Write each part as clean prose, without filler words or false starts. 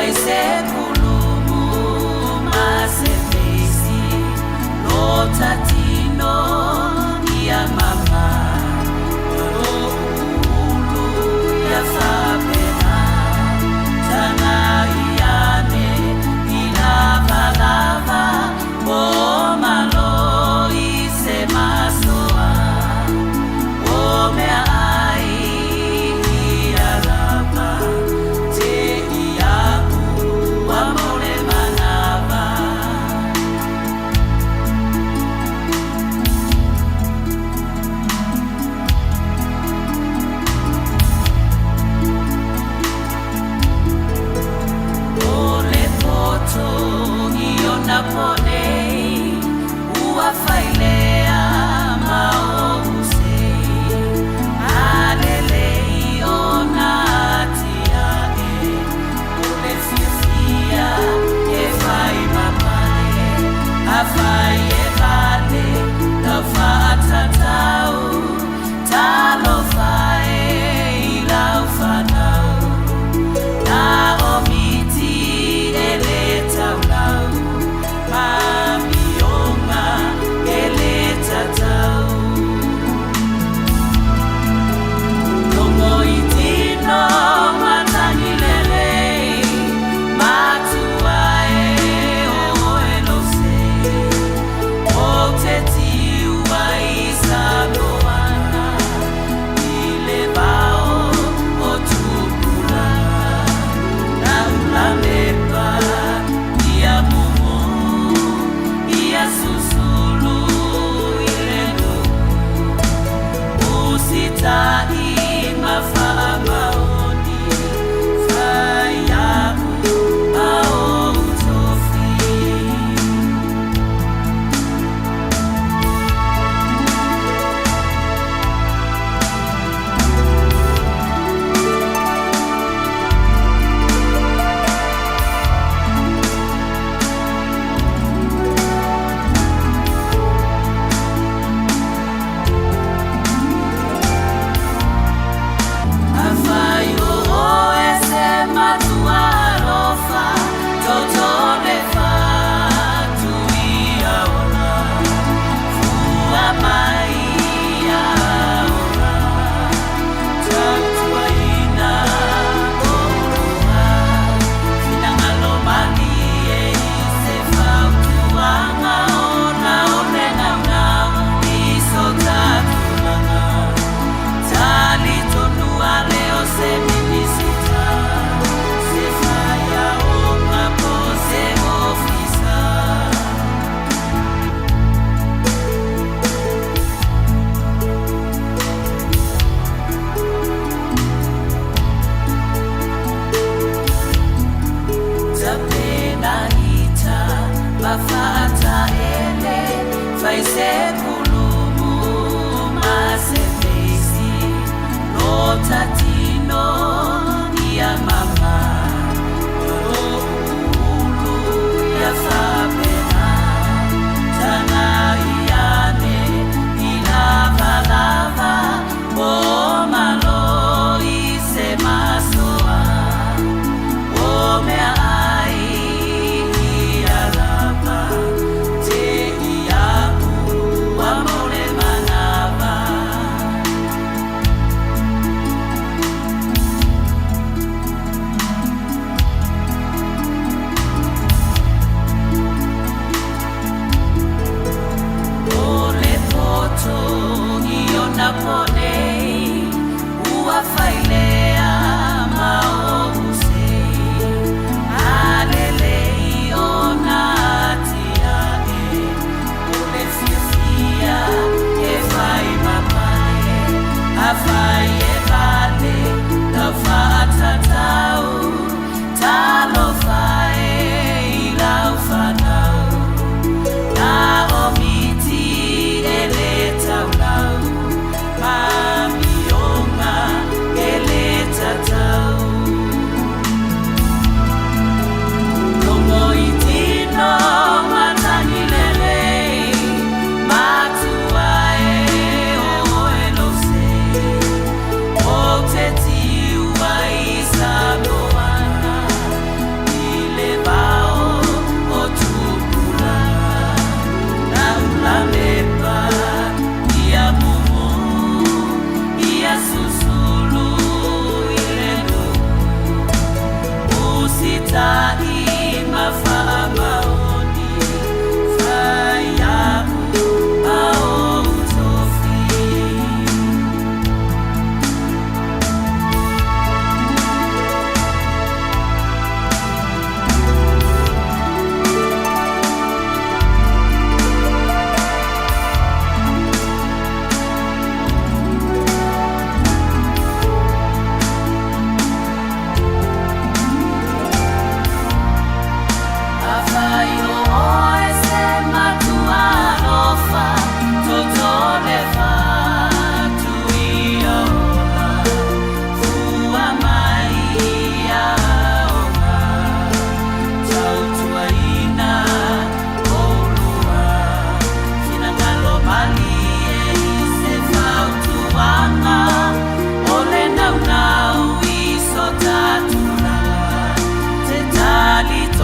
Fai se kulumu ma se feisi lo tatino ia mama lo ulu ia fapena taga iane i lavalava o malo i se masoa o mea ai ia lava te iaʻu ua mau le manava. O le poto i ona po nei, ua failea ma ou sei, a lelei ona atiae, o le fiafia e fai ma pale, afai e vale lau faatatau, talofa e i lau fanau. Na o miti e le taulau, ma amioga e le tatau. Logo i tino matagi lelei, matua e o oe lou sei.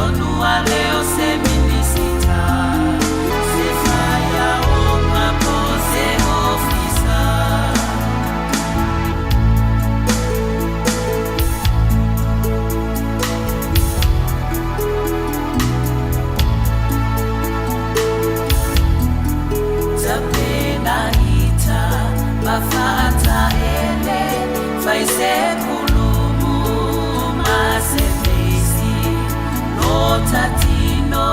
Tonu a le o se minisita, se faiaoga po o se ofisa. Tapenaita ma faataele, fai se kulumu ma se feisi, lota tino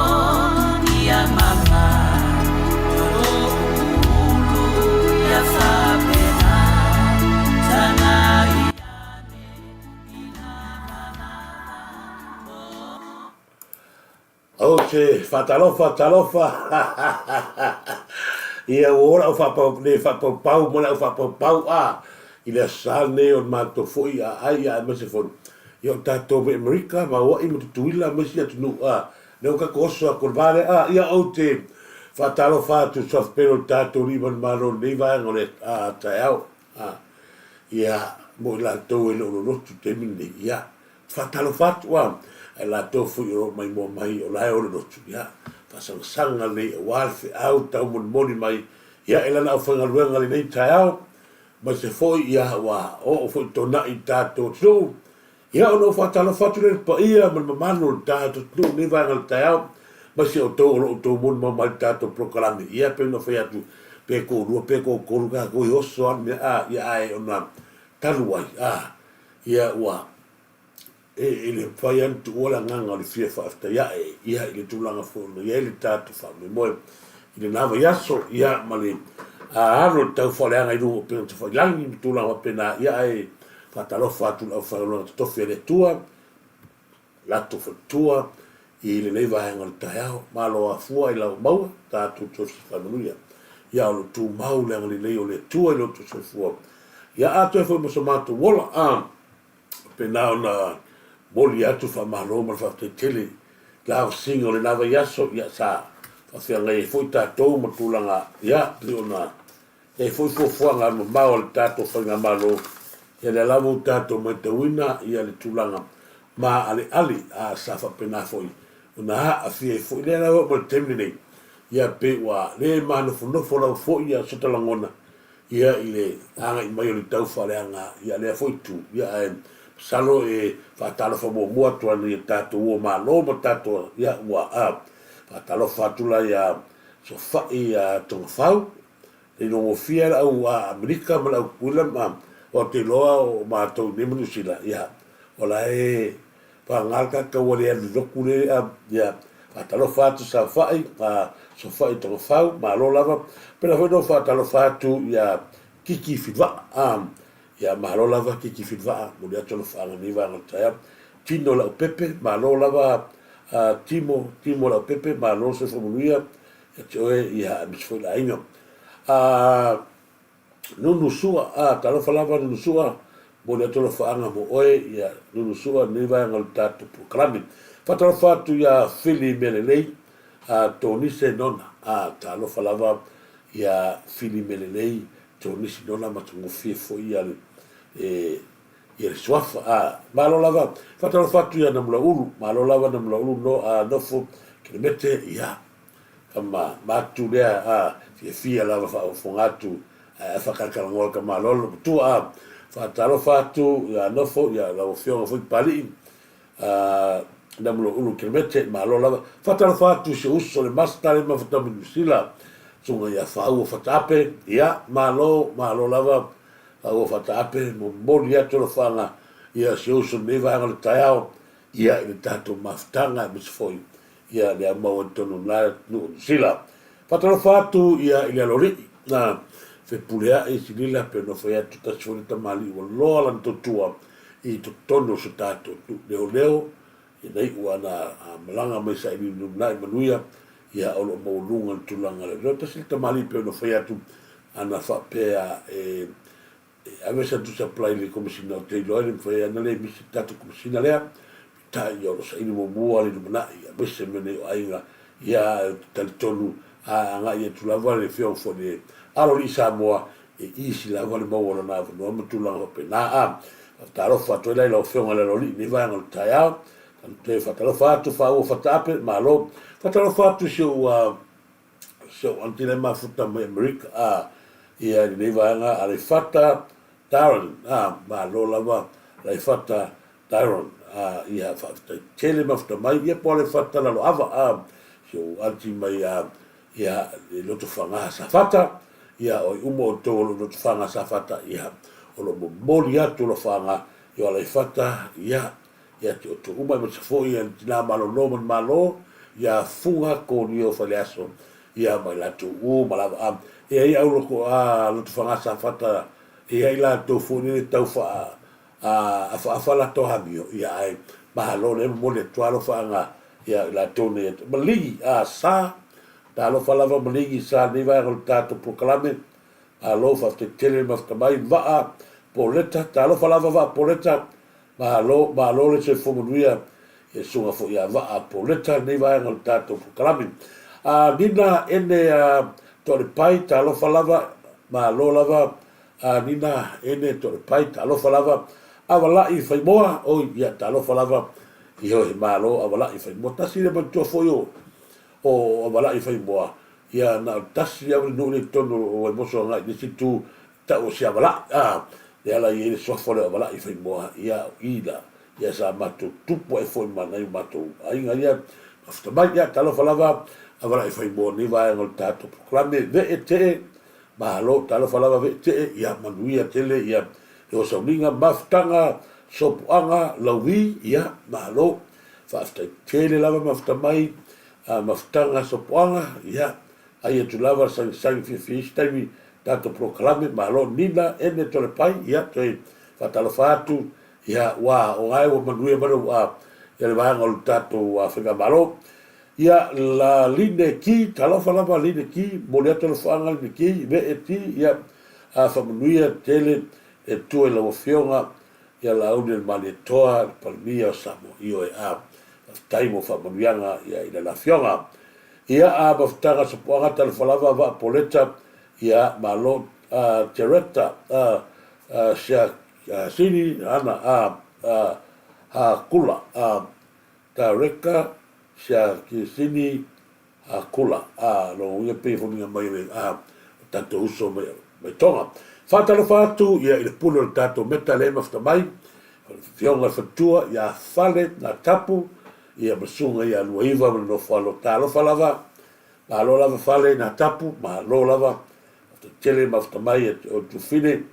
ia mama, ulu ia faapena, tagai ane i lavalava. Ou te faatalofa, talofa, ia ua oo lau faapau, le faapaupau ma lau faapaupau a i le Aso Sa lenei o le matou foi aai ia aemaise foi ia o tatou mai Amerika ma Hawaii ma Tutuila ma isi atunuu a lea ua tatou oso atu i le va lea a ia ou te faatalofa atu i Suafa Pele o le tatou Alii ma le Malo i lenei vaega o le taeao a ia mo i latou e le o lolotu i le taimi lenei ia Faatalofa atu a i latou foi o lo o maimoa mai o la e o le lotu, ia, faasangasaga lelei aua le feau taumolimoli mai, ia, e lana aufaigaluega i lenei taeao, aemaise foi, ia, ua oo foi tonai i le tatou atunuu, ia, ona ou faatalofa atu lea i le paia ma le mamalu o le tatou atunuu i lenei vaega o le taeao, aemaise outou o lo o outou molimau mai i le tatou polokalame, ia, pei ona fai atu, pe toalua pe toatolu tatou e oso lava le mea, a, ia, ae ona talu ai, a, Ia ua e le mafai lava ona tuua le agaga o le fia faafetai ae ia i le tulaga foi ona i ai le tatou faamoemoe i lena vaiaso ia ma le alo i le taufaaleaga i luga o upega tafailagi ma tulaga faapena ia ae faatalofa atu i le aufaigaluega totofi a le Atua latou faletua i lenei vaega o le taeao. Malo afua i lau maua tatou toe faamanuia. Ia o lo o tumau le agalelei o le Atua i lo outou soifua. Ia atoa ai foi ma so matou ola. A faapena ona momoli atu le faamalo ma le faafetai tele i le avasiga o lena vaiaso, ia sa faafeagai ai foi tatou ma tulaga ia pei ona i ai foi fuafuaga alumamao a le tatou Faigamalo, ia lea lava ua tatou matauina ia le tulaga maaleale a sa faapena foi ona aafia ai foi lea lava ma le taimi lenei, ia pei ua le manofonofo lava foi ia sota lagona ia i le agai mai o le tau faaleaga ia lea foi itu, ia ae masalo e faatalofa muamua atu ana ia tatou ua malo ma tatou ia ua a faatalofa atu la ia Sofai ia Togafau E iloagofie le au Amerika ma le au Tutuila ma ou te iloa o matou i nei ma Niu Sila, ia, o la e paga le tagata ua le alu i lotu le, ia, faatalofa atu saofai, saofai i Togafau, malo lava. Pena foi na ou faatalofa atu ia Kiki Filiva'a, ia, malo lava Kiki Filiva'a, momoli atu alofaaga i lenei vaega o le taeao. Tino Leaupepe, malo lava Timo, Timo Leaupepe, malo le soifua manuia, ia te oe, ia, aemaise foi le aiga. A Nunu Sua, a talofa lava Nunu Sua, momoli atu alofaaga mo oe, ia Nunu Sua, lenei vaega o le tatou polokalame. Faatalofa atu ia Fili Mealelei, a Tonise Nona, a talofa lava ia Fili Mealelei, Tonisi Nona, matagofie foi ia le, e, ia le suafa. A malo lava, faatalofa atu ia Namulaulu, malo lava Namulaulu no, a nofo Kelemete, ia Tama matu lea a fiafia lava faafofoga atu ae faakalakalanoa le tama lolo matua a faatalofa atu ia nofo ia lau afioga foi Papalii a Namulo Ulu Kelemete malo lava faatalofa atu i si uso le Master le mafuta mai Niu Sila susuga ia Faaua Fataape ia malo malo lava Faaua Fataape momoli atu alofaga ia si uso lenei vaega o le taeao ia i le tatou mafutaga aemaise foi ia le aumau ai totonu o lena atunuu o Niu Sila. Faatalofa atu ia i le aloalii na Fepuleai Silila pe ona fai atu tasi foi le tamalii ua loa lana tautua i totonu o so tatou atunuu leoleo ia na iu ana malaga mai sailiili lumanai manuia ia o lo o maualuga le tulaga leoleo. Tasi le tamalii pe ona fai atu ana faapea e E ave sa tusi apply i le Komesina ou te iloa e le mafai ana le misi le tatou Komesina lea peitai ia o lo o saili muamua le lumanai aemaise mea nei o aiga ia ae ou te talitonu a agai atu lava le afioga foi le alo alii Samoa e easy lava le maua o lona avanoa ma tulaga faapena a faatalofa atu ai la i lau afioga i le alo alii i lenei vaega o le taeao. Toe faatalofa atu Faaua Fataape, malo. Faatalofa atu i si ou si ou aunty la e mafuta mai Amerika a ia i lenei vaega Aleifata Darren a malo lava Aleifata Darren a ia faafetai tele mafuta mai ia po o Aleifata Laloava a si ou aunty mai a ia i Lotofaga Safata ia oi uma outou o lo o Lotofaga Safata ia o lo o momoli atu alofaga i o Aleifata ia ia te outou uma aemaise foi le tina malolo ma le Malo ia Fuga Kolia o Faleaso ia ma i latou uma lava a e ai au loto a Lotofaga Safata e ai latou foi lele tau faa a afaafa latou amio ia ae malo lea momoli atu alofaaga ia i latou nei maligi a sa talofa lava maligi sa lenei vaega o le tatou polokalame malo faafetai tele mafuta mai vaa poleta talofa lava vaa poleta malo malo le soifua manuia ia susuga foi ia vaa poleta lenei vaega o le tatou polokalame a nina ene a toalepai talofa lava malo lava A Nina ene Toalepai talofa lava Avalai Faimoa oi ia talofa lava ioe malo Avalai Faimoa tasi le matua foi o o Avalai Faimoa ia na o le tasi lava le nuu lea i totonu o Vaimoso agai i le isi itu tau o Siavalai a lea la i ai le suafa lea o Avalai Faimoa ia o i la ia sa matou tupu ae foi ma nai o matou aiga ia mafuta mai ia talofa lava Avalai Faimoa nei vaega o le tatou polokalame vee tee Malo, talofa lava veetee, ia manuia tele ia le osauniga, mafutaga, sopuaga, lauvi, ia malo. Faafetai tele lava mafuta mai, mafutaga, sopuaga, ia ai atu lava le sagisagi fiafia isi taimi tatou polokalame, malo Nina ene Tolepai, ia toe faatalofa atu, ia ua o gae ua manuia mai lou a ia le vaega o le tatou faigamalo. Ia, la Line Ki, talofa lava Line Ki, momoli atu alofaaga Line Ki, vee ti, ia, a faamanuia tele le Atua i lau Afioga, ia Laauli o le Malietoa, le Palemia o Samoa, ioe, a, faafetai mo faamanuiaga, ia, i lana Afioga. Ia, a mafutaga sapuaga, talofa lava Vaa Poleta, ia, malo, a, Tereta, a, a, sia, a, Sini, ana, a, a, a, Kula, a, Tareka Siakisini Akula, a lona uiga pei e foliga mai o le a o tatou uso mai mai Tonga. Faatalofa atu ia i le pule o le tatou meta lea e mafuta mai, o le Afioga i le Faletua ia Fale Natapu ia ma le Susuga ia Luaiva ma le Nofoalo. Talofa lava, malo lava Fale Natapu, malo lava, faafetai tele mafuta mai o Tufine.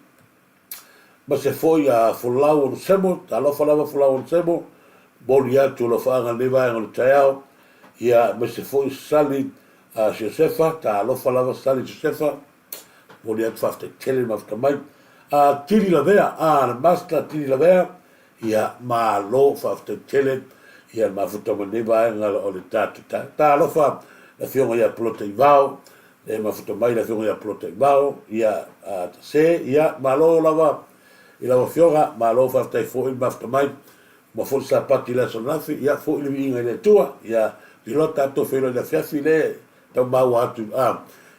Ma se foi a Folau Onesemo, talofa lava Folau Onesemo, momoli atu alofaaga i lenei vaega o le taeao, ia aemaise foi Sali a Siosefa, talofa lava Sali Siosefa, momoli atu faafetai tele le mafuta mai. A Tili Lavea, a le Master Tili Lavea, ia malo faafetai tele ia le mafuta mai lenei vaega o le tatou taeao. Talofa le Afioga ia Polotai Vao, E mafuta mai le Afioga ia Polotai Vao, ia, a, se, ia, malo lava i lau Afioga, malo faafetai foi le mafuta mai, uma foi le Sapati i le aso ananafi, ia, foi le viiga i le Atua, ia, iloa tatou feiloai i le afiafi le tau maua atu, a,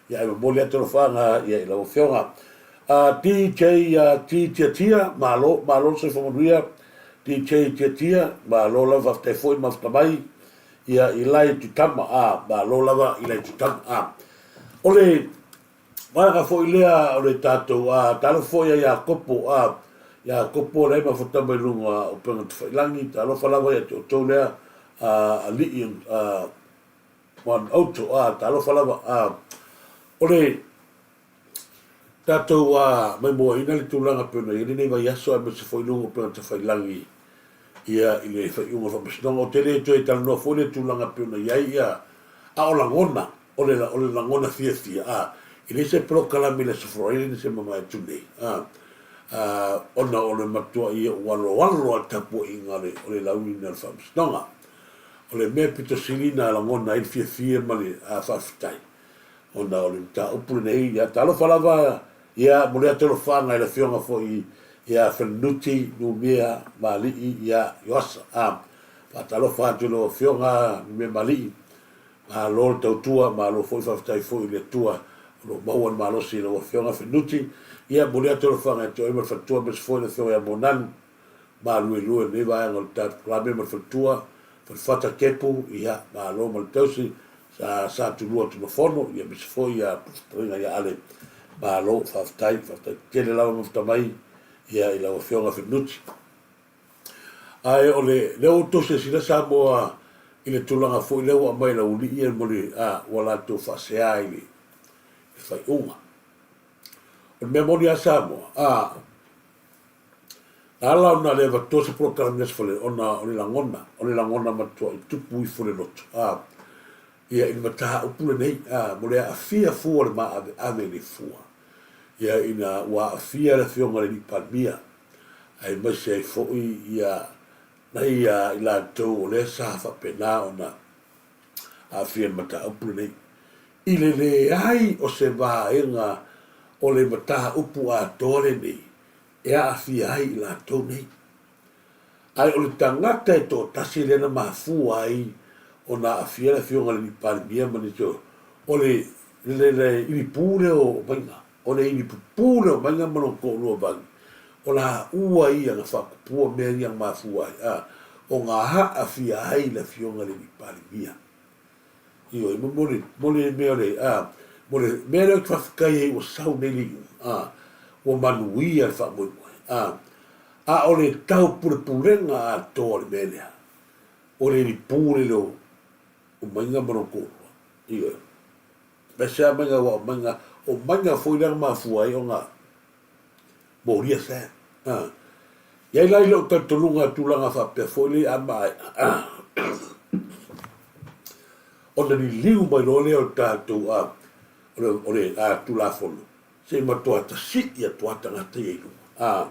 ia, ae momoli atu alofaaga, ia, i lau Afioga. A, DJ, a, T Tiatia, malo, malo le soifua manuia, DJ Tiatia, malo lava faafetai foi le mafuta mai, Ia Ilai Tutama, a, malo lava Ilai Tutama, a. O le vaega foi lea o le tatou, a, talofa foi ia Iakopo, a, Iakopo lea e mafuta mai luga o upega tafailagi, talofa lava ia te outou lea, a, alii, a, one auto, a, talofa lava, a. O le tatou, a, maimoaina le tulaga pei ona i ai lenei vaiaso aemaise foi luga o upega tafailagi, ia i le faaiuga o le faamasinoga. Ou te le toe talanoa foi le tulaga e pei ona i ai ia, a o lagona, o le, o le lagona fiafia, a, e leai se polokalame i le Aso Faraile na se mamae atu nei, a, a, ona o le matuai ou aloalo lava i le tapuaiga o le, o le lauina o le faamasinoga. O le mea pito sili na lagona ai le fiafia ma le, a, faafetai, ona o le mataupu lenei, ia talofa lava, ia momoli atu alofaga i le afioga foi ia Felenuti Numia Malii ia Ioasa. A, faatalofa atu i lau afioga Numia Malii, malo le tautua, malo foi faafetai foi i le Atua o lo o maua le malosi i lau afioga Felenuti. Ia momoli atu alofaga ia te oe ma le faletua aemaise foi le afioga ia Monanu, maluelue i lenei vaega o le tatou Kalame ma le faletua. Falefata Kepu, ia, malo ma le tausi, sa sa tulua Tumafono, ia aemaise foi ia fetalaiga ia Ale, malo, faafetai, faafetai tele lava mafuta mai, ia i lau Afioga Fenuti. Ae o le, lea ua outou silasila Samoa i le tulaga foi lea ua aumai e le aualii ia mo le, a, ua latou faasea i le faaiuga. O le mea moni lava Samoa, a, na ala ona le avatua se polokalame i Aso Faraile ona o le lagona, o le lagona matuai tupu ifo le loto, a, ia i le mataupu lenei, a, mo le aafia fua o le maaveave i le fua, ia ina ua aafia le Afioga i le Alii Palemia, aemaise ai foi ia nai i latou o lea sa faapena ona aafia i le mataupu lenei. I le leai o se vaega o le mataupu atoa lenei e aafia ai i latou nei. Ae o le tagata e toatasi lea na mafua ai ona aafia le Afioga i le Alii Palemia ma nisi o le ilipu lea o Maiga, o le ilipupū lea o Maiga ma lona toalua vagi, o laua ia na faatupua mea ia na mafua ai ona aafia ai le Afioga i le Alii Palemia. Ioe, mo, mo le, mo le mea o le, a, mo le mea lea ou te faafetai ai ua sau nei le iuga, a, ua manuia le faamoemoe, a, a o le taupulepulega atoa o le mea lea, o le lipū lele o, o Maiga ma lona toalua. Ioe. Aemaise lava Maiga aua o Maiga, o Maiga foi lea na mafua ai ona molia Sam. A. I ai la i lou talitonuga tulaga faapea foi lea a maea ona liliu mai loa lea o le tatou a, o le, o le a, Tulafono, se i matua tasii atu lava tagata ia i luga. A.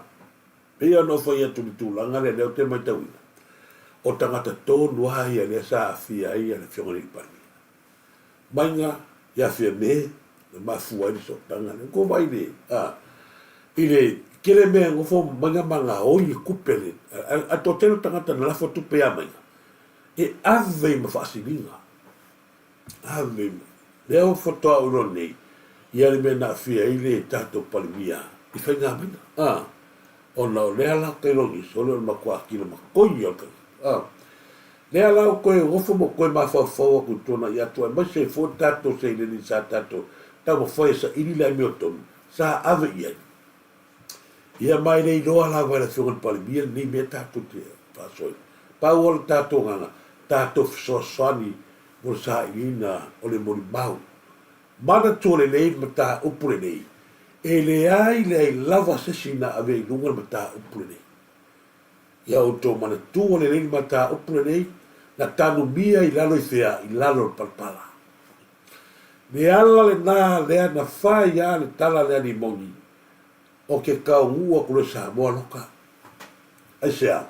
Pei ona ou fai atu i le tulaga lea, lea ou te matauina, o tagata tonu lava ia lea sa aafia ai le Afioga i le Alii Palemia. Maiga ia Fiame na mafua ai le sootaga lea. Ua vaai le, a, i le tele mea e nofo maiga ma gaoi le tupe le, a, a toatele o tagata na lafo tupe ia Maiga, e ave i ma faasiliga. Ave i ma, lea ua faatoa ou iloa nei, ia le mea na aafia ai le tatou Palemia i faigamaiga, a, ona o lea la tailoni sole o le matua kila matoi ia o le tagata, a. Lea la ua toe nofo ma toe mafaufau atu i tuanai atu aemaise ai foi le tatou seleni sa tatou taumafai e saili le amiotonu sa ave i ai. Ia ma e le iloa lava e le Afioga i le Palemia lenei mea tatou te faasoaina. Pau o le tatou agaga, tatou fesoasoani mo le sailiina o le molimau. Manatua lelei le mataupu lenei, e leai leai lava se isi na ave i luga le mataupu lenei. Ia outou manatua lelei le mataupu lenei, na tanumia i lalo i fea? I lalo o le palapala. Le ala lena lea na fai a le tala a le Alii-moni, O ke kaunuu aku loa i Samoa loka. Aisea?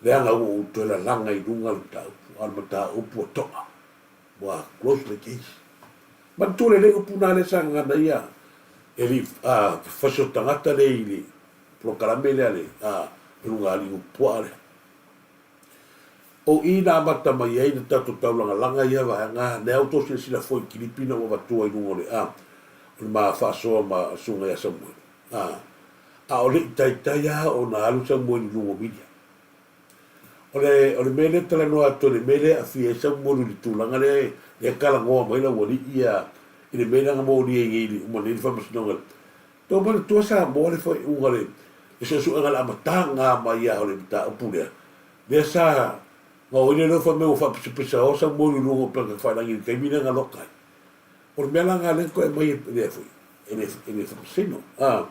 Leaga ua ou toe lalaga i luga le mataupu, a o le mataupu ua to'a. Ua close le case. Manatua lelei upu na lea sa gagana ai a e alii a fasi o tagata lea i le polokalame lea le a Luga-alii Upuaa lea. O i na amata mai ai na tatou taulagalaga ia vaega, lea outou silasila foi i kilipi na ua avatua i luga o le a o le ma faasoa ma le susuga ia Samueli. A, a o le i taitai lava ona alu Samueli i luga o media. O le, o le mea lea e talanoa atu ai, le mea lea e aafia ai Samuelu i le tulaga lea, lea e talanoa mai le aualii ia i le mea lea na molia i le uma nei le faamasinoga. Tau manatua Samoa le faaiuga le, le suesuega le amataga mai lava o le mataupu lea, lea sa gaoia le fai mai ua faapisapisaoa Samuelu i luga o upega tafailagi i le taimi lea na loka ai. O le mea la lena lea na toe aumai e le foi, e le, e le faamasino. A,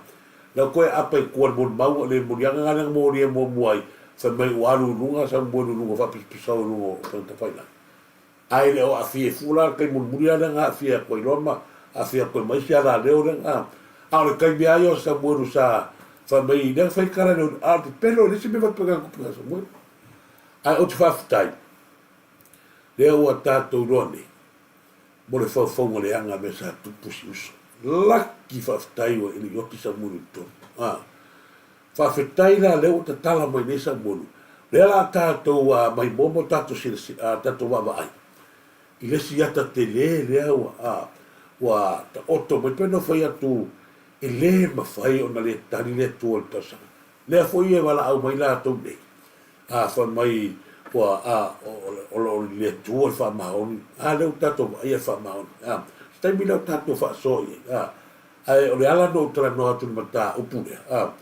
lea ua toe aapa i tua i le molimau, le moliaga lena lea na molia muamua ai, fai mai ua alu i luga Samuelu i luga faapisapisao i luga o upega tafailagi. Ae le o aafia ai fua la le taimi mulimuli lava lea na aafia atu ai loa ma aafia atu ai ma isi alaleo lea na, a o le taimi lava ia o Samuelu sa fai mai lea na fai tala i le, a o le pepelo e leai se mea faapena na tupu ia Samuelu. Ae ou te faafetai, lea ua tatou iloa nei, mo le faufauga leaga mea sa tupu si uso. Laki faafetai ua e le i oti Samuelu i totonu. A. Faafetai la lea ua tatala mai nei Samuelu. Lea la tatou a maimoa tatou silasila a tatou vaavaai i le isi ata tele lea ua a ua taoto mai pei ona fai atu e le mafai ona le tali le Atua i le tausaga. Lea foi e valaau mai latou nei a fai mai Ua, a, o, o lo o le Atua le faamaoni, a, lea ua tatou vaaia le faamaoni, a. Se taimi lea o tatou faasoa i ai, a. Ae o le ala na ou talanoa atu i le mataupu lea, a,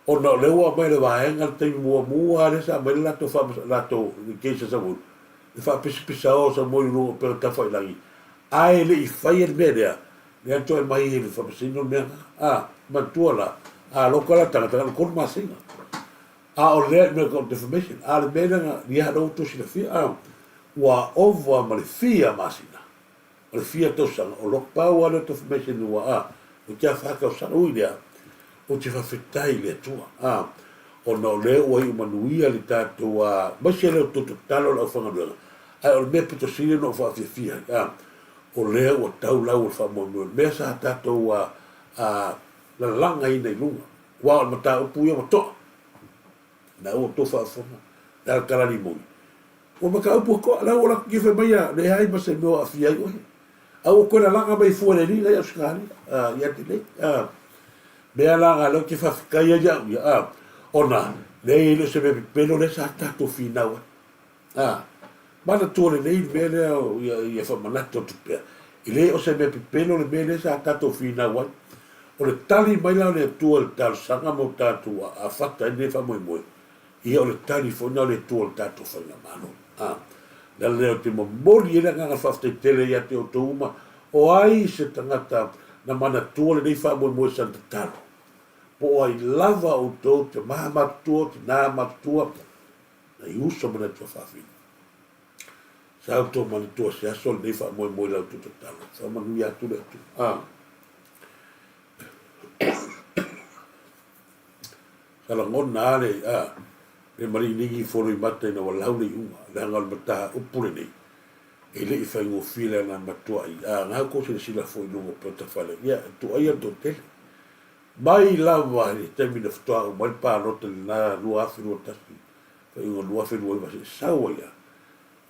ona o lea ua aumai le vaega le taimi muamua lava lea sa aumai le latou faamas, latou le case a Samoa, le faapisapisao o Samoa i luga o upega tafailagi, ae le i faia le mea lea, lea na toe aumai ai e le Faamasino le mea lena. A, manatua la, a loka la le tagata, na o le 3 masina. A o lea i mea o defamation, a o le mea lea na ia lea ua outou silafia, a, ua ova ma le fia masina, ma le fia tausaga o loka. Pau lava lea o defamation ua, a, ua tea fa tausaga. Ui lea, ou te faafetai i le Atua, a, ona o lea ua iu manuia le tatou, a, aemaise lea o tou tatalo le aufaigaluega, ae o le mea pito sili ona ou faafiafia ai, a, o lea ua tau lau o le faamoemoe, o le mea sa tatou, a, a, lalagaina i luga. Aua o le mataupu ia ua to'a. Na ua outou faafofoga, le ala limoni. Ua mataupu ua to'a, la ua latou fai mai ia, leai ma se mea o aafia ai oe. A ua toe lalaga mai fua e le alii la i Ausetalia, i Adelaide. Mea la na lea ou te faafetai ai au ia, ona leai e le o se mea pepelo lea sa tatou finau ai. A, manatua lelei le mea lea ia, ia faamanatu atu pea, e le o se mea pepelo le mea lea sa tatou finau ai. O le tali mai la o le Atua i le talosaga mo tatou afata ai lenei faamoemoe, ia o le tali foi lena o le Atua i le tatou Faigamalo. A, le ala lea ou te momoli ai le agaga faafetai tele ia te outou uma, o ai se tagata na manatua lenei faamoemoe sa tatalo, po o ai lava outou, tama matutua, tina matutua, Nai uso ma nai tuafafine. Sa outou manatua se aso lenei faamoemoe i la outou tatalo. Faamanuia atu le Atua. Ah. Sa lagona lava le, ah, le maligi fonoimata ina ua lau le iuga, leaga o le mataupu lenei, e le i faigofie le ana matuai. A na outou silasila foi i luga o Petafale, ia, e tuaia le toatele. Mai lava i le taimi na faatoa uma ai le palota i lena 2021, faaiuga 2029 seia sau ai lava,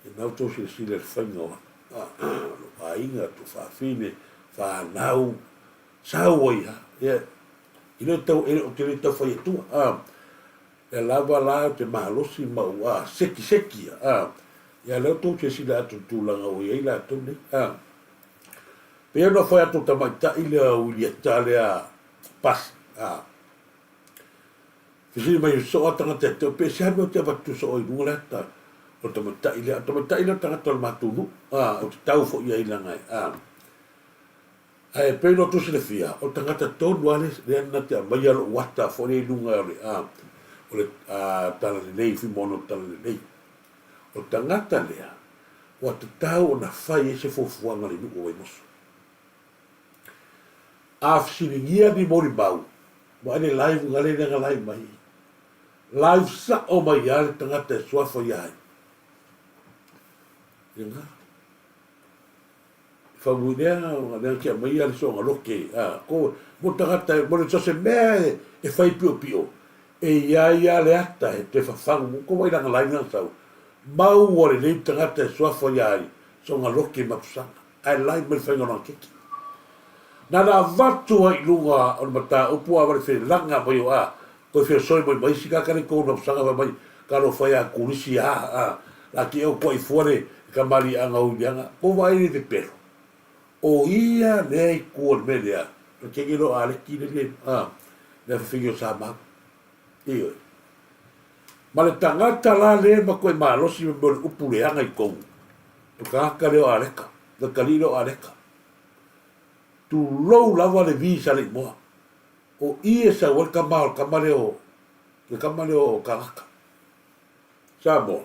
ia na outou silasila i le faiga o lou aiga, tuafafine, fanau, sau ai lava. Ia, e le o tau, ou te le tau fai atua, a, ia lava la ou te malosi ma ou, a, sekiseki, a, ia lea outou silasila atu i le tulaga ua i ai latou nei, a. Pei ona fai atu o le tamaitai lea o Wilieta lea Pasi, a. Fesili mai soo a tagata e te pe se mea o te avatu soo i luga le ata o le tamaitai lea. O le tamaitai lea o le tagata o le matou nuu, a, ou te tau foi i ai leaga e, a. Ae pei ona outou silafia, o le tagata tonu lava lea na te aumaia lou ata foi lea i luga o le, a, o le, a, talalelei, Fuimaono Talalelei. O le tagata lea, ua tatau ona fai ai se fuafuaga a le nuu o Vaimoso. A fesiligia ni molimau, vaai le live nga lea na live mai. Live sao mai lava le tagata e suafa ia ai. Ina. Faamui lea lea te aumaia le soonga loke a ko mo tagata mo le so se mea e fai piopio e iai a le ata e toe fafagu mo ko wai langa lai langa sau maua lelei tagata e suafa ia ai soonga loke mapusaga ae lai mai le faiga o lana keke na na avatu ai i luga o le mataupu a wale felaga mai o a koe feosoi mai ma isi kaka le kou mapusaga fai mai ka lo fai a kulisi a a la ki o koe fua le kamaliʻaga o iliaga ko vaai le pepelo o ia lea i kua le mea lea o ke lo a le ki le le a le fafigi o sa mau ioe ma le tagata la le ma koe malosi me mo le upu leaga i kou o tagata lea o Aleka le kalii lea o Aleka tulou lava le vi sa le imoa O i e sau ai le kama o le kama lea o le kama lea o Kagaka. Samoa,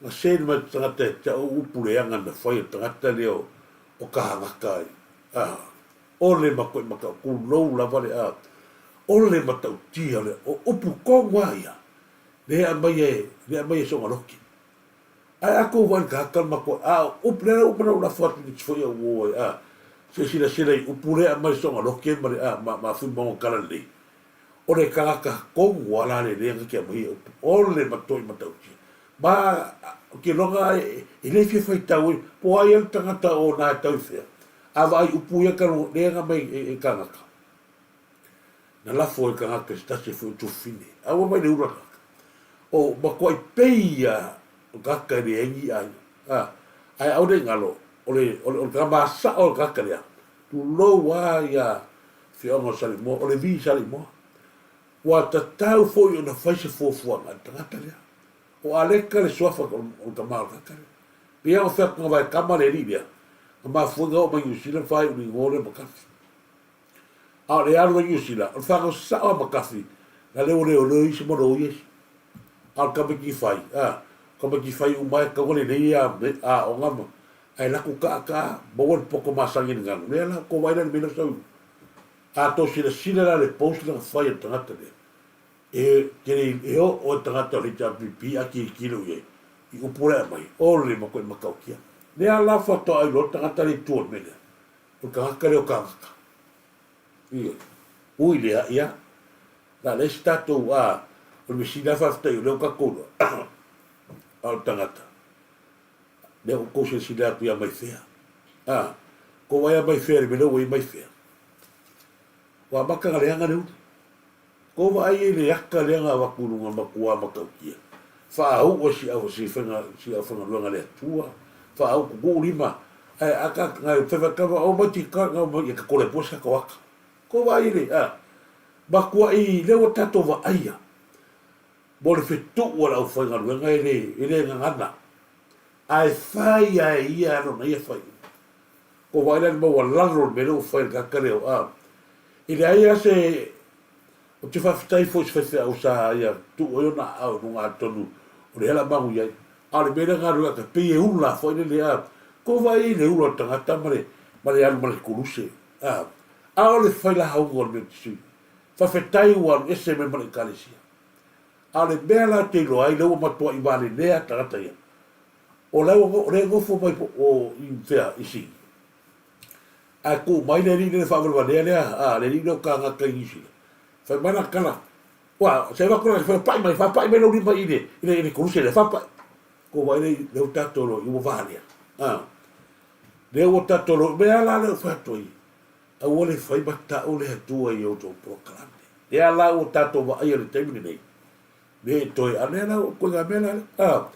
na send mai te tagata e te au upu leaga na fai e le tagata lea o o Kagaka a ole ma koe mata kulou lava le a ole matautia le o upu tonu a ia le aumai e le aumai e soga loki. Ae a kou vaai i le tagata le matua, a o upu, lea la ua uma ona ou lafo atu i le foi au uo ai, a, se i silasila i upu lea e aumai le soga loke ma le, a, ma, ma Fuimaono Talalelei. O le tagata tonu lava la lelei na te aumaia upu, o le matua i Matautia. Ma, ou te iloa e, e le fia faitau ai, po o ai le tagata o na e tau i fea, a vaai i upu ia talu, lea na aumai e, e tagata. Na lafo e tagata se tasi e foi o Tufine. A ua mai le ula tagata. O matuai pei ia. O le tagata e leai ni i'a ia. A, ae aua ne i galo, o le, o le, o le tama sa'o o le tagata lea, tulou a ia afioaga o Saleimoa, o le vi Saleimoa. Ua tatau foi ona fai se fuafuaga i le tagata lea. O Aleka le suafa o le tama o le tagata lea. Pei lava ona fai atu na vaekama le alii lea, na mafua ai ona oo mai Niu Sila ma faaiu i le igoa lea o Makafi. A o le alu ai Niu Sila, o le fanau sa'o a Makafi, na leo leoleo isi ma loia isi. A o le tamaiti fai, a, o tamaiti fai uma e tatau ona lelei aoga ma, ae latou taataa, maua le poto masani i le galu, lea la, tou vaai la i le mea lea ua sau i luga. A tou silasila la i le post lea na fai e le tagata lea, e te le e oo e tagata o le HRPP a tilotilo i ai i upu la e aumai, o le matuai matautia. Lea la faatoa iloa le tagata lea i tua o le mea lea, o le tagata lea o tagata. Ioe. Ui lea, ia, o le a leai se tatou, a, o le mea sili lava faafetai o lea ua tatou iloa, a o le tagata, lea ua outou silasila atu ia Maifea. A, tou vaai ia Maifea i le mea lea ua i ai Maifea. Ua amata ona leaga le ulu. Tou vaai i le ata lea na avatu i luga matua matautia. Faauu e si au si faiga si aufaigaluega a le Atua. Faauu tutuu lima. Ae ata na fai fai kava o mai ti ka na mai e ka kole pua sa ka ata. Tou vaai i le a matuai lea ua tatou vaaia mo le fetuu a le aufaigaluega e le e le gagana ae fai lava e ia lona ia faaiuga. Ua vaai la i le maualalo o le mea lea ua fai e le tagata lea o a. E leai lava se... Ou te faafetai foi i se faifeau sa ia tuu ai ona aao i luga atonu o lea o le a manuia ai. A o le mea lea na alu ai ata, pei e ula foi lele a. Tou vaai i le ula o le tagata ma le, ma le alu ma le koluse a. A o le failahauga o le mea ou te sui. Faafetai ua alu ese mai ma le Ekalesia. A o le mea la ou te iloa ai lea ua matuai valelea tagata ia, O la o lea e nofo mai po o i fea i Sini. Ae tuu mai le alii lea le faavalevalea lea, a, le alii lea o Kagata i Niu Sila. Fai mai lana tala, Ua, se avatu lana, faapai mai, faapai mai lou lima i le, i le, i le koluse lea, faapai. Kou vaai lea, lea ua tatou iloa, ua valea. A, lea ua tatou iloa, mea la lea ua fai atu ai, aua le fai ma tau le Atua i outou polokalame. Lea la ua tatou vaaia i le taimi lenei, Le toe a lea la koe nga mea la a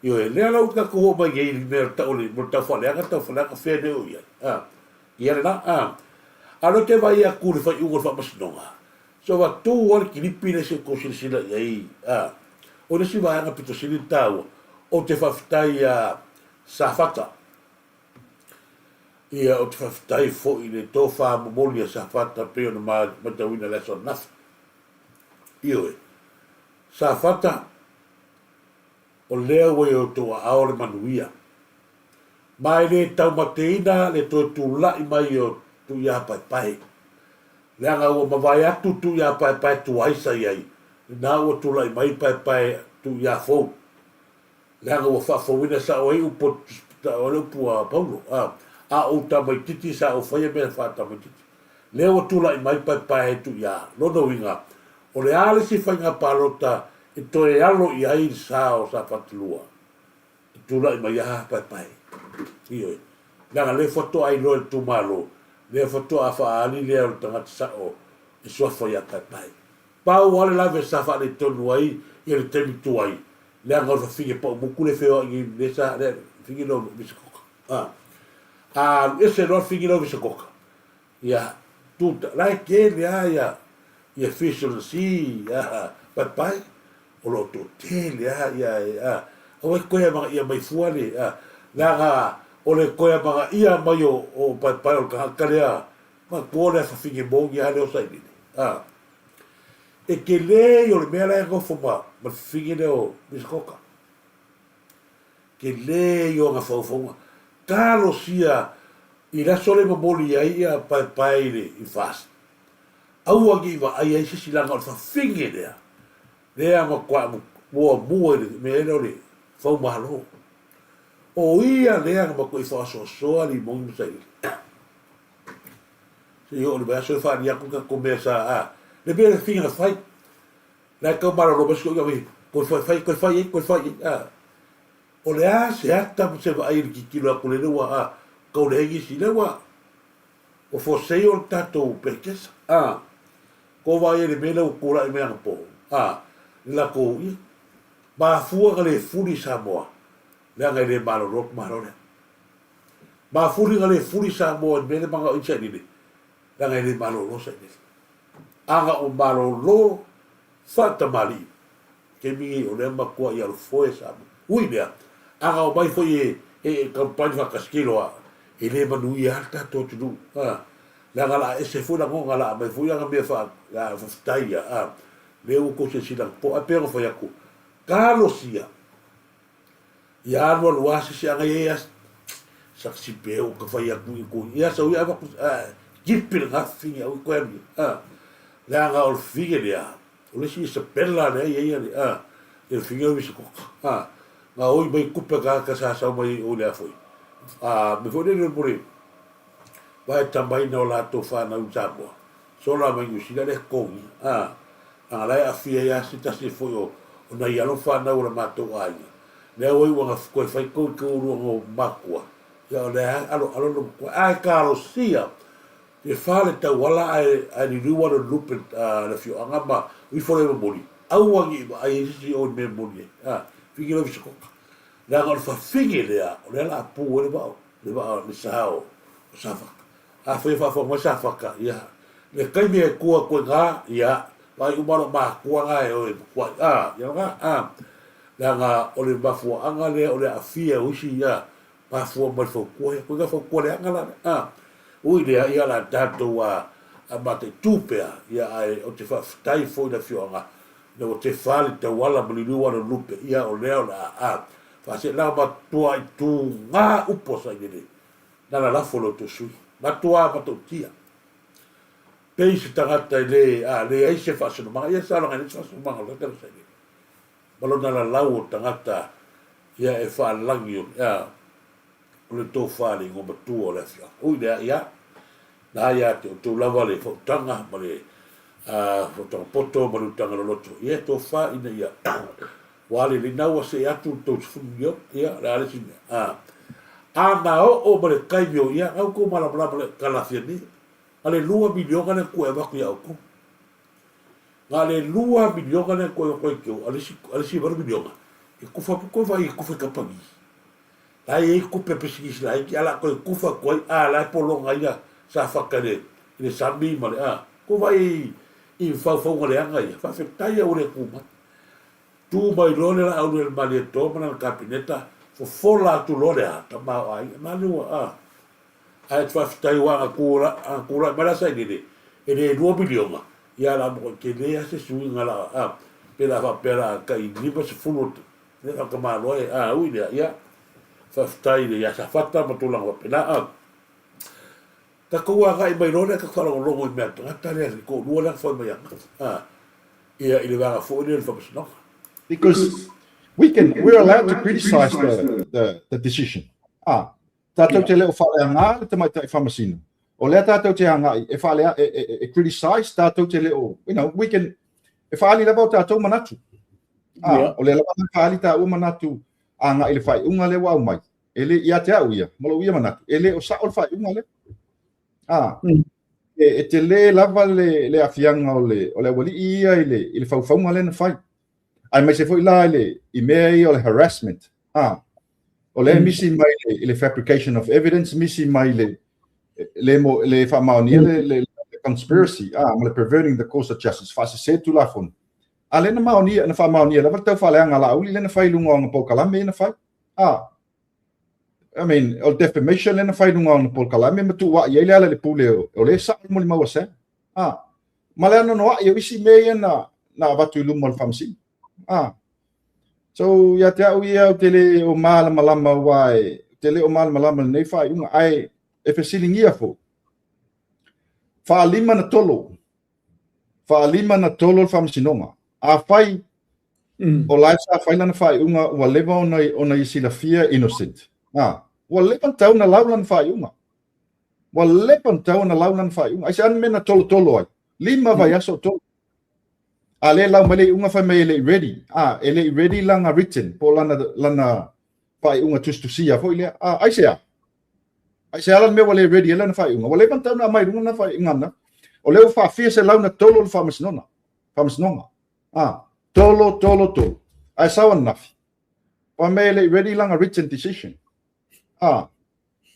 ioe lea la ua tatou oo mai nei i le mea tau o le mo le taufaaleaga taufaaleaga fea nei o i ai a ia lena a a o lea ou te vaai atu i le faaiuga o le faamasinoga so ua tu lava le kilipi lea se i tou silasila i ai a o le isi vaega pito sili ona taua ou te faafetai ia Safata ia ou te faafetai foi i le tofa momoli a Safata pei ona matauina i le aso ananafi. Ioe. Safata, o lea ua i outou aao le manuia. Ma e le taumateina le toe tulai mai o Tuiapaepae, leaga ua mavae atu Tuiapaepae tuai sa i ai, lena ua tulai mai Paepae Tuiafou. Leaga ua faafouina sao ai upu a le upu a Paulo, a, a ou tamaititi sa ou faia mea faatamaititi. Lea ua tulai mai paepae tuia. Lona uiga, o le a le isi faiga palota e toe alo i ai le sa o Safata 2? E tulai mai a paepae. Ioe. Leaga lea faatoa iloa e le itumalo, lea faatoa faaali lea o le tagata sao e suafa ia Paepae. Pau lava le lave sa faaletonu ai ia le taimi tuai, leaga o le fafine paumutu lea e feoai nei lea sa lea fafine lea o Misekoka. A a alu ese loa le fafine lea o Misekoka, ia tu ta la e tele lava ia ia fish on the sea a paepae o lo o toatele lava ia a aua e toe amanaia mai fua le a leaga o le toe amanaia mai o o paepae o le tagata lea matua o le fafine moni lava lea o Sailele a E tele o le mea la e nofo ma ma le fafine lea o Misekoka. Tele i ona faufauga. Talosia i le aso lea e momoli ai ia paepae i le i FAST. Aua ne i vaai ai se isi leaga o le fafine lea, lea matua muamua i le mea lea o le faumalo. O ia lea na matuai faasoasoa limoni ma saili. Se i oo i le vaiaso e faali atu le tatou mea sa a le mea le fina fai. La e tau malolo mai si toeaina mai, toe fai, fai, toe fai ai, toe fai ai, a. O le a se ata ma se vaai i le tilotilo atu lele ua a, tau leai nisi, lea ua, ua for sale le tatou pelekesa, a. Tou vaai ai i le mea lea ua tulai mai anapo, a, le latou, ia, mafua ona le fuli Samoa. Leaga e le malolo atu malo lea. Mafuli na le fuli Samoa i le mea lea manao i ai sailele, leaga e le malolo sailele. A na ua malolo faatamalii, taimi nei o lea matuai alofoe Samoa. Ui lea, a na omai foi e e taumafai faatasi keilo a, e le manuia lava le tatou atunuu, a, leaga la a ese foi lagona, la a aumai foi ana mea faa, faafetai ia, a, lea ua tou silasila atoa. Ae pei ona fai atu, talosia Ia alu alu a sisi ana ia ia saksi pe o ka fai atu i ko ia sau ia avatu jipi le gafi ia o koe alu a leaga o le fige lea o le isi Isabella lea ia ia le a le fige o le koka a na oi mai kupe ka ka sa sau mai o le afoi a me foi le mo le vai tamaina o latou whanau i Samoa sola mai Niu Sila le kongi a Leaga la e aafia ai lava se tasi foi o nai alo fanau o le matou aiga, lea ua iu ina toe fai tou i tou lua o makua, ia o lea lava e aloalo le matua. Ae talosia le fale tauala ae ae liliu alo i le lupe a le afioaga ma ifo lea i momoli, aua ne i vaai ai se isi o i le mea e momoli ai, a, fiki loa i Visakoka. Leaga o le fafine lea, o lea o le a pu ai le vaa, le vaa, le sa o Safata. Afai e faafofoga mai Safata, ia, le taimi e tu atu ai na, ia, vaai uma lou matua na e o e matuai, a, ia lena, a. Leaga o le mafuaaga lea o le aafia o isi, ia, mafua mai le fautua ia, koe fautua leaga la, a. Ui lea, ia, la tatou a, a mataitu pea, ia, ae ou te faafetai foi i le afioaga, ina ua tefa le tauala ma liliu ana lupe, ia, o lea o le a, a, faasee matuai tuga upu a Sailele, Na lalafo lo outou sui. Matua matautia. Pei se tagata e le, a, leai se faasinomaga. Ia sa laga e leai se faasinomaga o le tagata sa i ai. Ma lona lalau o tagata, ia e faalagi o, a, o le tofa i le igoa matua o le afioaga. Ui lea, ia, na ia te outou lava le fautaga ma le, a, fautaga poto ma le utaga loloto. Ia e tofa ina ia Ua lelei na ua see atu le 30 miliona, ia, o le a le isi mea? A, a na oo ma le taimi o, ia, na outou malamalama le kalafia nei, na le 2 miliona lea na tuu e avatu ia outou. Na le 2 miliona lea na tuu e avatu ai te a le isi, a le isi 8 miliona, e kufa atu koe vai e kufa i kamupani. La e i ai tupe a pisinisi laiti, a la toe kufa atu ai, a la e pologa ai la Safata i le, i le sami ma le, a, ko vai i, i faufauga leaga ia, faafetai a ua le tu mai. Tu mai loa le laau lea i le Malietoa ma lana Kapeneta, fofola atu loa le a, tamaoaiga, na lea ua, a. Ae te faafetai aua ana tu, ana tulai mai la sailele, e le 2 miliona, ia la matua tele lava se suiga la, a, pe la faapea la tai 50 o le tamaloa e, a, ui lea, ia, faafetai i le ia Safata ma tulaga faapena, a. Tatou agai mai loa lea tatou faalogologo i mea a le tagata lea, le toalua lea na fai mai ananafi, a, ia, i le vaega foi lea o le faamasinoga. Because we can, we're allowed to criticize the, the, the decision. Ah, tātou te leo whaleangā le tamaitai whamasino. O lea tātou te angai, e whalea, e, e, e, e criticize tātou te leo, you know, we can, e whaali lava o tātou manatu. Ah, yeah. O lea lava na whaali tā ua manatu angai le whaiunga le wau mai. E le, ia te au ia, ma lou ia manatu, e le o sao le faaiuga lea. A, mm. e, e tele lava le, le afiaga o le, o le aualii ia i le, i le faufauga lea na fai. Aemaise foi la i le, i mea ia o le harassment. A, o lea mm. misi mai le, i le fabrication of evidence, misi mai le, le, mo, le faamaonia le, le, le conspiracy, a, ma le perverting the course of justice, faasese tulafono. A lea na maonia, na faamaonia lava le taufaaleaga a Laauli lea na fai i luga o ana polokalame ia na fai. Ah, I mean, o le defamation lea na fai i luga o ana polokalame ma tuua'i ai Lealailepule o lea e sa'o le molimau a Sam. Ah, ma le anoanoa'i o isi mea ia na, na avatu i luma o le faamasino. Ah, so ia te au ia ou te le o malamalama aua e, te le o malamalama i lenei faaiuga, ae e fesiligia foi. Faalima na tolo faalima na tolo le faamasinoga. Afai mm. o la sa fai lana faaiuga ua leva ona, ona ia silafia innocent. Ah, ua leva na tau na lau lana faaiuga. Ua leva na tau na lau lana faaiuga. Ai se ane mea na tolotolo ai. Lima mm. vaiaso o tolo. A le lau mai le iuga fai mai e le i ready. Ah, e le i ready lana written po lana, lana faaiuga tusitusia foi lea. Ah, ai se a? Ai se ala le mea ua le ready ai lana faaiuga. Ua leva ona tatau ona aumai i luga lana faaiuga na. O lea ua faafia 103 le faamasinoga. Faamasinoga. Ah, tolo, tolo, tolo. Ae sau ananafi. Fai mai e le i ready lana written decision. Ah,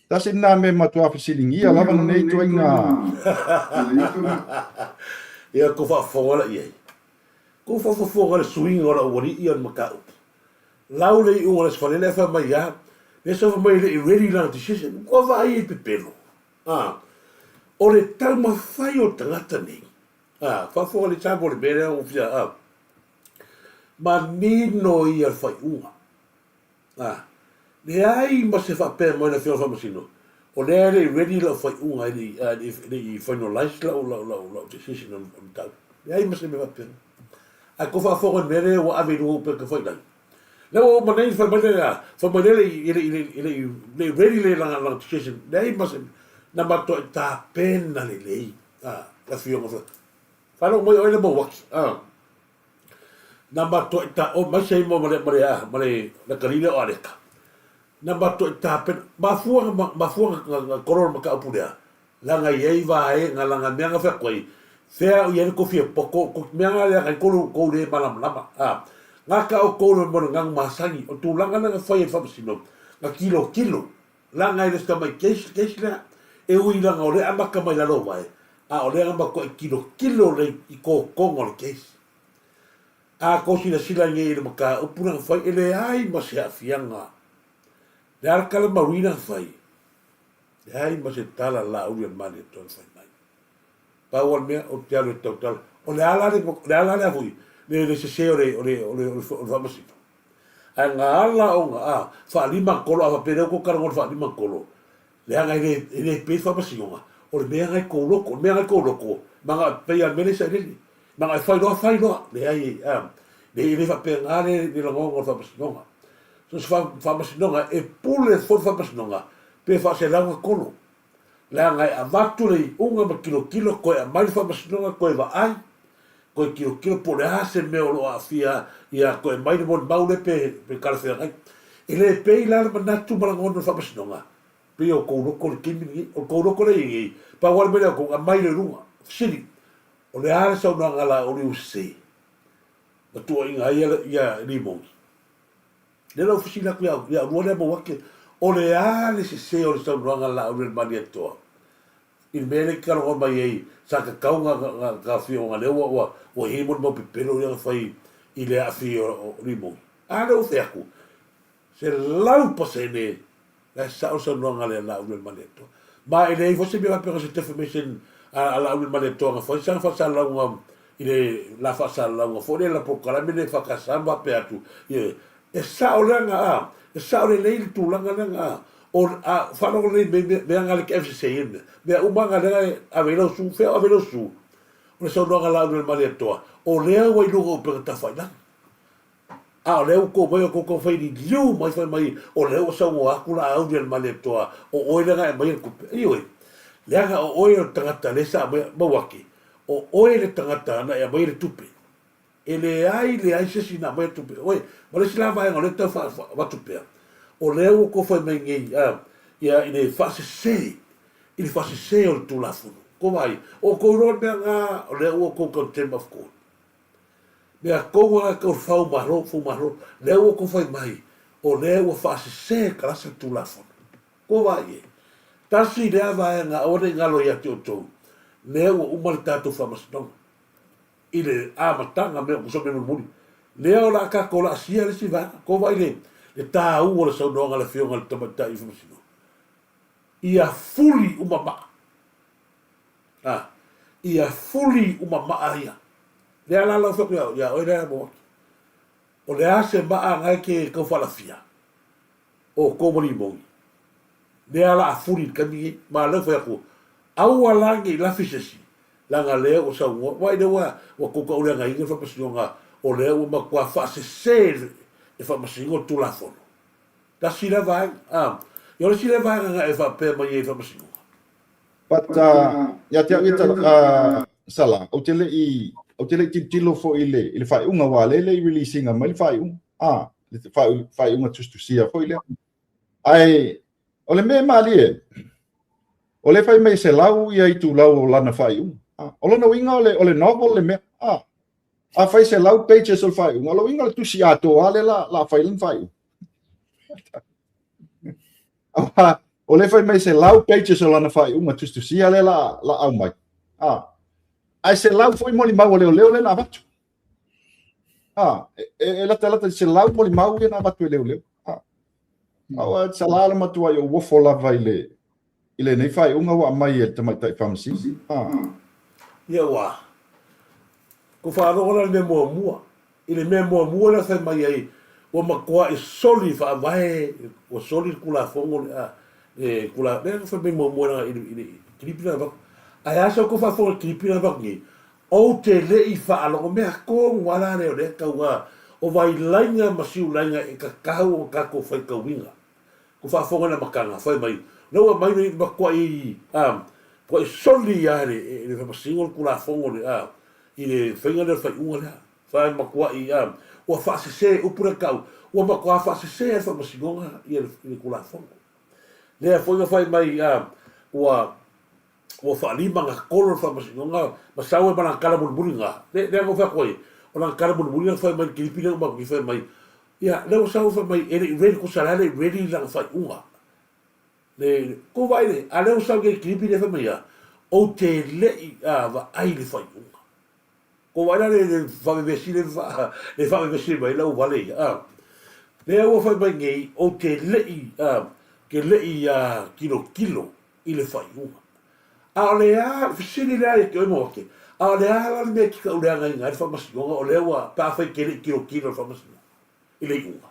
tasi lena mea e matua fesiligia lava lenei ituaiga. Ia kou faafofoga la i ai. Kou faafofoga i le suiga o le aualii ia o le mataupu. Lau le iuga o le Aso Faraile ae fai mai a, lea sa fai mai e le i ready lana decision. Ua vaai ai i pepelo. Ah, o le taumafai o le tagata nei, ah, faafofoga le Samoa i le mea lea ua fia, ah, manino ia le faaiuga. Ah, leai ma se faapea mai le Afioga i le Faamasino, o lea e le i ready lau faaiuga, e le i, ah, e le i finalize lau, lau, lau, lau decision o le mataupu. Leai ma se mea faapea. Ae kou faafofoga i le mea lea ua ave i luga o upega tafailagi. Lea ua uma nei fai mai le, fai mai lea e le i, e le i, le i ready le lana, lana decision. Leai ma se, na matuai tapena lelei, ah, le Afioga. Faalogo mai oe le Mauaki, ah. Na matuai ta, o mai se mo ma le, ma le, ma le, le kalile o Aleka. Na matuai tapena, mafua, mafua na kolo le mataupu lea, leaga e i ai vaega, leaga mea na fai atu ai, fea o i ai le tofi e poto, ko mea na leaga ai kou, kou le malamalama, a. Gata outou le mo le ganu masani, o tulaga lea na fai e le faamasino, na tilotilo, leaga e le o se tamai case, case lea, e ui leaga o lea e amata mai lalo o vae, a o lea na matuai tilotilo lelei i totoga o le case. A kou silasila nei i le mataupu lea na fai, e leai ma se aafiaga, le a le tala maui lea na fai, leai ma se tala lauli a le Malietoa na fai mai. Pau lava le mea, ou te alu e tautala. O le a la le, o le a la le a foi, le, le sese o le, o le, o le, o le faamasino. Ae na ala ona, a, faalimatolo, a faapea lea ua tou talanoa i le faalimatolo, leaga e le, e le pei faamasinoga, o le mea na i tou loto, o le mea na i tou loto, ma na pei lava le mea lea i sailele. Ma na e fai loa, fai loa. Leai, a, le, e le faapena le, le lagona o le faamasinoga. So se faamasinoga, e pule foi le faamasinoga, pe faaselau tolo. Leaga e avatu le iuga ma tilotilo, toe aumai le faamasinoga, toe vaai, toe tilotilo po o le a se mea o lo o aafia ia toe aumai le molimau lea pe, pe talafeagai. E le pei la le manatu ma lagona o le faamasinoga, pei o tou loto le taimi lenei. O le tou loto lea e i ai nei, pau lava le mea lea o tou, aumai loa i luga. Fesili, o le a le saunoaga a la Oliuse na tuuaiina ai ia Limoni? Lea la ua fesili atu ia ia oulua lea Mauake, o le a le sese o le saunoaga a Laaulialemalietoa i le mea lea e te talanoa mai ai sa tatau na na taofia ona lea ua ua ua i ai molimau pepelo ia na fai i le aafia o Limoni. A lea ua fai atu, 100% la e sao le saunoaga lea a Laaulialemalietoa. Ma e leai foi se mea faapea o se defamation a Laaulialemalietoa na fai sana faasalalauga i le la faasalalauga foi lea la polokalame lea EFKS ma faapea atu, ioe, e sao leaga a, e sao lelei le tulaga leaga a, o a faalogo lelei mea mea mea nga le te ave sese ai mea, mea uma nga lea e ave ai lau su, fea o ave ai lau su? O le saunoaga a Laaulialemalietoa, o lea ua i luga o upega tafailagi. A o lea ua tou mai o tou taumafai liliu mai fai mai o lea ua saunoa atu Laaulialemalietoa o oe lea na e aumaia le tupe. Ioe, leaga o oe o le tagata lea sa aumaia, Mauake, o oe le tagata na e aumaia le tupe. E leai leai se isi na aumaia le tupe. Oe, ma le isi la vaega o lea e tau avatu pea, o lea ua tou fai mai nei a, ia i le faasese, i le faasese o le Tulafono. Tou vaai, o outou iloa le mea na, o lea ua outou contempt of court. Mea tonu lava tau fau malo, fau malo, lea ua outou fai mai, o lea ua faasese e Kalasa le Tulafono. Tou vaai i ai. Tasi lea vaega aua ne i galo ia te outou, lea ua uma le tatou faamasinoga i le amataga mea o mea mulimuli. Lea o le a tatou laasia le isi vaega. Tou vaai i le taua o le saunoaga a le Afioga i le Tamaitai Faamasino. Ia fuli uma maa. A, ia fuli uma maa ia. Lea la lau fai atu ia oe lea Mauaki. O le a se maa na e te tau faalafia? O kou ma Limoni. Lea la a fuli i le taimi nei. Ma lea ua fai atu, aua la ne i lafi se isi, leaga lea ua saunoa, vaai lea ua ua tou tauleagaina le faamasinoga, o lea ua matua faasese le faamasinoga le Tulafono. Tasi lea vaega. A, ia o le isi lea vaega na e faapea mai ai i le faamasinoga. But ia te au ia Sala, ou te le i ou te le i tilotilo foi i le i le faaiuga aua lea e le i release ina mai le faaiuga. Ah, le faaiuga tusitusia foi lea. Ae o le mea e malie, o lea e fai mai e 100 ia itulau o lana faaiuga. Ah, o lona uiga o le o le novel le mea. Ah, afai 100 pages o le faaiuga, o lona uiga o le tusi atoa lea la la fai lana faaiuga. Aua, o lea fai mai 100 pages o lana faaiuga tusitusia lea la, la aumai. Ah. Ae 100 foi molimau a leoleo lea na avatu. Ah, e, e, e latalata i 100 molimau ia na avatu e leoleo. Ah. Aua, sala le matuai ou ofo lava i le i lenei faaiuga ua aumai e le tamaitai faamasino. Ah. Ia ua ko faalogo la le mea muamua. I le mea muamua lea fai mai ai, ua matuai soli faavae, ua soli le Tulafono le a, le tula, lea na fai mai muamua lana i le, i le kilipi lena avatu. Ae a sa outou faafofoga i le kilipi lena avatu nei, ou te le i faalogo mea tonu lava la lea o lea tau a, o vailaiga ma siulaiga e tatau ona tatou faitauina. Ua faafofoga i le amataga, fai mai, lea ua aumai le matuai, a, matuai soli lava e le Faamasino le Tulafono le, a, i le faiga lea o le faaiuga lea. Fai matuai, a, ua faasese, upu lea tau, ua matua faasese lava e le Faamasinoga ia le, le Tulafono. Lea foi na fai mai, a, ua, ua faalima na tolo le Faamasinoga ma sau ai ma lana tala mulimuli lena. Lea, lea na ou fai atu ai, o lana tala mulimuli lea na fai mai i le kilipi lea na uma atu nei fai mai, Ia, lea ua sau fai mai e le i ready, tusa la e le i ready lana faaiuga. Le, tou vaai le, a lea ua sau nei i le kilipi lea fai mai a, ou te le i vaai i le faaiuga. Tou vaai la le, le faavevesi le, le faavevesi mai lau vale ia, a. Lea ua fai mai nei, ou te le i, a, te le i tilotilo i le faaiuga. A o le a, le fesili lea ia te oe Maoate, a o le a la le mea e te tauleagaina ai le faamasinoga o lea ua, pe afai e te le i tilotilo i le faamasinoga i le iuga?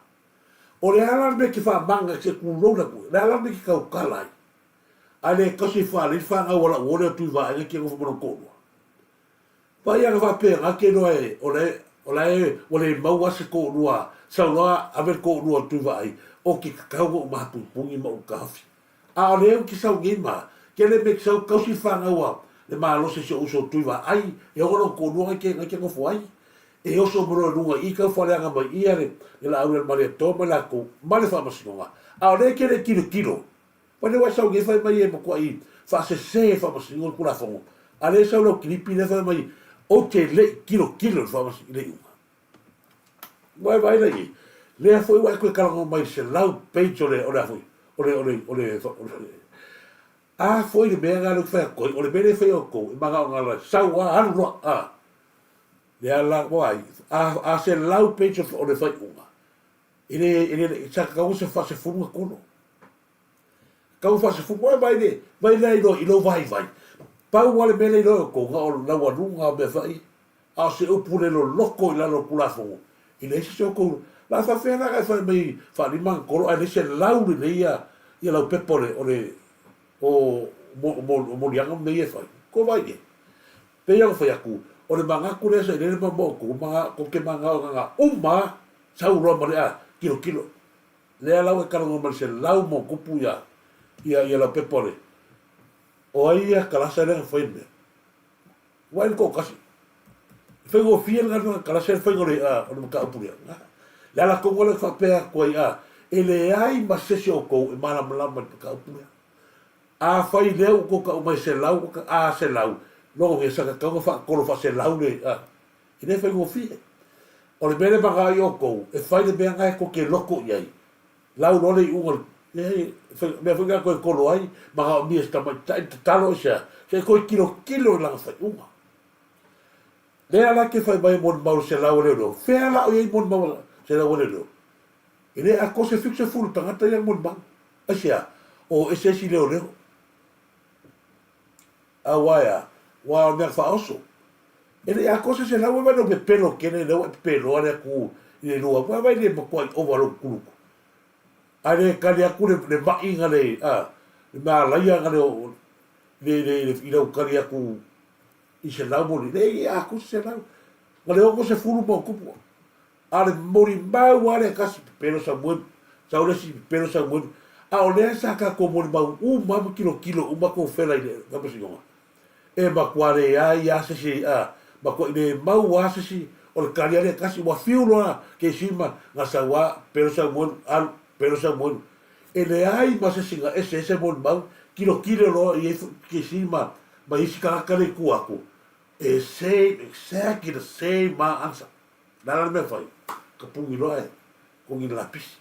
O le a la le mea e te faamaga e te tulou le atu, o le a la le mea e te tautala ai? A le tausi faalei le fanau a lau uo lea o Tuivaega e te nofo ma lona toalua. Vaai ana faapena te iloa e, o le, o la e ua le maua se toalua, sau loa ave le toalua o Tuivaai, o ke tatau ona ou mapuipuni ma ou taofi. A o lea ou te sau nei ma, tele mea te sau tausi fanau a le malosi si ou uso Tuivaai, e ogo lona toalua nai te, nai te nofo ai. E oso uma loa i luga i i tau faleaga mai ia le, le laau le Malietoa ma latou ma le faamasinoga. A o lea e te le tilotilo Ua lea ua e sau nei fai mai e matuai faasese e faamasino le Tulafono, a lea e sau lau kilipi lea fai mai ou te le i tilotilo i le faamasino i le iuga. Ua e vaai la i ai? Lea foi ua e toe talanoa mai i le 100 page o le o le a foi o le o le o le a foi le mea lena lea ou te fai atu ai, o le mea lea e fai e outou e manao na sau lava alu loa a. Lea la ua ai a a 100 page o le faaiuga e le e le sa tatau ona se faasefulu na tolo. Tau faasefulu oe mai le mai lea i lou i lou vaivai. Pau lava le mea lea i lou outou, na o laualuga o mea fai, a o se upu le loloto i lalo o le Tulafono, e leai se isi o outou. La faapefea la ona e fai mai faalima na tolo ae leai se lau lelei ia ia lau pepa o le o le o o moliaga ma mea ia e fai. Kou vaai i ai. Pei ona fai atu, o le manatu lea sa i lele ma ma outou, ma tou te manao na na uma sau loa ma le a tilotilo. Lea la ua e talanoa mai i le 100 ma tupu ia, ia, ia lau pepa o le, o ai ia kalasa lea na fai le mea? Ua ai le toatasi. E faigofie le galuega kalasa le faiga o le, a, o le mataupu lea. Na. Le ala tonu lea faapea atu ai, a, e leai ma se isi o outou e malamalama i le mataupu lea. Afai lea ua outou tau mai 100, a 100, lona uiga sa tatau ona faatolo faaselau le, a, E le faigofie. O le mea lea e manao ai outou, e fai le mea lena e tou te loto i ai. Lau loa le iuga o le, leai, mea foi lena e toe tolo ai, manaomia e se tamaitai le tatalo aisea, se i toe tilotilo i lana faaiuga. Lea la e te fai mai e molimau i le 100 a leoleo, fea la o i ai molimau a le 100 a leoleo? E le atoa se 70 tagata ia na molimau. Aisea? O ese isi leoleo. Aua e a? Ua o le mea faaoso. E le i atoa se 100 eva lou pepelo tele lea ua e pepeloa le atu i le lua ua vaai le matuai ova lou kuluku. Ae le tali atu le, le ma'i na le, a, le mea alaia na le, le, le, le, i lau tali atu i 100 moli. Le i atoa se 100. Na le 60 ma tupu. A o le molimau lava lea e tasi, pepelo Samuelu, sau le isi, pepelo Samuelu. A o lea sa tatou molimau uma lava ma tilotilo uma tofela i le faamasinoga. E matua leai lava se isi, a, matuai le mau lava se isi o le tali lava lea e tasi. Ua fiu loa keisi ma na sau lava, pepelo Samuelu, alu, pepelo Samuelu. E leai ma se isi na eseese molimau, tilotilo loa i ai keisi ma, ma isi tagata lea i tua atu, e same, exactly the same answer. Le a la le mea e fai? Ka puni loa e kogi le lapisi.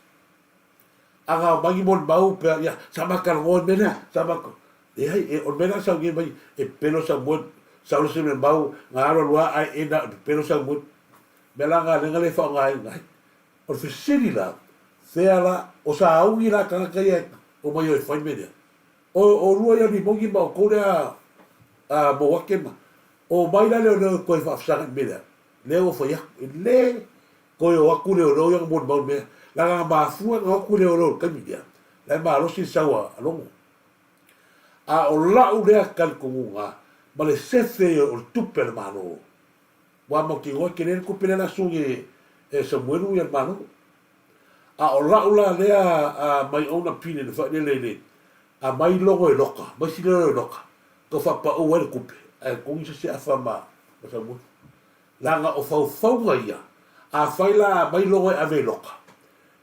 A na omai ni molimau pea, ia, sa ma talanoa i le mea lea, sa ma, leai, e, o le mea la sau nei mai, e pepelo Samuel, sau le isi mea mau, na alu alu lava ae e na o le pepelo Samuel. Mea la na lea na le faaaogaina ai. O le fesili la, fea la, o sauni la tagata ia e omai o e fai le mea lea? O, o lua ia Rimoni ma outou lea a Mouake ma, omai la leoleo e toe faafesagai i le mea lea? Lea ua fai atu, e le toe o atu leoleo ia na molimau i le mea, leaga na mafua ona o atu leoleo i le taimi lea, la e malosi le sau a Logo. A o lau lea talitonuga ma le sefe o le tupe a le Malo, ua mautinoa e tele le tupe lea o le a sui e Samuelu ia le Malo. A o lau la lea a my own opinion foi lele i le aumai logo e loka, aumai sili logo e loka, tau faapau ai le tupe ae togi se isi afa ma Samuelu. Leaga o faufauga ia, afai la a aumai logo e ave i loka,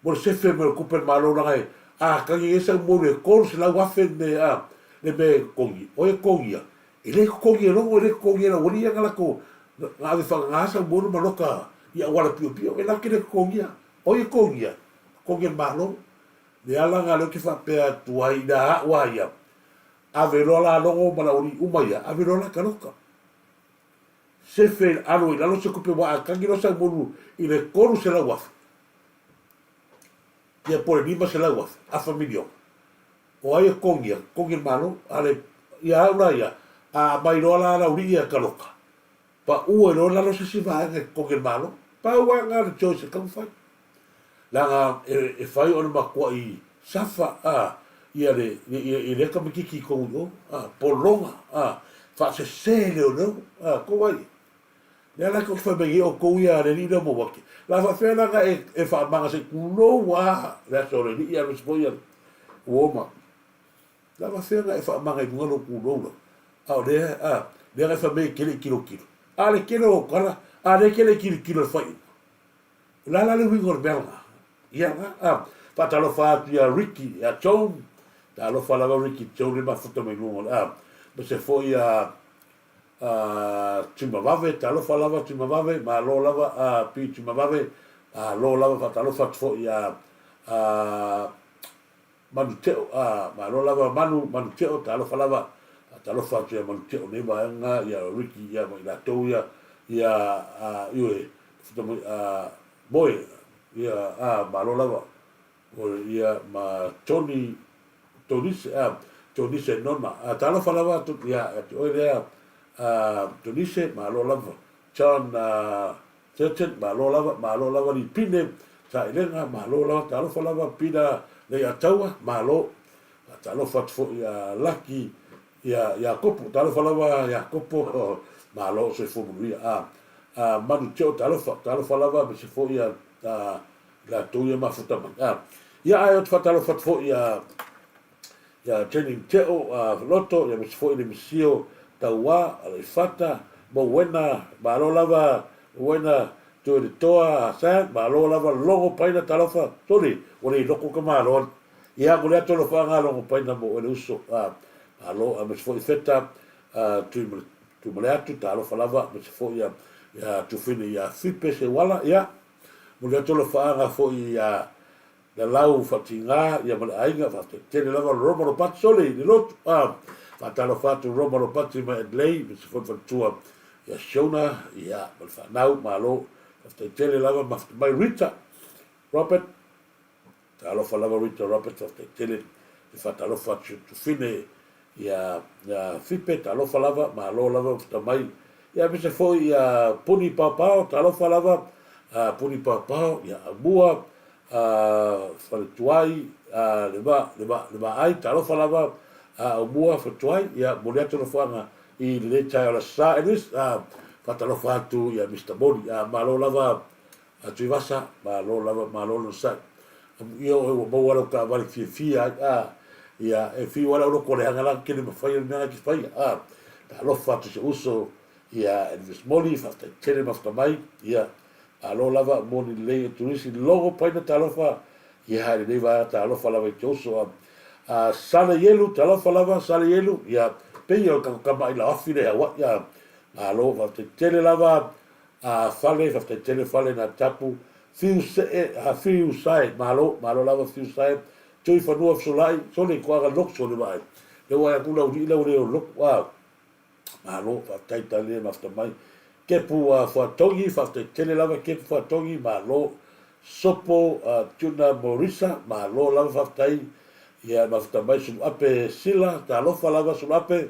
mo le sefe mai o le tupe a le Malo leaga e a tagi ai sau molu e 300,000 le mea a le mea e totogi, o ai e totogia? E le totogi e logo, e le totogi e le aualii ia na latou na ave faagagā sau molu ma loka i auala piopio, e latou te le totogia. O ai e totogia? Totogi e le Malo. Le ala lena lea ou te faapea atu ai i la au a ia, ave loa la logo ma le aualii uma ia, ave loa la ka loka. Sefe alo i lalo se tupe ua a tagi loa sau molu i le 300,000 ia po o le 500,000, afa miliona. O ai e totogia? Totogi e le Malo. A le, ia au la ia, a aumai loa la Laulii ia ka loka, pau ai loa lalo se isi vaega e totogi e le Malo. Pau lava lena o le choice e tatau ona fai. Leaga e, e fai o le matuai safa, a, ia le, ia, ia lea tamaititi i totonu i o, a, pologa, a, faasese leoleo, a, tou ai. Lea la tou te fai mai nei outou ia le alii lea o Mauate, la faapefea la ona e, e faamaga se i tulou a le aso o le alii aemaise foi ia uo ma. La faapefea ona e faamaga i luga lou tulou la. A o lea, a, lea na e fai mai e te le i tilotilo. A le tele o tala, a lea e te le i tilotilo i le faaiuga. O le a la le uiga o le mea lena? Ia lena, a, faatalofa atu ia Ricky, ia Joan, talofa lava Ricky Joan le mafuta mai luga o le, a, aemaise foi ia a Tuimavave, talofa lava Tuimavave, malo lava a P Tuimavave, malo lava faatalofa atu foi ia a Manu Teo, a malo lava Manu, Manu Teo, talofa lava, faatalofa atu ia Manu Teo nei vaega, ia Ricky ia ma i latou ia, ia a ioe, a Moe, ia a malo lava, ia ma Tony Tonise, a, Tonise Nona, a, talofa lava atu, ia, ia te oe lea, a, Tonise, malo lava, John, a, Thurton, malo lava, malo lava Lipine, Saelega, malo lava, talofa lava, Pita Leiataua, malo, faatalofa atu foi ia Laki, ia Iakopo, talofa lava Iakopo, malo, soifua manuia, a, a, Manu Teo, talofa, talofa lava, aemaise foi ia, a, i latou ia mafuta mai. A, ia ae ou te faatalofa atu foi ia, ia Jenny Teo a Loto, ia aemaise foi le Misio Tauā, Aleifata, Mouena, malo lava Mouena Tuilitoa, Sam, malo lava Logo Paina talofa, soli, ua le loko ka malo. Ia, mo le atu alofaga Logo Paina mo oe le uso, a, malo, aemaise foi Feta, a, Tuimaleatu, talofa lava, aemaise foi ia, ia Tufine ia Fipe Seuala, ia, Momoli atu alofaaga foi ia Lalau Faatiga ia ma le aiga, faafetai tele lava Roma Ropati, sole i le lotu, a faatalofa atu Roma Ropati mai Adelaide, aemaise foi le faletua ia Shona ia ma le fanau, malo, faafetai tele lava mafuta mai Rita Robert, talofa lava Rita Robert, faafetai tele le faatalofa atu Tufine Ia Fipe, talofa lava, malo lava mafuta mai. Ia aemaise foi ia Puni Paopao, talofa lava, Puni Paopao, ia Aumua, Faletuai, le va, le va, le Vaai, talofa lava, Aumua, Faletuai, ia momoli atu alofaga i lenei taeao le Aso Sa. Anyways, faatalofa atu ia Mister Moli, malo lava A Tuivasa, malo lava, malo le onosai. Amuia oe ua maua lau taavale fiafia ai, a, ia, e fiu lava lau loto leaga la ke le mafai o le mea na e te faia, a, talofa atu i si ou uso, ia, Elvis Moli, faafetai tele mafuta mai, ia, malo lava, moni lelei e Turisi, logo paina talofa, ia, i lenei vaega talofa lava i te uso, a, a, Sale Ielu, talofa lava, Sale Ielu, ia, pei o le tatou tama i Lauafi lea i Hawaii, a, malo, faafetai tele lava, A Fale, faafetai tele Fale na tapu, Fiu see, a Fiu sae, malo, malo lava Fiu sae, Tui fanua fesolai, sole koaga loku sole vaai. Lea ua ai atu lau alii lea ua le o loku a. Malo, faafetai tale mafta mai. Kepu Fuatogi, faafetai tele lava Kepu Fuatogi, malo. Sopo Tuna Morisa, malo lava faafetai. Ia mafta mai Suluape Sila, talofa lava Suluape.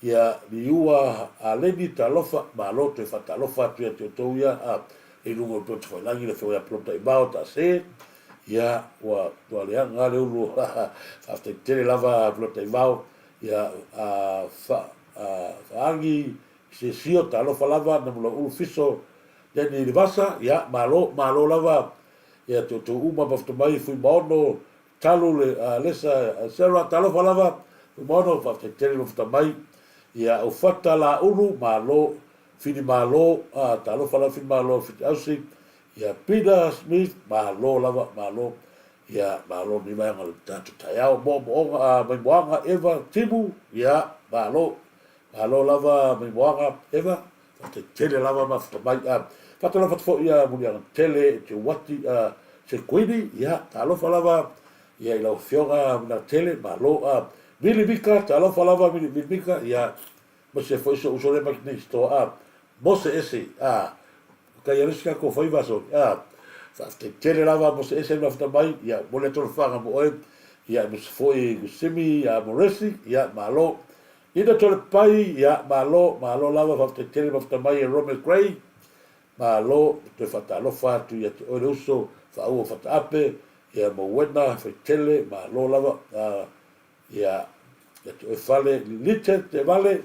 Ia Liua Aleni, talofa, malo toe faatalofa atu ia te outou ia i luga o le Peotafailangi le Afioga ia Polota Imao Taase. Ia ua ua leaga lava le ulu faafetai tele lava Polota Imao. Ia a fa a faagi sesio talofa lava na mula ulu fiso Danny Levasa ia malo malo lava ia te outou uma mafta mai Fuimaono Talu le a Lesa Sarah talofa lava Fuimaono faafetai tele mafta mai ia Aufata Laulu malo Fini Malo a talofa lava Fini Malo Fiti Ausi ia Peter Smith malo lava malo Ia, malo lenei vaega o le tatou taeao. Moomooga, a, Maimoaga, Eva, Timu, ia, malo. Malo lava Maimoaga, Eva, faafetai tele lava mafuta mai. A, faatalofa atu foi ia Muliaga Tele e te uati, a, Sekuini, ia, talofa lava ia i lau Afioga Muliaga Tele, malo. A, Vili Mika, talofa lava Vili, Vili Mika, ia, aemaise foi si ou uso lea mai Kineistoa, a, Mose Ese, a, Kai a le isi tatou faiva soli, a, faafetai tele lava mo se ese mafuta mai, ia, momoli atu alofaga mo oe, ia, aemaise foi Simi, ia, Moresi, ia, malo. Nina Tolepai, ia, malo, malo lava, faafetai tele mafuta mai e Rome Gray, malo, toe faatalofa atu ia te oe le uso, Faaua Fataape, ia, Mowena Faitele, malo lava, a, Ia, ia te oe fale, Lite Teevale,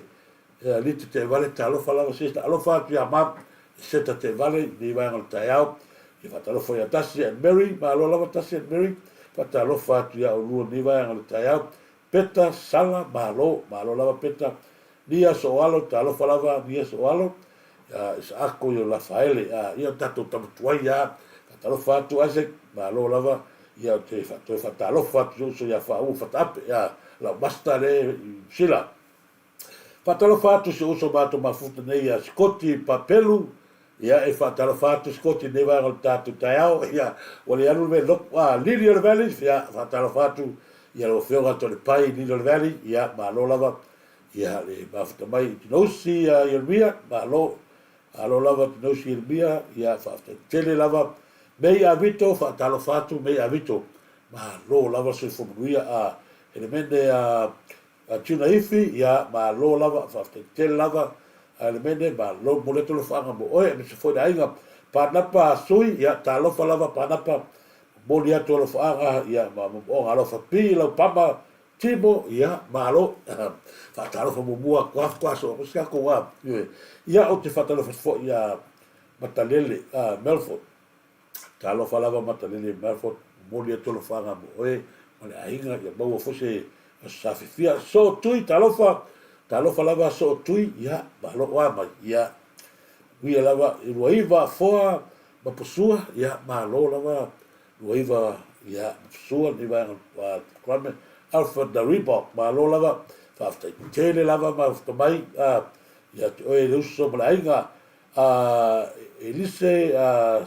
ia Lite Teevale, talofa lava sister, alofa atu ia Mom, Seta Teevale, i lenei vaega o le taeao, ia faatalofa ia Tasi and Mary, malo lava Tasi and Mary, faatalofa atu ia oulua i lenei vaega o le taeao, Peta Sala, malo, malo lava Peta, Nia Sooalo, talofa lava Nia Sooalo, ia Isaako i o Lafaele, a, ia o tatou tama tuai a, faatalofa atu Isaac, malo lava, ia ou te toe faatalofa atu i si ou uso ia Faauu Fataape, ia lau master lea i Niu Sila. Faatalofa atu i si ou uso matou mafuta nei ia Sikoti Papelu, ia e faatalofa atu Sikoti i lenei vaega o le tatou taeao, ia ua le alu le mea loku, a, Lily o le Valley, ia faatalofa atu ia lau Afioga Toalepai Lily o le Valley, ia malo lava Ia le mafuta mai i Tinousi ia Ieremia, malo, malo lava Tinousi Ieremia, ia faafetai tele lava. Mei Avito, faatalofa atu Mei Avito, malo lava soifua manuia. A Elemene a a Tuna Ifi, ia malo lava, faafetai tele lava a Elemene, malo, momoli atu alofaaga mo oe, aemaise foi le aiga Panapa Sui, ia talofa lava Panapa, momoli atu alofaaga, ia ma moomooga alofa. Pi Laupama Timo, ia, malo. Faatalofa muamua atu lava faatoa soo atu si tatou a. Ia, ou te faatalofa atu foi ia Matalele, a, Melford. Talofa lava Matalele Melford, momoli atu alofaga mo oe ma le aiga, ia maua foi se aso safifia. Soo Tui, talofa, talofa lava Soo Tui, ia, malo oa mai, ia, manuia lava, i 29 Foa ma Posua, ia, malo lava 29, ia, Sua lenei vaega o Kwame Alfred the Reebok, malo lava, faafetai tele lava ma mai ia te oe le uso ma le aiga, a Elise a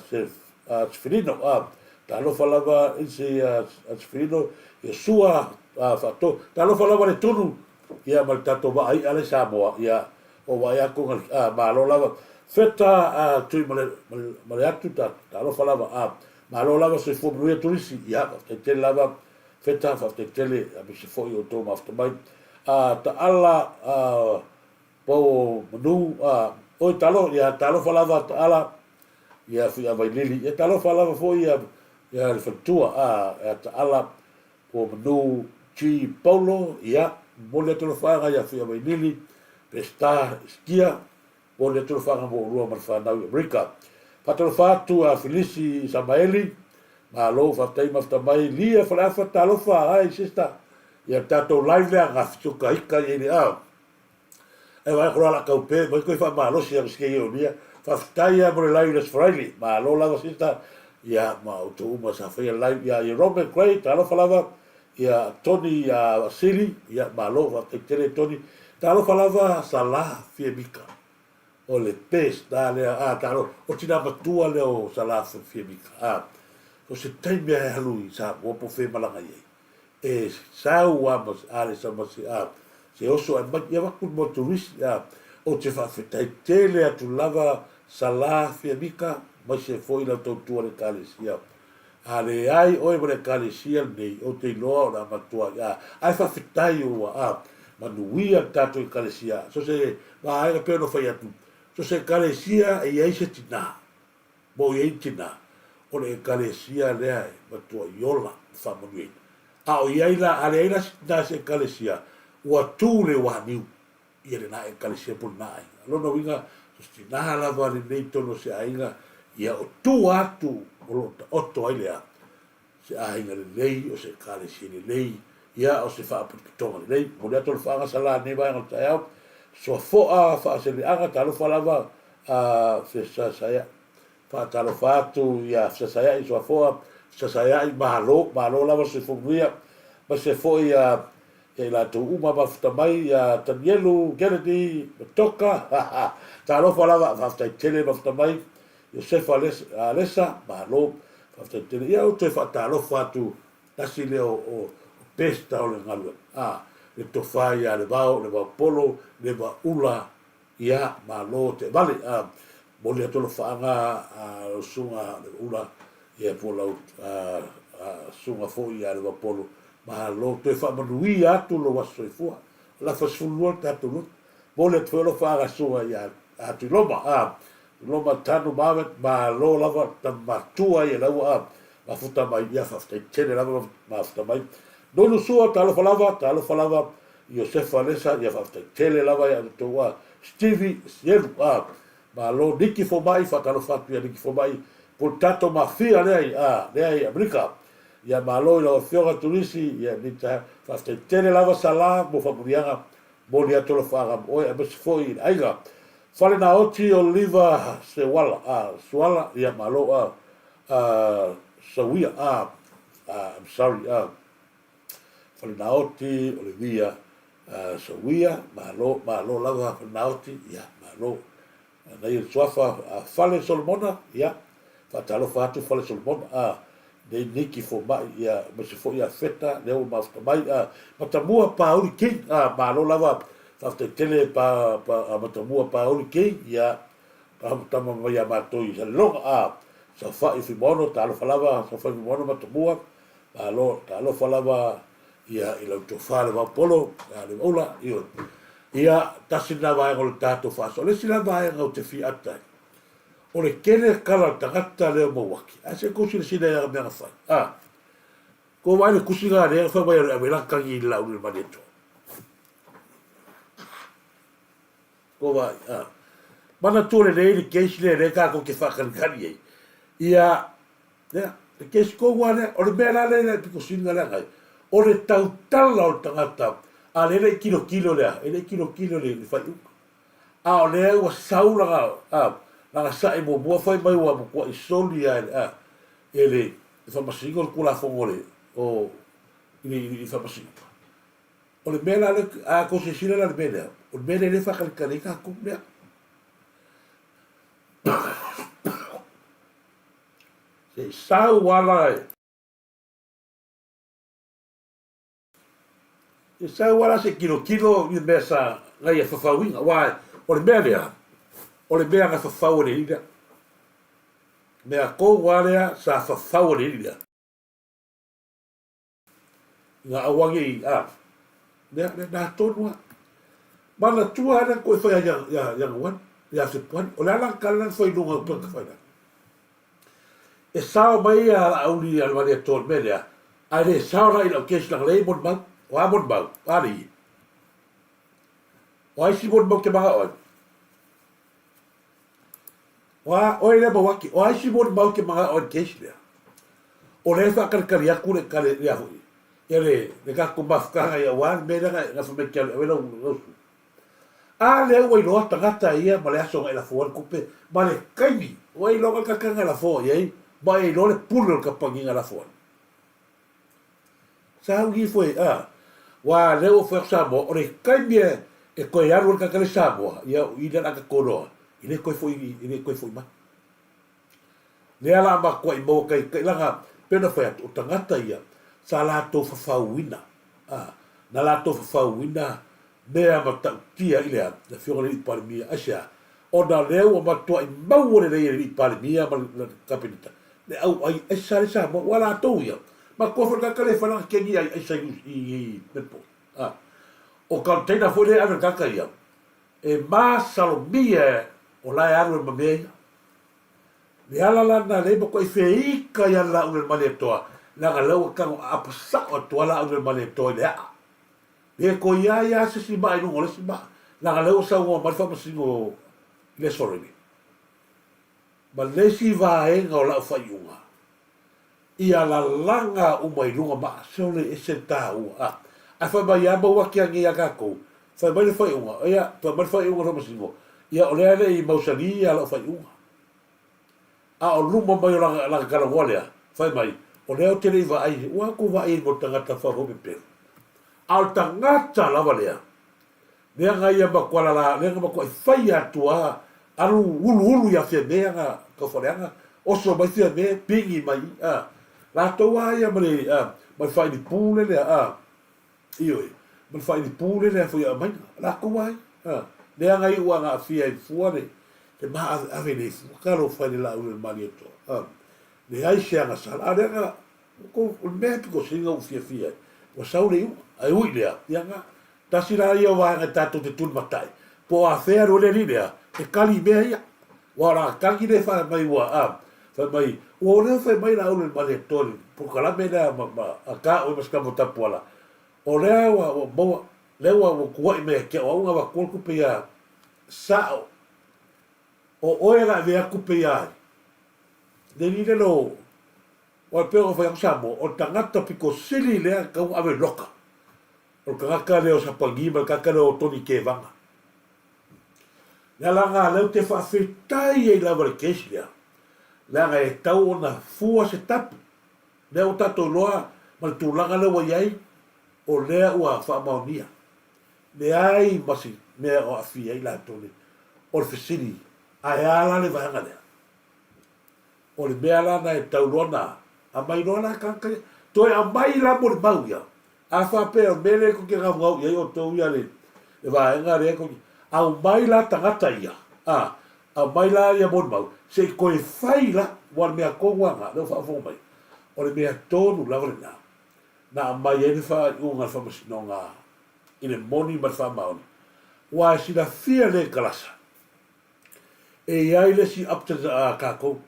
Seferino, a talofa lava Elise a Seferino, ia Sua a Faato, talofa lava le tunu, ia ma le tatou vaa i'a lea i Samoa, ia o vaai atu a malo lava, Feta a Tui ma le, ma le atu, talofa lava, a Malo lava soifua manuia Tulisi, ia faafetai tele lava Feta, faafetai tele aemaise foi o outou mafuta mai. A Taala a pau o manu a oi talo ia talofa lava Taala ia Fuiavailili, ia talofa lava foi ia ia le faletua a ia Taala pau o manu G Paulo, ia momoli atu alofaaga ia Fuiavailili, Peseta Isikia Momoli atu alofaga mo oulua ma le fanau i Amerika. Faatalofa atu a Filisi Samaeli, malo faafetai mafuta mai Lia Faleafa talofa hi sister ia le tatou live lea ga fituka ika i le a e vai ko la kau pe mai koe faamalosi a sike i onia faafetai a mo le live le Friday malo lava sister ia ma outou uma sa faia live ia i Robert Gray talofa lava ia Tony ia Vasili, ia malo faafetai tele Tony. Talofa lava Salah Fiemika o le best a lea a talo o tina matua lea o Salah Fiemika a o se taimi a e alu i Samoa po o fea e malaga i ai. E sau a ma a le sa ma se a se oso ae mai ia vaku le motorisi a ou te faafetai tele atu lava Sala Fiamika maise foi lau tautua le ekalesia a leai oe ma le ekalesia lenei ou te iloa o le a matuai a ae faafetai ua a manuia le tatou ekalesia so se vaega pei ona fai atu so se ekalesia e iai se tina Ma o i ai tina, o le Ekalesia lea e matuai ola ma faamanuiaina. A o i ai la, a leai la se tina i se Ekalesia, ua tu le waniu ia lena Ekalesia po o lena aiga. O lona uiga, so se tina lava lenei i totonu o se aiga, ia o tua atu o lo o taoto ai le a? Se aiga lelei, o se Ekalesia lelei, ia o se faapotopotoga lelei. Momoli atu alofaaga Sala i lenei vaega o le taeao. Soafoa faaseleaga, talofa lava a fesasaeaʻi. Faatalofa atu ia fesasaeaʻi Soafoa, fesasaeaʻi, malo, malo lava le soifua manuia. Aemaise foi ia ia i latou uma mafuta mai, ia Tanielu, Kennedy, Matoka, talofa lava, faafetai tele mafuta mai. Iosefa Alesa, malo, faafetai tele. Ia ou toe faatalofa atu, tasi lea o Pesta o le galuega, a, le tofa ia Levao, Levaopolo, Levaula, ia, malo teevale, a, momoli atu alofaaga a lau susuga Levaula, ia po o lau susuga foi ia Levaopolo, malo, toe faamanuia atu lou aso soifua. O le afa 12 le tatou lotu. Momoli atu foi alofaaga susuga ia Tuiloma, a, Loma tanu mavet malo lava tama matua ia laua a mafuta mai ia faafetai tele lava mafuta mai nonu sua talofa lava talofa lava Iosefa Lesa ia faafetai tele lava ia outou a Stevie Sielu a malo Niki Fomai faatalofa atu ia Niki Fomai po le tatou mafia lea i a lea i Amerika ia malo i lau afioga Tulisi ia Nita faafetai tele lava Sala mo faamanuiaga Momoli atu alofaaga mo oe aemaise foi i le aiga. Fale Naoti Oliva Sewala a Suala ia malo a a Sawia a a I'm sorry a Fale Naoti Olivia a Sawia malo malo lava Fale Naoti ia malo Nai le suafa a Fale Solomona, ia, faatalofa atu Fale Solomona, a, nei Niki Fomai, ia, aemaise foi ia Feta, lea ua mafuta mai, a, Matamua Pauli King, a, malo lava, faafetai tele pa, pa, a Matamua Pauli King, ia, tama mai ia matou i Saleloga, a, Saofai Fuimaono, talofa lava, Saofai Fuimaono Matamua, malo, talofa lava, ia, i lau tofa le Vaopolo, ia, le Vaula, ioe. Ia, tasi lena vaega o le tatou faasoa. O le isi la vaega ou te fia ata ai, o le tele kala o le tagata lea o Mauaki. Ae se i tou silasila i ana mea na fai. A, tou vaai i le tusi lena lea fai mai e ave la tagi i le Laauli o le Malietoa. Tou vaai, a. Manatua lelei le case lea lea tatou te faatalitali ai. Ia, Lea, le kesi kou lava lea. O le mea la lea e pito sili ona leaga ai, o le tautala o le tagata, a lea e le i tilotilo le a? E le i tilotilo i le faaiuga. A o lea ua sau lana, a, lana sae muamua fai mai ua matuai soli lava e le, a, e le Faamasinoga le Tulafono o le, o, i le, i le Faamasinoga. O le mea la lea, a tou silasila la i le mea lea, o le mea lea lea e faatalitali ai tatou lea. Se i sau ala e. Se i sau ala se i tilotilo i le mea sa na ia fafauina, aua o le mea lea, o le mea na fafau e le alii lea. Mea tonu lava lea sa fafau e le alii lea. Nga aua ne i, a, mea, mea na tonu lava. Manatua lava lea na toe fai ia, ia Ianuari, ia Fepuari. O le a la le tala na fai i luga o upega tafailagi? E sao mai ia Laauli ia le Malietoa i le mea lea, ae le sao la i lau case leaga leai molimau. O a molimau? O a leie? O ai si molimau te manao ai? O a, oe lea Mauaki, o ai si molimau te manao ai i le case lea? O lea e faatalitali atu le kale, ia foi, ia le, le tatou mafutaga ia aua le mea lea na, na fai mai te alu e ave lau, lau sui. A lea ua iloa tagata ia ma le aso na e lafo ai le tupe, ma le taimi ua iloa le tagata na e lafo i ai, ma e iloa le pule o le kamupani na e lafo ai. Sa au ifo e, a, ua lea ua fai atu Samoa, o le taimi e, e toe alu ai le tagata lea i Samoa, ia o i lea o le a tatou iloa, e le toe foi, e le toe foi mai. Lea la matuai maua taitai laga, pei ona fai atu, o tagata ia, Sa latou fafauina, a, na latou fafauina mea matautia i le a? Le Afioga i le Alii Palemia. Aisea? Ona o lea ua matuai maua lelei e le Alii Palemia ma le Kapeneta le auai aisa le Samoa, ua latou ia. Matua foi le tagata lea e fai lana keni ai aisa i Melbourne. A, o container foi lea e ave e le tagata ia, e masalomia o la e alu ai ma mea ia. Le ala la na lea matuai feika ia Laulualimalietoa, leaga lea ua tago aapa sao atu a Laulualimalietoa i le aa. Le toe i ai a se isi maa i luga o le isi maa, leaga lea ua saunoa mai le faamasino i le Aso Faraile. Ma le isi vaega o lau faaiuga, ia lalaga uma i luga maa, sole ese le taua. A, ae fai mai a maua ake anei ia tatou, fai mai le faaiuga, ia, fai mai le faaiuga a le faamasino, ia o lea e le i mausali ia lau faaiuga. A o luma mai o lana, lana talanoa lea, fai mai, o lea ou te le i vaai, ua outou vaai i le tagata faufau pepelo. A o le tagata lava lea, lea na ia matua lala, lea na matuai faia atu lava, alu uluulu ia Fiame ana taufaleaga, oso mai Fiame, pigi mai, a, latou lava ia ma le, a, ma le faailipu lele, a, Ioe, ma le faailipu lea foi a aumaiga, latou lava ia. A, leaga iu a na aafia ai fua le, le maaveave le fua, talofa i le laau le Malietoa. A, leai se agasala. A leaga, o le mea pito sili ona ou fiafia ai, ua sau le iuga. Ae ui i lea, ia na, tasi la ia o vaega e tatou te tulimatai, po o afea alu ai le alii lea, e kali i mea ia. Aua o le a tagi lea fai mai ua, a, fai mai, ua o lea fai mai la ulu i le Malietoa i le polokalame lea ma, ma, a ka oe ma si tama tapuala. O lea ua, ua maua, lea ua, ua tuai mai ia te au, au na avatua le tupe ia sao. O oe na avea tupe ia ai. Le alii lea lo, aua e pei ona fai atu Samoa, o le tagata pito sili lea e tatau ona ave i le loka. O le tagata lea o Sapani ma le tagata lea o Tony Tevaga. Le ala lena lea ou te faafetai ai lava i le case lea, leaga e tatau ona fua se tapu. Lea ua tatou iloa ma le tulaga lea ua i ai, o lea ua faamaonia. Leai ma se mea o aafia ai latou nei. O le fesili, ae a la le vaega lea? O le mea la lena e tatau loa ona aumai loa la tagata ia. Toe aumai la molimau ia. A faapea o le mea lea tou te naunau i ai outou ia le vaega lea tou te, aumai la tagata ia, a, aumai la ia molimau, se i toe fai la, aua o le mea tonu lava lena, lea ua faafofoga mai, o le mea tonu lava lena na aumai ai le faaiuga a le Faamasinoga i le moni ma le faamaoni, aua e silafia lelei e Kalasa, E i ai le isi option a tatou,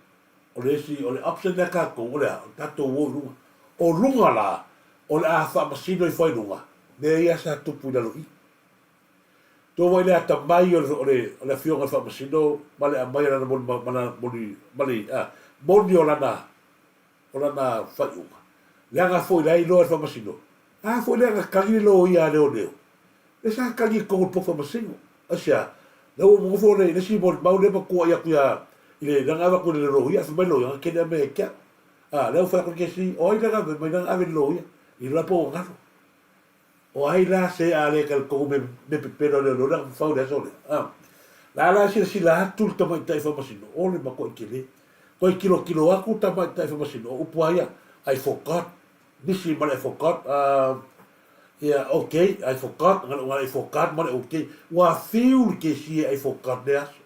o le isi, o le option lea a tatou, o le a? O le tatou o i luga. O luga la, o le a faamasino ifo ai luga, mea ia sa tupu i lalo i i. Tou vaai i le atamai o le, o le, o le afioga i le faamasino ma le aumai o lana moni, ma lana moni, ma le, a, moni o lana, o lana faaiuga. Leaga foi la e iloa e le faamasino, a foi lea na tagi le loia a leoleo, lea sa tagi i totonu o le potu faamasino. Aisea? Lea ua nofo le isi molimau lea ma tuuai atu ia i le lea na ave atu i le loia, ae fai mai le loia, na kele ame ia te au. A, lea ua fai atu le kesi, o ai lea na ave mai, lea na ave i le loia, i le la po ua galo. O ai la se a le talitonu me, me pepelo a leoleo lea na fafau i le aso lea? A, la la e silasila atu le tamaitai faamasino, o le matuai tele. Toe tilotilo atu le tamaitai faamasino, o upu lava ia, I forgot, misi ma le I forgot, uh, ia, ok, I forgot, na I forgot ma le ok. Ua fiu le kesi e I forgot lea aso.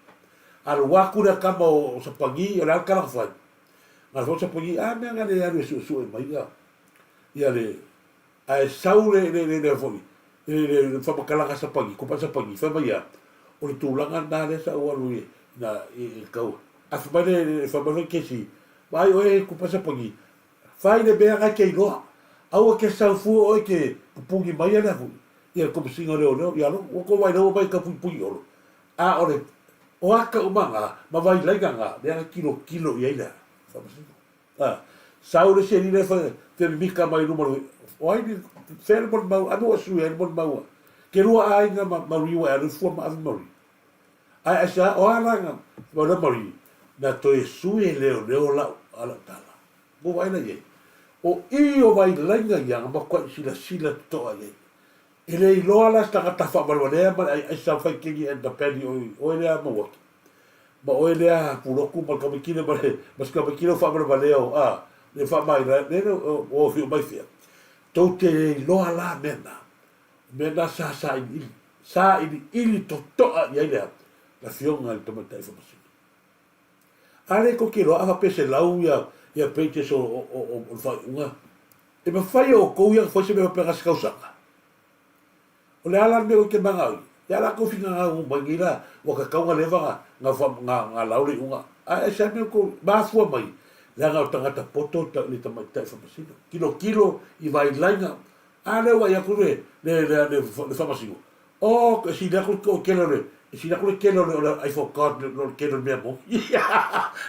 Alu atu lea tama o Sapagi, o le a le tala na fai? Na alu foi Sapagi, a mea na le alu e suesue mai ia, ia le, Ae sau le, le, le, le foi, le, le, le faamatalaga a Sapagi, Kopani Sapagi, fai mai ia, o le tulaga lena lea sa ou alu i, na, i, i tau, ae fai mai le, le, fai mai foi kesi, vaai oe Kopani Sapagi, fai le mea na e te iloa, aua ke sau fua oe ke pupuni mai ia lea foi, ia le Komesina o Leoleo, ia lo, ua tou vaai lea ua omai e tau puipui i Olo. A o le, o ata uma na, ma vailaina na, lea na tilotilo i ai le Faamasino. A, sau le isi alii lea e fia mimita mai i luma o le, o ai ni, fea le molimau, ave ua sui ai le molimau a ke lua aiga ma Marie ua e alu i fua ma ave Marie. Ae aisea, o a la na, mau lea Marie, na toe sui e leoleo lau, a lau tala. Ua vaai la i ai. O i o vailaina ia na matuai silasila totoa i ai. E le iloa la se tagata faavalevalea ma le aiaisa fai kegi and the penny oi oe lea Mauaki. Ma oe lea Pulotu ma le tamaitile ma le ma si tamaitile o faavalevalea o a le faamaila le o o fio mai fea. Tou te le iloa la mea na. O mea na sa sailiili, sailiili totoa i ai le le Afioga i le Tamaitai Faamasino. A le tou te iloa, a faapea 100 ia ia pages o o o o le faaiuga, e mafai e outou ia ona fai se mea faapena se tausaga? O le a la le mea ou te manao i ai? Ia latou finagau mai nei la, ua tatau ona leva na na lau le iuga. Ae aisea mea tou mafua mai, leaga o tagata poto le tamaitai faamasino. Tilotilo i vailaina, a lea ua i atu le le le le faamasino, oh e sili atu le toatele o le, e sili atu le tele o le o le I forgot le le tele o le mea moni.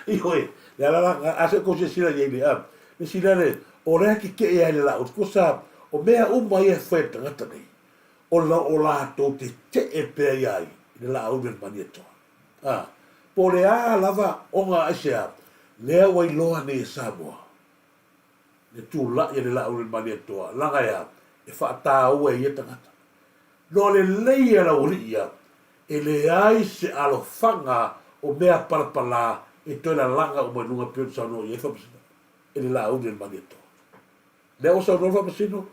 Ioe, le ala la, a se tou silasila i ai le, le sili le, o lea e tetee ai le laau, tusa o mea uma ia e fai e le tagata nei, o la, o latou tetee pea ia ai i le laau le Malietoa. A, po o le a lava ona aisea, lea ua iloa nei e Samoa le tula'i a le laau le Malietoa, laga e a? E faataua e ia tagata. Noa lelei e lau alii ia, e leai se alofaga o mea palapala e toe lalaga uma i luga pei ona saunoa i ai Faamasino e le Laauli o le Malietoa. Lea ua saunoa le Faamasino,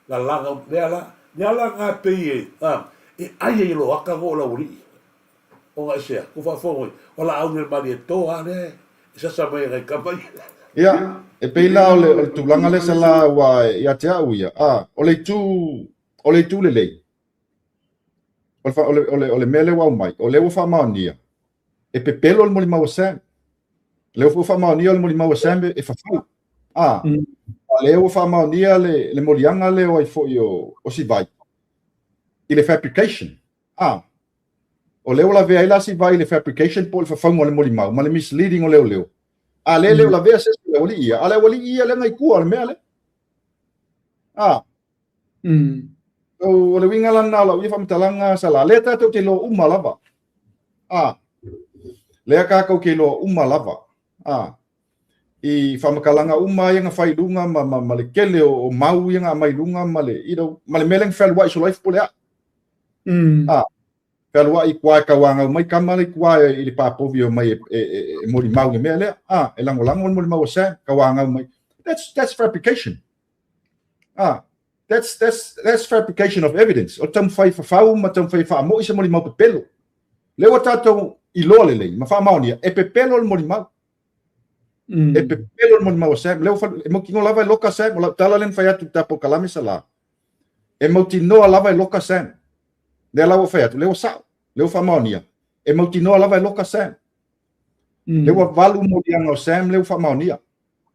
lalaga uma, lea la, lea la na pei e, a, e ai ai e loaka no o lau alii ia. Ona aisea? Kou faafofoga mai, o Laauli o le Malietoa a lea e sasa mai e nai tama ia. Ia, e pei la o le, o le tulaga lea sa la ua ia te au ia, a, o le itu, o le itu lelei, o le, o le, o le, o le mea lea ua aumai, o lea ua faamaonia, e pepelo le molimau a Sam. O lea ua faamaonia le molimau a Sam e fafau. A, a lea ua faamaonia le, le moliaga lea o ai foi o, o Sivai i le fabrication. A, o lea ua lavea ai la Sivai i le fabrication po o le fafauga o le molimau ma le misleading o leoleo. A lea le o lavea se isi o le aualii ia, a le aualii ia lea na i tua o le mea lea. A, So, o le uiga la lena o lau ia faamatalaga Sala, lea tatou te iloa uma lava. A, lea tatou te iloa uma lava. A, i faamatalaga uma ia na fai i luga ma, ma, ma le tele o, o mau ia na aumai i luga ma le, you know, ma le mea lea na fealuai solo ai Fepuleai. A, fealuai i tua e tauanau mai tama le i tua i le papovi e omai e, e, e, e molimau i le mea lea. A, e lagolago le molimau a Sam, tauanau mai. That's, that's fabrication. Ah, that's, that's, that's fabrication of evidence. O taumafai fafau ma taumafai faamo'i se molimau pepelo. Lea ua tatou iloa lelei ma faamaonia, e pepelo le molimau. E pepelo le molimau a Sam. Lea ua e mautinoa lava e loka Sam. O lau tala lea na fai atu i ta polokalame sa la. E mautinoa lava e loka Sam. Lea la ua fai atu, lea ua sao, lea ua faamaonia. E mautinoa lava e loka Sam. Lea ua valu moliaga o Sam lea ua faamaonia.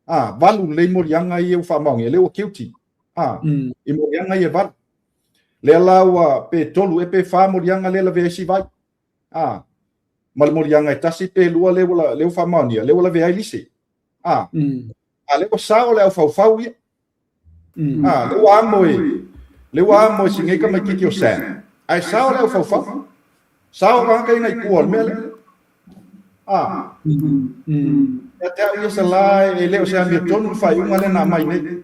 A, valu lelei moliaga ia ua faamaonia, lea ua guilty. A, i moliaga ia e valu. Lea la ua pe tolu ea pe fa moliaga lea lavea ai Sivai. A, ma le moliaga e tasi pe lua lea ua, lea ua faamaonia, lea ua lavea ai Lise. A, a lea ua sao le aufaufau ia. A, lea ua amo e, lea ua amo e si nei tamaititi o Sam. Ae sao le aufaufau. Sao tagata ia na i tua o le mea lea. A, ia te au ia sa la e le o se amiotonu le faaiuga lea na aumai nei.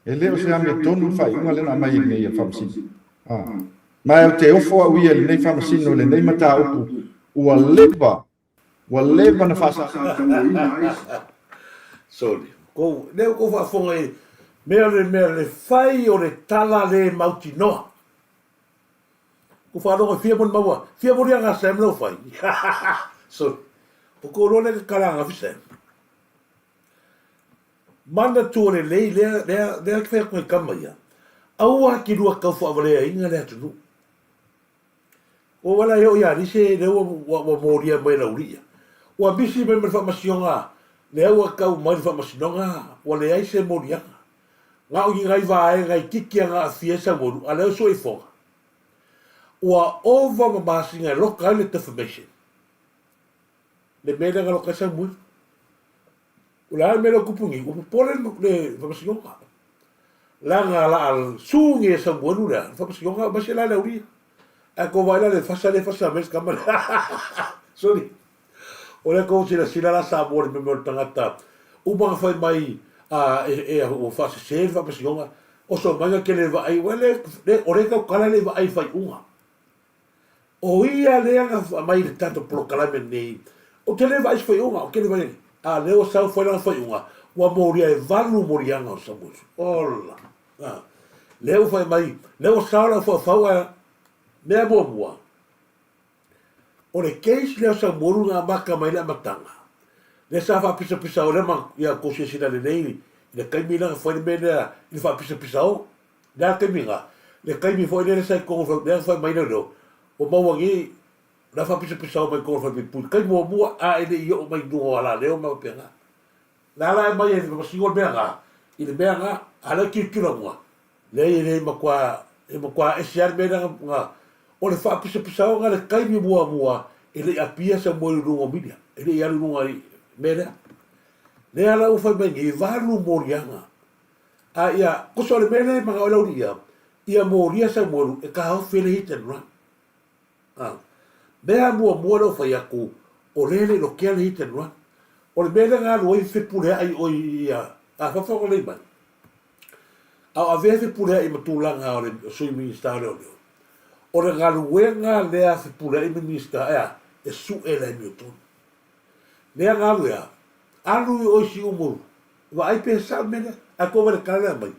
E le o se amiotonu le faaiuga lea na aumai nei e le Faamasino. A, ma ou te ofo au ia i lenei Faamasino i lenei mataupu ua leva Ua leva na faasatauaina ai. Sorry. Kou, lea ua kou faafofoga i mea o le mea le fai o le tala le mautinoa. Kou faalogo e fia molimau a, fia moliaga a Sam lea ua fai. Sorry. O kou iloa lea ke kala angafi Sam. Manatua lelei lea, lea, lea ke fai atu ngai tama ia. Aua ki lua tau faavaleaina le atunuu. Ua wala e oo ia Lise lea ua, ua, ua molia mai e lau alii ia. Ua misi mai ma le faamasinoga, lea ua tau mai le faamasinoga, ua leai se moliaga. Na o ni nai vaega itiiti a na aafia ai Samuelu, a lea ua sue ifoga. Ua ova ma masina e loka ai le defamation. Le mea lea na loka ai Samuelu. O le a le mea lea ua tupu nei, ua popole le faamasinoga. Leaga la a su nei e Samuelu lea, le faamasinoga, aemaise la le aulia. Ae kou vaai la le fasa lea e fasa mai le tama lea. Sorry. O lea kou silasila la Samoa i le mea o le tagata uma na fai mai a e, e ua faasese le faamasinoga, oso mai na tele vaai, ua le, le, o lea tautala le vaai i faaiuga. O ia lea na aumai i le tatou polokalame lenei, ou te le vaai i se faaiuga, ou te le vaai, a o lea ua sau fai lana faaiuga, Ua molia e valu moliaga o Samuelu. Ola! A, lea ua fai mai, lea ua sao lau faufau ae mea muamua, o le case lea o Samuelu na amata mai le amataga, lea sa faapisapisao lea ma ia tou silasila lelei i le taimi lea na fai le mea lea i le faapisapisao, le a le taimi lena? Le taimi foi lea sa i totonu lea na fai mai leoleo, ua maua nei la faapisapisao mai totonu o le falepuipui, taimi muamua a e le i oo mai i luga o alaleo ma faapena. Le la e aumai e masino le mea na, i le mea na, a lea tilotilo atu na, leai e le matua, e matua ese lava le mea lea na, o le faapisapisaoga le taimi muamua e le i apia Samuel i luga o media, e le i alu i luga i mea lea. Lea la ua fai mai nei, e valu moliaga. A ia, kosa o le mea lea e manao ai le aualii ia, ia molia Samuelu e taofi ai le hit and run. A. Mea muamua lea ua fai atu, o lea e le i lotea le hit and run. O le mea lea na alu ai Fepuleai oi ia afafa ona lei mai. A o avea Fepuleai ma tulaga o le Sui Minisita o Leoleo, o le galuega lea a Fepuleai ma Minisita e a? E sue le amiotonu. Lea na alu e a? Alu i oi Siumu Vaai pe sao le mea lea. Ae kova i le tala lea aumai.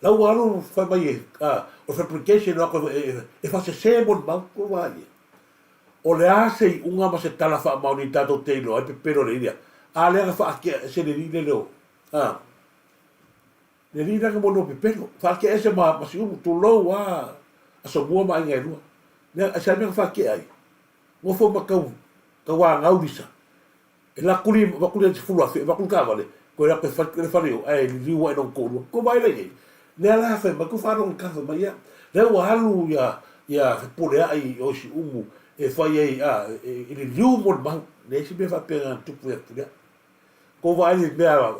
La ua alu fai mai e, a, o le fabrication o e, e faasese mo le mau. Kova ai e. O le a se iuga ma se tala faamaoni tatou te iloa ai pepelo le ilia. A lea na faatea ese le alii lele o, a, le alii lea na monoa pepelo. Faatea ese ma, ma Siumu, tulou a, Asomua ma aiga e lua. Lea, se a mea na faatea ai. Nofo ma tau, tauanau lisa. E lakuli, avatu le 10,000, avatu le taavale, toe alu atu e fai le fale o, ae liliu ae lona toalua. Tou vaai la i ai? Lea la fai mai, tou faalogo i le tala fai mai, ia, lea ua alu ia, ia Fepuleai o Siumu e fai ai, a, e, e liliu mo le mau. Leai se mea faapena na tupu ia Fepuleai. Tou vaai i le mea,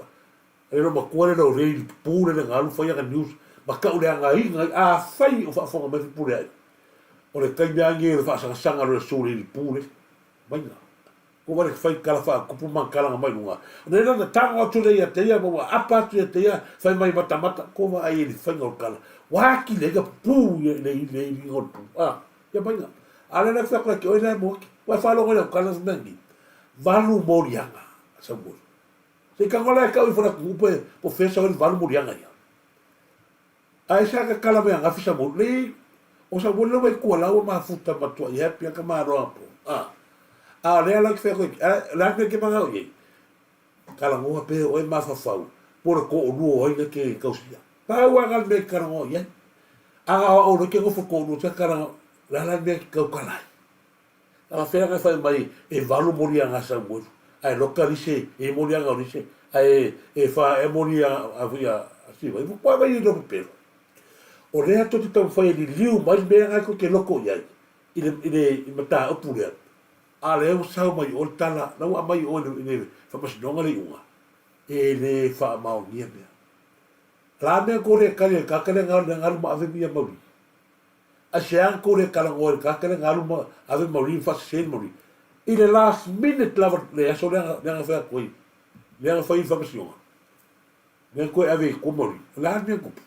le loomatua lea o le i pupuu lele na alu fai ana news ma tau leagaina ai, afai o faafofoga mai Fepuleai, o le taimi lava lenei o le faasagasaga loa e le su i le pupuu lele. Maiga. Ko wale whai kala whaakupu ma karanga mai runga. Nei la na tango atu lea ia te ia, ma ua apa atu ia te ia, whai mai matamata, ko wa ai e le whainga o kala. Wa ki le iga pupuu ia le i le i o le pupuu. Ah, ia mainga. A le la whai koe ki oi la mo ki. Wa whalongo ia kala mea ni. Valu morianga, sa mori. Se ka ngola e kau i whana kupu po whesa o le valu morianga ia. Ae sa ka kala mea ngafi sa mo le o sa mo le wai kua laua mafuta matua i happy ka maro apo. A. A le ala ki whea a le ala ki mangau i. Kala ngoa pe oe mafafau po le ko o luo ai na ke kausia. Pau a ngal me kala ngoa i ai. A o o le ke ngofo ko luo te kala la la me kau kalai. A whea ka whai mai e valu morianga sa mo. Ae loka lise e morianga o lise ae e wha e moria a a siwa. I kwa mai i lopo pero. O lea to te taumawhai e liliu mai le mea ngai ko te loko i ai, i le, i le i mataupu lea. A lea ua sau mai o le tala, la ua aumai o i le, i le faamasinoga le iuga, e le faamaonia mea. La mea ko le kali e ka kale ngalu ngalu ma ave mia mauri. A se ang ko le kala ngoe ka kale ngalu ma ave mauri fa se mauri. I le last minute lava le aso le le nga fa koi. Le nga fa i faamasinoga. Mea koe ave i komori, o le a le mea kupu?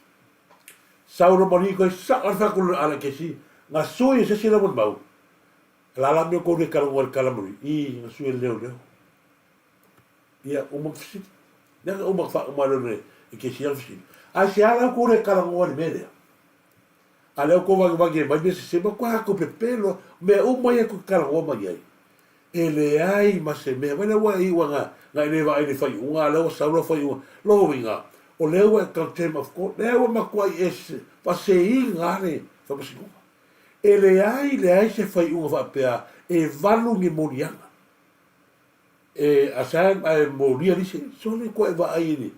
Sau lo mari koe sa o le whakulu ala kesi, nga sui e sesi la mau. La la mea koe kala ngoi kala mori, i nga sui e leo leo. Ia uma fisili. Nea ka uma wha uma leo le e kesi ala fisili. A se ala koe kala ngoi le mea lea. A leo ko wangi wangi e mai mea se ma koe ako pepelo, mea uma ia koe kala ngoi mai ai. E leai ma se mea, wele ua iu anga nga e le vaai le whaiunga, a lea ua sau la whaiunga. Lona uiga, o lea ua e contempt of court, lea ua matua i e faaseiga le faamasinoga. E leai, leai se whaiunga faapea e valu ni moliaga. E assign ae molia lise, sole koe e vaai i le,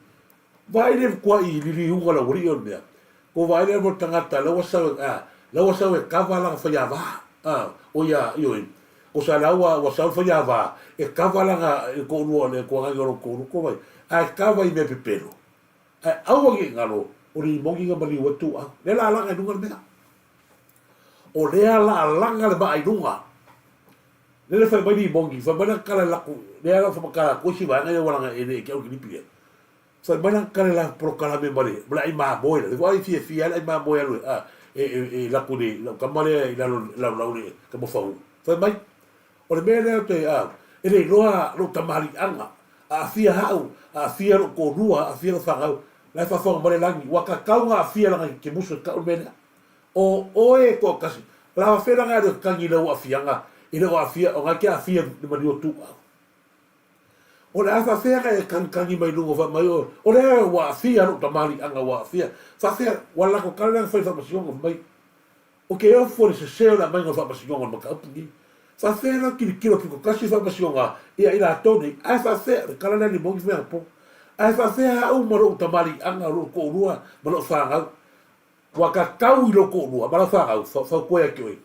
vaai le koa i liliuga la ualii o le mea. Ko vaai le mo tagata, la ua sau e, a, la ua sau e kava lana faiava, a, o ia, ioe, ko sa la ua, ua sau le faiava, e kava lana, i ko ulua, le koa ngai o ko ko vai, ae kava i mea pepelo. Ae aua nge ngalo, o le imogi nga maliu atu au. Le la langa i lunga le mea. O lea laalanga le maa i luga. Lele fai mai limoni, fai mai la kala laku, lea la whamakala koe si vaenga ia walanga e le ke au kilipi ia. Fai mai la kala la porokalame ma le, ma le ai mamoe la. Le ai fia fia le ai mamoe alu a e e e laku le lau kama lea i lalo lau lau le kama fau. Fai mai, o le mea lea te a e le iloa lou tamaliiaga. Aafia ha'u, aafia lo'u toalua, aafia lo'u fanau, la e faafofoga mai le lagi, ua tatau ona aafia leaga e te musu e ta'u le mea lea. O oe e toatasi, la faafefea la ona e alu e tagi i lau aafiaga e le o aafia, ona e te aafia i le maliu o tuuau. O le a faafefea ona e tagitagi mai luga fai mai oe, o lea ua aafia lo'u tamaliiaga ua aafia, faafefea, ua latou tala lea na fai i le faamasinoga fai mai, Ou te ofo i le sese o le aumaiga o le faamasinoga o le mataupu lenei. Faafefea la tilotilo pitotasi le faamasinoga ia i latou nei? Ae faafefea, o le tala lea a Limoni fai anapo, ae faafefea au ma lou tamaliiaga, lou toalua ma lou fanau? Ua tatau i lou toalua ma lau fanau, fautua ia te oe,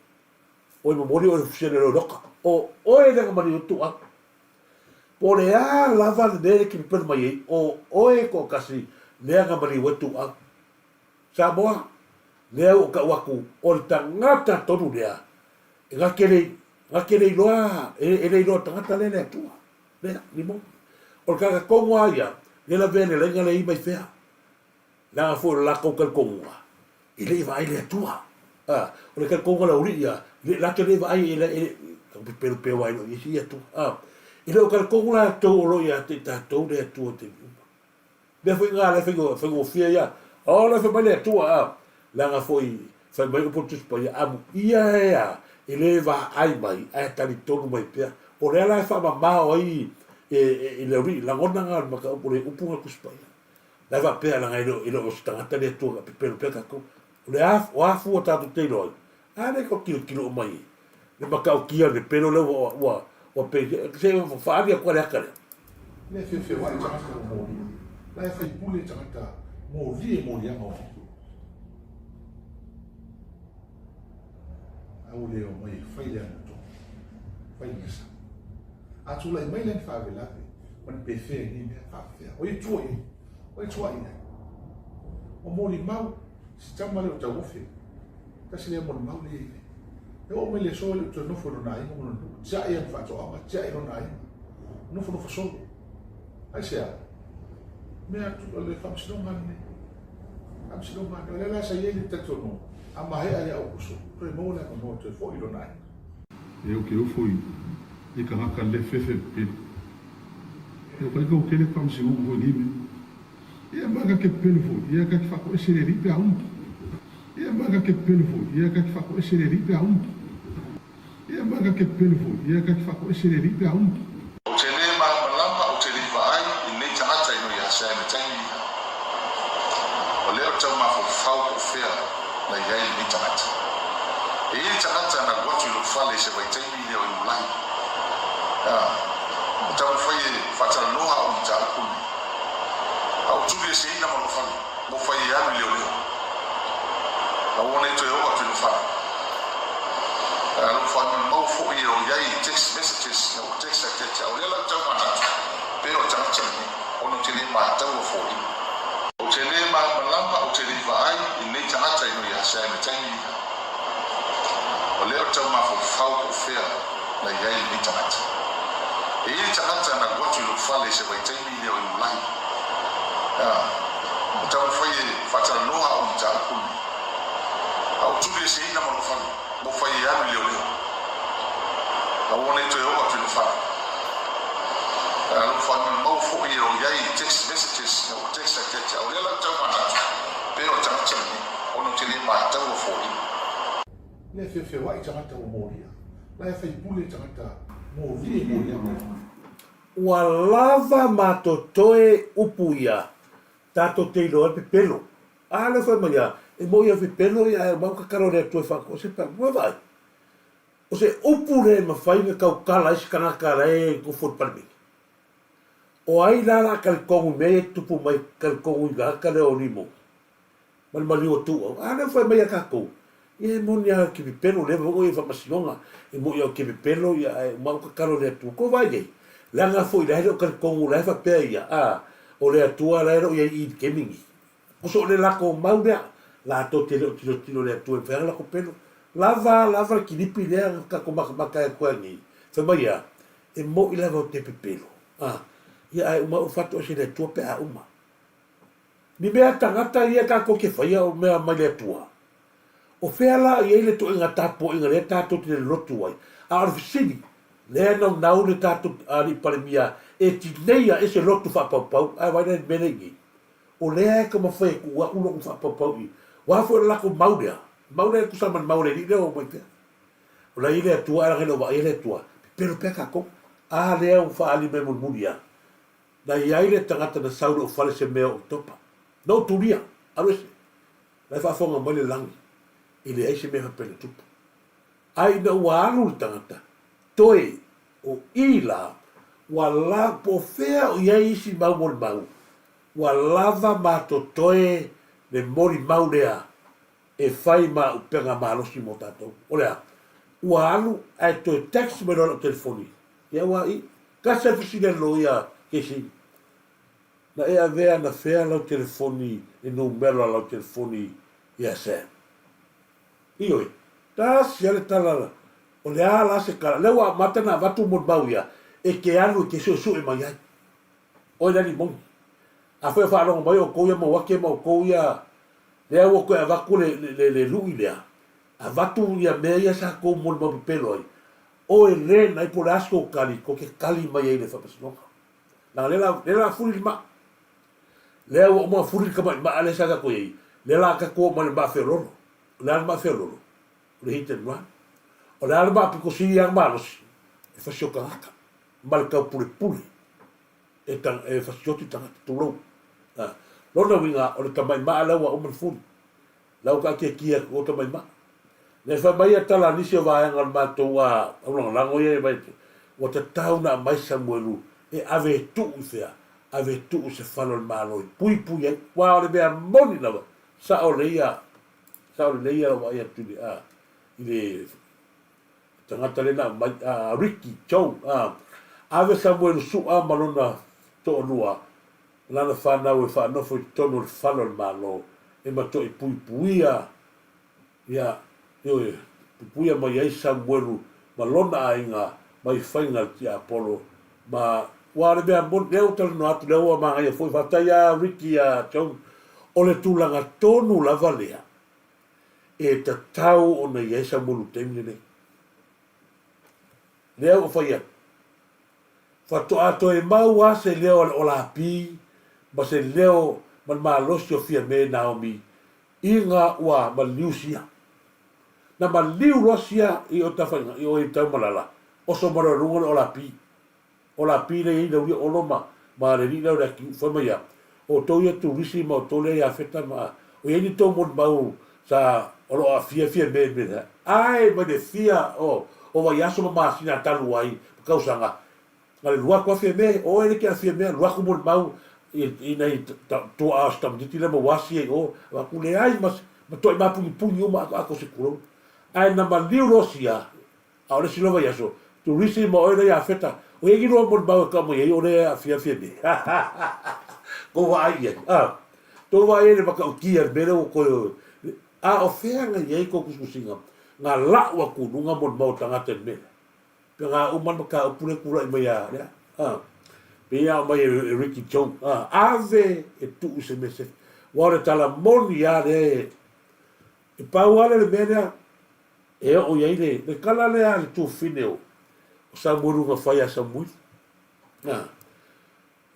Oi momoli oe fusele lou loka, o oe lea na maliu atu au. Po o le a lava le mea e te pepelo mai ai, o oe toatasi lea na maliu atu au. Samoa, lea ua tau atu o le tagata tonu lea, e na te le, na te le iloa, e le iloa tagata lea le Atua, lea, Limoni. O le tagata tonu lava ia, lea lavea le laina lea i mai fea. Leaga foi o le latou talitonuga, e le i vaai le Atua. A, o le talitonuga o le aualii ia, le, la te le vaai, e, e, e, pepelo pea aua e le o i ai se Atua. A, e le o talitonu latou o lo o ia te i tatou le Atua i taimi uma. Mea foi na la e faigofie ia. O la e fai mai le Atua a, leaga foi fai mai upu o le Tusi Paia, amuia e a, e le vaai mai ae talitonu mai pea. O lea la e faamamao ai i le aualii, lagona na o le mataupu o le upu na Tusi Paia. La e faapea leaga e le o se tagata le Atua na pepelo pea tatou. O le a, o a fua tatou te iloa ai? A lea tau tilotilo mai i le matautia o le pepelo lea ua, ua, ua pei, se i faaali atu le ata lea. Lea e feofeoai tagata ua molia. La e faipule tagata molia i moliaga o Atua. A ua le omai e fai le amiotonu, fai le mea sao. A tulai mai la ni faalavelave ma ni pefea i nei mea, faapefea? O ai e tua i ai? O ai e tua i ai? Ua molimau si tama lea o Tauofe, tasi lea molimau lea i ai. E oo mai le aso e le o toe nofo i lona aiga ma lona nuu, tiai ana faatoaga, tiai lona aiga, nofonofo solo. Aisea? Mea atu, o le faamasinoga lenei. Faamasinoga lenei. O lea la sa i ai le talitonuga, a maea ia Aokuso, toe maua le avanoa toe foi i lona aiga. E o ke ofo i i kanaka le fefe pepelu. E o ka ika o kele faamasinoga foi nei mea. Ia ma ka ke pepelu foi, ia ka ke faatoese le alii pe a uma. Ia ma ka ke pepelu foi, ia ka ke faatoese le alii pe a uma. Ia ma ka ke pepelu foi, ia ka ke faatoese le alii pe a uma. Ou te le malamalama, ou te le i vaai i lenei tagata i noi asea i le taimi ia. O lea ou te tau mafaufau po o fea na i ai lenei tagata. E i ai le tagata na alu atu i lou fale i se vaitaimi lea o Iulai. A, ua taumafai e faatalanoa au i mataupu lenei. A ua tulieseina ma lou fale, ua fai e alu i leoleo. A ua nei toe oo atu i lou fale. A lou faamau foi e o i ai i text messages na ua text atu ia te au. O lea la ou tau manatu, pe o le tagata lenei, ona ou te le mataua foliga. Ou te le malamalama, ou te le i vaai i lenei tagata i noi asea i le taimi ia. O lea ou te tau mafaufau po o fea na i ai lenei tagata. E i ai le tagata na alu atu i lou fale i se vaitaimi lea o Iulai. A, ua taumafai e faatalanoa au i mataupu lenei. A ua tulieseina ma lou fale, ua fai e alu i leoleo. A ua nei toe oo atu i lou fale. A lou faamau foi e o i ai i text messages na ua text atu ia te au. O lea la ou te tau manatu, pe o le tagata lenei, ona ou te le mataua foliga. Lea e feofeoai tagata ua molia. La e faipule tagata molia i moliaga o Atua. Ua lava ma totoe upu ia tatou te iloa ai le pepelo. A lea fai mai ia, e moi ia pepelo ia ae uma tatalo le Atua e faatoese pe a ua vaai. O se upu lea e mafai ona tautala ai se tagata la e nofo i le Palemene. O ai la la talitonu i mea ia e tutupu mai talitonu i le ata lea o Limoni ma le maliu o Tuuau. A lea ua fai mai ia tatou, ia e moni lava ou te pepelo, leva foi oe i faamasinoga, e moi lava ou te pepelo ia ae uma ou tatalo i le Atua. Kou vaai i ai? Leaga foi la e le o talitonu la e faapea ia, a, o le Atua la e le o i ai i i le taimi lenei. O so o le latou mau lea, latou te le o tilotilo i le Atua e mafai ona latou pelo. Lava, lava le kilipi lea na tatou matamata atu ai nei, fai mai a, e moi lava ou te pepelo, a, ia ae uma ou fatoese i le Atua pe a uma. Ni mea tagata ia tatou te faia o mea mai le Atua. O fea la i ai le toega tapuaiga lea tatou te lolotu ai? A o le fesili, lea e naunau le tatou Alii Palemia E tineia e se lotu faapaupau, ae vaai la i le mea lea i nei. O lea e taumafai e tuu atu lotu faapaupau i, aua foi o le latou mau lea, mau lea e tusa ma le mau a le alii lea ua omai pea. O la e i ai le Atua ae leaga e le o vaaia le Atua, pepelo pea tatou. A lea ua faaali mai mulimuli a, na i ai le tagata na sau i lou fale se mea o Oketopa. Na ou tulia, alu ese. La e faafofoga mai le lagi, e leai se mea faapea na tupu. Ae ina ua alu le tagata, toe o i la, ua la, po o fea o i ai isi mau molimau, ua lava ma totoe le molimau lea e fai ma upega malosi mo tatou. O le a? Ua alu ae toe text mai loa lau telefoni, ia ua i, tasi lava le fesili a le loia Casey, Na e avea anafea lau telefoni le numera o lau telefoni ia Sam? Ioe, tasi lava le tala, o le a la se tala, lea ua amata ona avatu molimau ia, e te alu e te suesue mai ai. Oe le alii moni. Afai o faalogo mai outou ia Mauake ma outou ia, lea ua toe avatu le, le, le lui lea, avatu ia mea ia sa tou molimau pepelo ai, oe le nai po o le a se tou tali, tou te tali mai ai i le faamasinoga. Leaga lea la, lea la fuli le maa. Lea ua uma ona fuli le tamai maa lea sa tatou i ai, lea la tatou oo mai i le maa feololo. O le a le maa feololo? O le hit and run. O le a le maa pito sili lava ona malosi? E fasi o tagata ma le taupulepule e, ta, e fasioti tagata, tulou. A, lona uiga, o le tamai maa lea ua uma ona fuli. La ua taatiatia atu o tamai maa. Na fai mai ia tala a nisi o vaega o le matou a aulagolago ia e vai atu, ua tatau ona aumai Samuelu e ave e tuu i fea? Ave e tuu i se fale o le Malo e puipui ai. Aua o le mea moni lava, sao lelei ia, sao lelei ia lau vaai atu i le, a, i le tagata lea na aumai, a, Ricky Joe, a, ave Samuelu Su'a ma lona toalua lana fanau e faanofo i totonu o le fale o le Malo e matuai puipuia, ia, ioe, puipuia mai ai Samuelu ma lona aiga mai faiga a le tiapolo ma, ua o le mea moni, lea ua talanoa atu, lea ua manaia foi, faafetai ia Ricky ia Joan, o le tulaga tonu lava lea e tatau ona i ai Samuelu i le taimi lenei. Lea ua fai atu. Faatoa toe mau lava se leo a le Olapi ma se leo ma le malosi o Fiame Naomi ina ua maliu sia. Na maliu loa sia i o tafaiga i o i Taumalala, oso mai loa i luga le Olapi. Olapi lea e i ai Laulia Olo ma ma le alii lea o Leakiu, fai mai ia, O outou ia turisi ma outou lea Iafeta ma o i ai ni tou molimau sa o lo o aafia Fiame i le mea lea. Ae mai le fia o o vaiaso ma masina talu ai ma tausaga, na le lua atu a Fiame, o oe le ke a Fiame, lua atu molimau i i nai tuaa o si tamaititi lea ma uasi ai o, avatu leai ma ma toai mapunipuni uma atoato se tulou. Ae na maliu loa sia, a o le isi loa vaiaso, turisi ma oe la Iafeta, o iai ni lua molimau e tau mai ai o lea e aafia Fiame. Tou vaai i ai, a, tou vaai ai i le matautia i le mea lea ua toe, a o fea na i ai tou tusitusiga na lau atu i luga molimau o tagata i le mea lea? Pe na uma le mataupu lea tulai mai ia lea, a, pei a aumai e Ricky Jones, a, ave e tuu i se mea sefe. Aua o le tala moni lava lea e pau lava lea o le mea lea e oo i ai le, le tala lea a le tuafafine o, o Samuelu na fai ia Samuelu. A,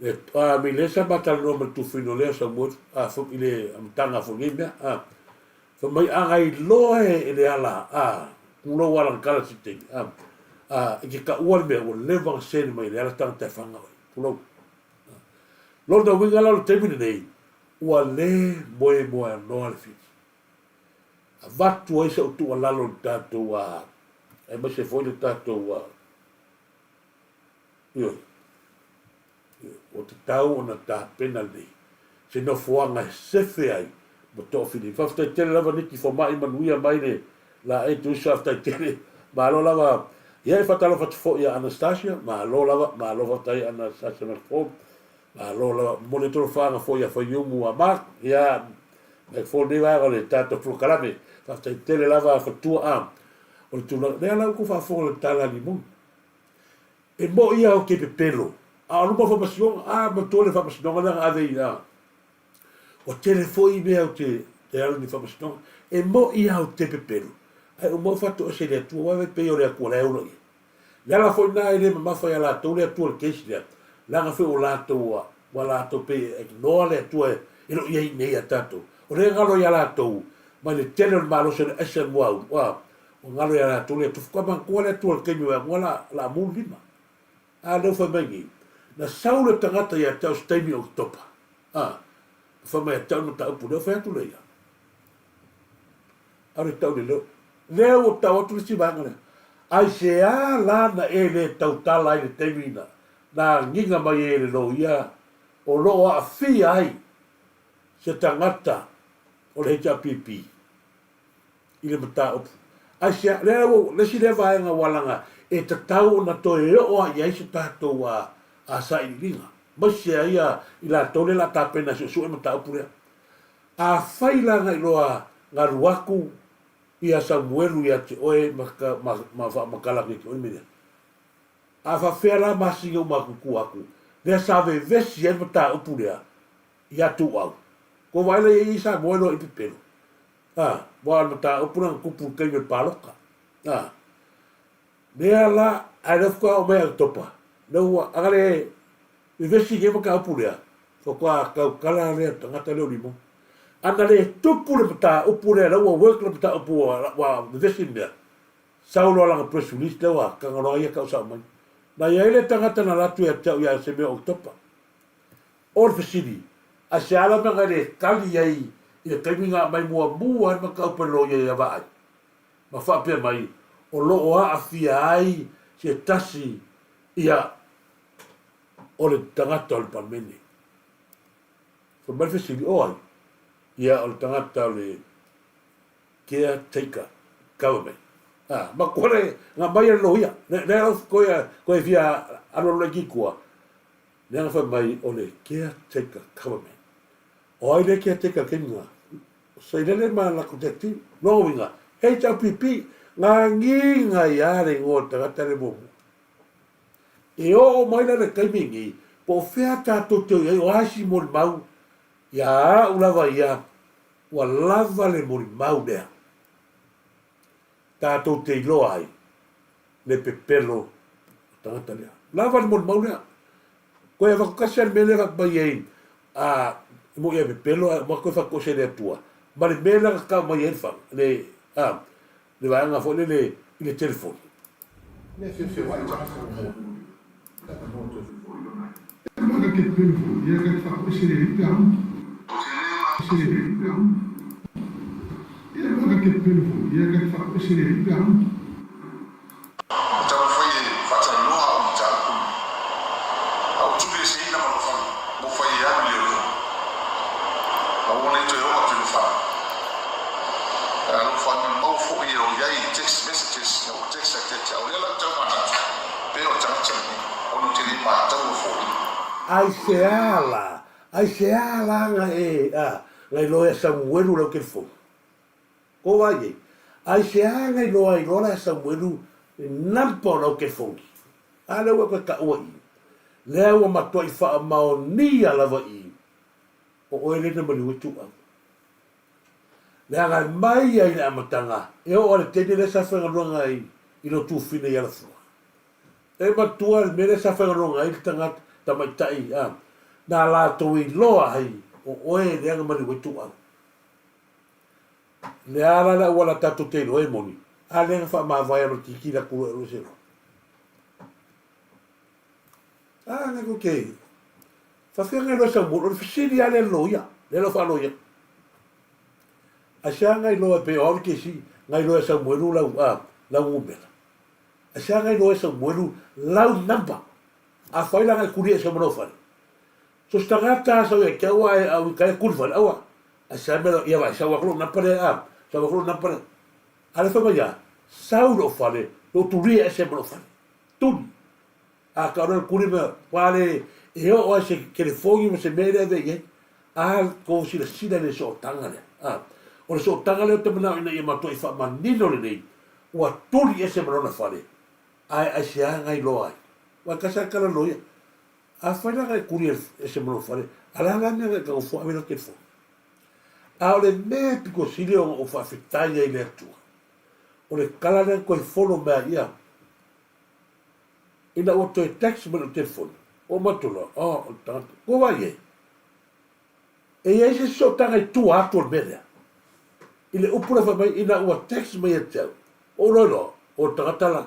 le, a, me lea sa ma talanoa ma le tuafafine o lea o Samuelu, a, fo, i le amataga foi nei mea, a, fai mai a na iloa e, e Leala, a, tulou a lana tala se taimi, a, a, i te taua le mea, ua leva ona sene mai e Leala tagata e faga oe, tulou. A, lona uiga la o le taimi lenei, ua le moemoeanoa le Fiti. Avatu ai sau tuualalo i le tatou a, aemaise foi le tatou a, ioe, ua tatau ona tapena lelei se nofoaga e sefe ai ma toafilemu. Faafetai tele lava Niki Fomai, manuia mai le laei Tuisa, faafetai tele. Malo lava. Ia e faatalofa atu foi ia Anastasia, malo lava, malo faafetai Anastasia McFall. Malo lava. Momoli atu le faaga foi ia Faiumu a Mark, ia McFall nei vaega o le tatou polokalame. Faafetai tele lava Fatua a. O le tulaga, lea la ua tou faafofoga i le tala a Limoni. E moi lava ou te pepelo, a o luma o faamasinoga, a matua le faamasinoga lea na ave i a. Ua tele foi mea ou te te alu i ni faamasinoga. E moi lava ou te pepelo, ae uma ou faatoese i le Atua, aua e pei o le Atua la e ola i ai. Le ala foi lena e le mamafa ia latou le Atua i le case lea. Leaga foi o latou ua, ua latou pei e ignore le Atua e le o i ai nei ia tatou. O lea e galo ia latou mai le tele o le malosi o le aisa le muaulu, ua, ua galo ia latou le Atua. Faatoa manatua le Atua i le taimi o e aua la, la mu le lima. A lea ua fai mai nei, na sau le tagata ia te au se taimi o Oketopa, a, na fai mai ia te au le mataupu lea, ua fai atu lea ia. A o le tau le leo. Lea ua tau atu le isi vaega lea. Aisea la na e le tautala ai i le taimi na na agiga mai ai e le loia o lo o aafia ai se tagata o le HRPP i le mataupu? Aisea, lea ua, le isi lea vaega ua laga e tatau ona toe oo lava i ai se tatou a, a sailiiliga, aemaise ai a i latou lea o le a tapena e suesue le mataupu lea. Afai la na iloa galu aku ia Samuelu ia te oe ma ma faamatala atu ia te oe le mea lea, a faapefea la masina uma atu i tua atu, lea sa vevesi ai le mataupu lea ia Tuuau? Ua vaai la i ai Samoa e loa i pepelo, a, aua o le mataupu lea na tupu i le taimi o le palota, a. Lea la, ae lea faatoa oo mai ia Oketopa, lea ua, a na le vevesi i lenei mataupu lea, faatoa tautala lea tagata lea o Limoni. A na le tupu le mataupu lea, la ua work le mataupu ua vevesi le mea, sau loa lana press release lea ua taga loa ia tau sao mai. Na i ai le tagata na alu atu ia te au ia se mea o Oketopa. O le fesili, aisea la mea na le tali ai i le taimi na aumai muamua ai le mataupu e loia ia Vaai? Ma faapea mai, o lo o aafia ai se tasi ia o le tagata o le Palemene. Fai mai le fesili, o ai? Ia, o le tagata o le caretaker government. Ah, ma kore nga mai e le loia. Le, le au koe, koe fia alualu laiti i tua. Lea na fai mai o le caretaker government. O ai le caretaker taimi na? O Sailele ma latou tactic. Lona uiga, HRPP, gagiga ia le igoa o le tagata lea muamua. E oo mai la le taimi lenei, po o fea tatou te o i ai, o a isi molimau, ia au lava ia, ua lava le molimau lea tatou te iloa ai le pepelo o le tagata lea. Lava le molimau lea. Koe avatu tasi lava le mea lea e faapea mai ai, a, e moni e pepelo ae uma toe faatoese e le Atua, ma le mea lea na tau mai ai le fale, le, a, le vaega foi lele i le telefoni. Mea feofeoai tagata ua maua le avanoa toe foi lona ai. Maka ke pepelo foi, ia ka te faatoese le Alii pe a uma. Ese le Alii pe a uma. Ia maka ke pepelo foi, ia ka te faatoese le Alii pe a uma. E taumafai e faatalanoa au mataupu nei. A ua tulieseina ma lou fale, ua fai e alu i leoleo. A ua le toe oo atu i lou fale. A lou faamaumau foi e o i ai i text messages na ua text atu ia te au. O lea la ou tau manatu, pe o le tagata lenei, ona ou te le mataua foliga. Aisea la, aisea la na e, a, na iloa e Samuelu lau telefoni? Ko wai nei? Aisea na iloa ai loa la e Samuelu le number o lau telefoni? A lea ua e toe taua i i. Lea ua matuai faamaonia lava i i, o oe lea na maliu ai Tuuau. Leaga e mai ai i le amataga, e oo lava i le taimi lea sa faigaluega ai i lou tufine i Alafua. E matua le mea lea sa faigaluega ai le tagata tamaitai, a, na latou iloa ai o oe lea na maliu ai Tuuau. Le a la le auala tatou te iloa e moni, a lea na faamavae alo tilotilo atu loa e alu ese loa. A na ko te faafia ngai loa sau o le fesili a le loia, le lo faaloia. A sea ngai loa pe o au ke si ngai loa sau muelu lau a lau numera. A sea ngai loa sau muelu lau number. A fai la ngai kulia sau mo fale. So se tagata sau ia te au ae au i kai kuli fale aua. A sa mea ia vai sau aku lou napa lea a sau aku lou napa lea. A le fai mai a sau lou fale lou tulia ese ma lou fale. Tuli. A ka ora kuli mea pale e oo ai se telefoni ma se mea lea ave i ai. A ko silasila i le sootaga lea. A o le sootaga lea ou te manao ina ia matuai faamanino lelei ua tuli ese ma lona fale ae aisea nai loa ai. Ua tasi a kala loia. Afai la e kuli ese ma lou fale, a le a la mea na e tago ave lau telefoni? A o le mea e pito sili ona ou faafetai ai i le Atua, o le tala lea na toe fono mai ia ia, ina ua toe text mai lou telefoni. Oo mai atu loa, oh, o le tagata, ua vaai i ai? E i ai se sootaga i tua atu o le mea lea. I le upu lea fai mai, ina ua text mai ia te au, ou loa iloa, o le tagata la.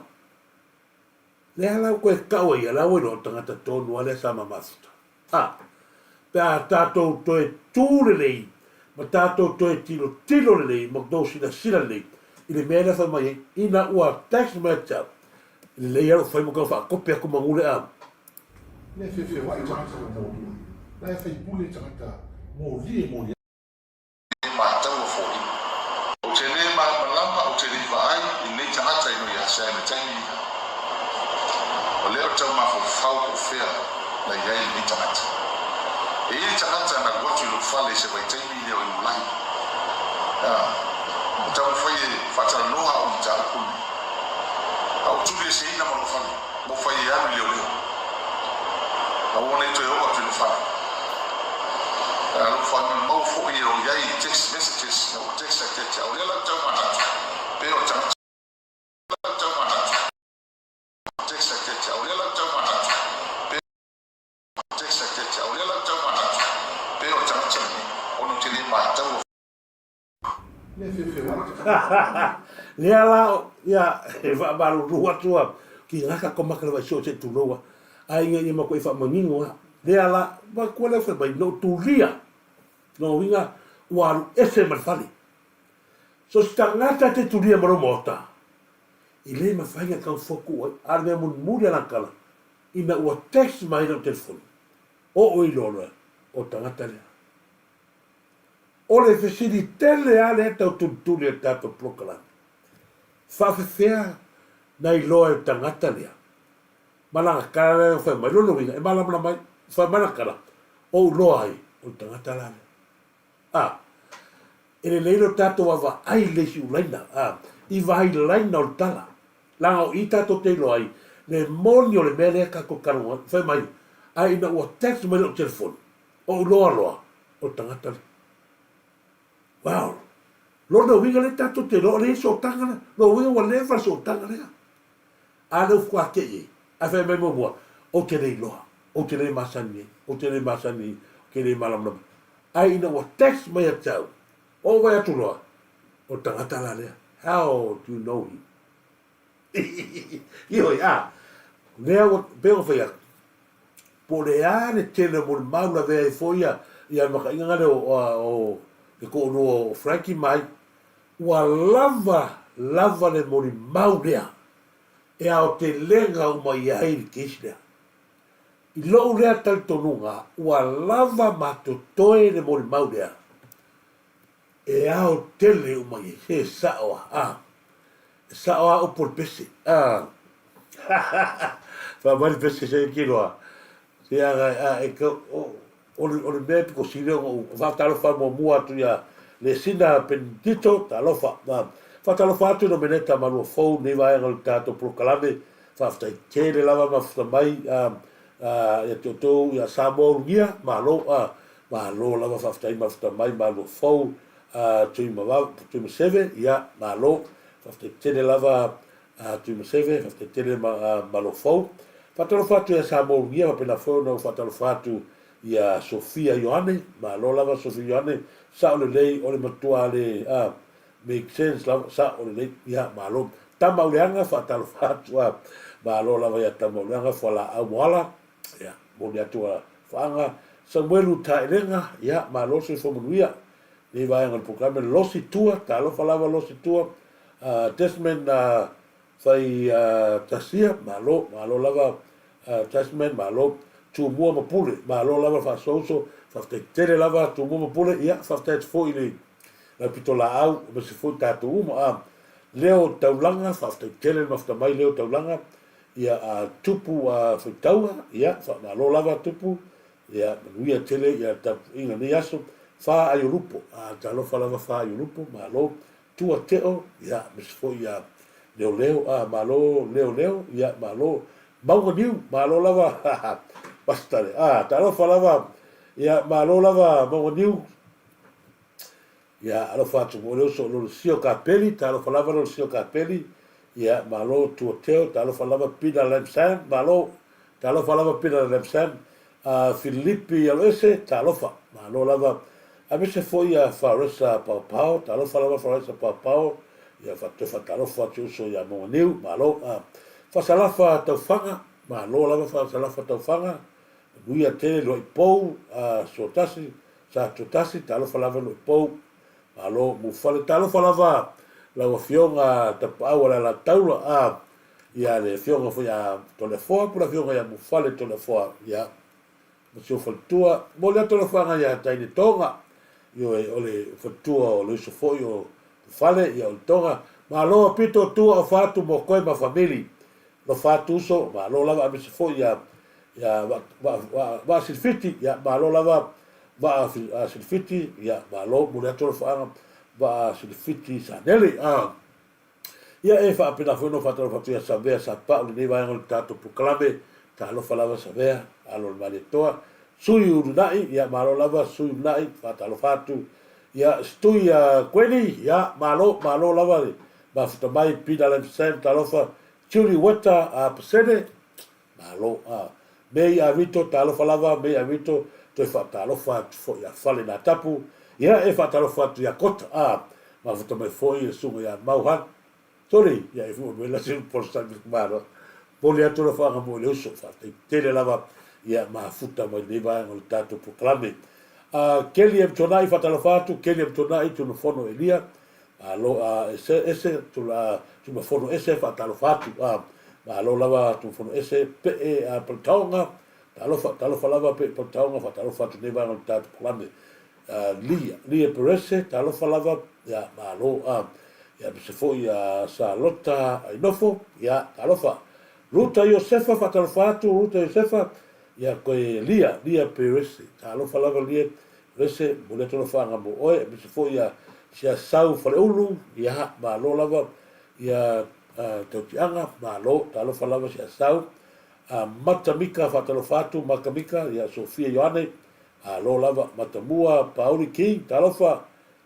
Lea la ua toe tau ai ia, la ua iloa o le tagata tonu lava lea sa ma mafuta. A, pe a tatou toe tu lelei ma tatou toe tilotilo lelei ma tou silasila lelei i le mea lea fai mai ai, ina ua text mai ia te au, e lelei lava lou fai ma tau faakope atu manu lea. Lea e feofeoai tagata ua molia. La e faipule tagata moli e moli ai. Mataua foliga. Ou te le malamalama, ou te le i vaai i lenei tagata i no ia Sam e taimi ia. O lea ou te tau mafaufau po o fea na i ai lenei tagata. E i ai tagata na alu atu i lou fale i se vaitaimi lea o Iulai. A, ua taumafai e faatalanoa au i mataupu lenei. A ua tulieseina ma lou fale. Mo fai e alu i leoleo. Aua nei toe oo atu i lou fale. A lou faamaumau foi e o i ai i text messages na ua text atu ia te au. O lea la ou tau manatu pe o le tagata la ou tau manatu text atu ia te au. O lea la ou tau manatu pe text atu ia te au. O lea la ou tau manatu pe o le tagata lenei ona ou te le mataua. Lea la, ia, e faamalulu atu a, ki gaka ko maka le vaisoo se tuloua, a inga ia mako e faamanino a. Lea la, matua lea fai mai, no tulia, no uiga, ua alu ese ma le fale. So se tagata te tulia ma lou maota, e le mafai na tau fotu ai, a le mea mulimuli a lana tala, ina ua text mai lau telefoni, oo i loa loa, o tagata lea. O le fesili tele lava lea tau tulituli o le tatou polokalame, faafefea na iloa e le tagata lea ma lana tala lea na fai mai? Lona uiga, e malamalama ai, fai mai lana tala, ou iloa ai o le tagata la lea. A, e lelei lo tatou vaavaai i le isi ulaina, a, i vaai laina o le tala, leaga o i tatou te iloa ai le moni o le mea lea tatou talanoa ai. Fai mai, ae ina ua text mai lou telefoni, Ou loa loa, o le tagata lea. Wow! Lona uiga lea tatou te iloa o lea e i ai sootaga lea. Lona uiga ua leva le sootaga lea. A lea ua faatoa te i ai, ae fai mai muamua, ou te le iloa, ou te le masani ai, ou te le masani ai, ou te le malamalama. Ae ina ua text mai ia te au, ou vaai atu loa, o le tagata la lea. How do you know him? Ioe, a, lea ua, pei ona fai atu, Po o le a le tele o molimau lavea ai foi ia le makaʻiga lea o le toʻalua o Frankie mai, ua lava lava le molimau lea e aotelega uma i ai le case lea. I loʻu lea talitonuga, ua lava ma totoe le molimau lea e aotele uma i ai. Se sao a, a. E sao a upu o le pese. A. Fai mai le pese se i loa. Se aga a e ka o o le o le mea e pito sili ona ou faatalofa muamua atu ia Lesina Benedito, talofa. A. Faatalofa atu i Nomeneta Maluafou i lenei vaega o le tatou polokalame. Faafetai tele lava mafuta mai a ia te outou ia Samoa Ulugia, malo a. Malo lava faafetai mafuta mai Maluafou a Tuimaseve, ia malo. Faafetai tele lava a Tuimaseve, faafetai tele Maluafou. Faatalofa atu ia Samoa Ulugia faapena foi ona ou faatalofa atu ia Sofia Ioane, malo lava Sofia Ioane, sao lelei o le matua le a make sense lava, sao lelei, ia malo. Tamauleaga faatalofa atu a, malo lava ia Tamauleaga Fualaau Moala, Ia, momoli atu a Faaga Samuelu Taelega, ia, malo le soifua manuia. Lenei vaega o le polokalame, Losi Tua, talofa lava Losi Tua, Desmond Fai Tasia, malo, malo lava Desmond, malo. Tumua ma Pule, malo lava le faasoauso, faafetai tele lava Tumua ma Pule, ia, faafetai atu foi i le lau pitolaau, aemaise foi tatou uma. Leo Taulaga, faafetai tele le mafuta mai Leo Taulaga, Ia a Tupu a Faitaua, ia faamalo lava Tupu, ia manuia tele ia tapuaiga nei aso, Fa Aiolupo, a talofa lava Fa Aiolupo, malo, Tua Teo, ia aemaise foi ia Leoleo, a malo Leoleo, ia malo, Mauga Niu, malo lava Pasitale, a talofa lava, ia malo lava Mauga Niu, Ia, alofa atu mo le uso o Lolosio Kapeli, talofa lava Lolosio Kapeli, ia, malo Tuateo, talofa lava Pina Lamsam, malo, Talofa lava Pina Lamsam, a Filipi Aloese, talofa. Malo lava. Aemaise foi ia Faresa Paopao, talofa lava Faresa Paopao, ia toe faatalofa atu uso ia Mauganiu, malo. Faasalafa Taufaga, malo lava Faasalafa Taufaga, manuia tele Lua'i Pou, Suatasi, Sa Tuatasi, talofa lava Lua'i Pou, malo Mufale. Talofa lava lau Afioga Tapaau o le Alataula, ia le Afioga foi ia Toleafoa po o le Afioga ia Mufale Toleafoa, ia, ma si ou faletua. Momoli atu alofaga ia Taine Toga, ioe, o le faletua o le uso foi o Mufale, ia o le Toga. Malo a pito tua o fatu mo koe ma famili. Alofa atu uso, malo lava aemaise foi ia ia Vaa Silifiti, ia malo lava Vaa Silifiti, ia malo, momoli atu alofaaga Vaa Silifiti Sanele. Ia e faapena foi ona faatalofa atu ia Savea Sapau lenei vaega o le tatou polokalame. Talofa lava Savea, alo o le Malietoa. Sui Ulunai, ia malo lava Sui Ulunai, faatalofa atu. Ia Stui Kueni, ia malo, malo lava le mafuta mai Pina Lamsam, talofa. Julie Weta Pasene, malo. Mei Avito, talofa lava Mei Avito, toe faatalofa atu foi ia Fale Natapu. Ia e faatalofa atu ia Kota, mafuta mai foi le susuga ia Mau Han. Sorry, ia e fua mai la se polosa mi kumalo. Momoli atu alofaga mo i le uso, faafetai tele lava ia mafuta mai lenei vaega o le tatou polokalame. Kelly M. Tuanai, faatalofa atu, Kelly M. Tuanai, Tunofono Elia, Malo ese ese Tumafono ese faatalofa atu malo lava Tumafono ese Pee Paletaoga talofa talofa lava Pee Paletaoga faatalofa atu nei vaega o le tatou polokalame Lia Lia Perese talofa lava ia malo ia aemaise foi ia Salota Ainofo ia talofa Ruta Iosefa faatalofa atu Ruta Iosefa ia koe Lia Lia Perese talofa lava Lia Rese, momoli atu alofaga mo oe, aemaise foi ia Siasau Faleulu, ia, malo lava ia Tautiaga, malo, talofa lava Siasau, Mata Mika faatalofa atu, Maka Mika, ia Sofia Ioane, malo lava, Matamua Pauli King, talofa,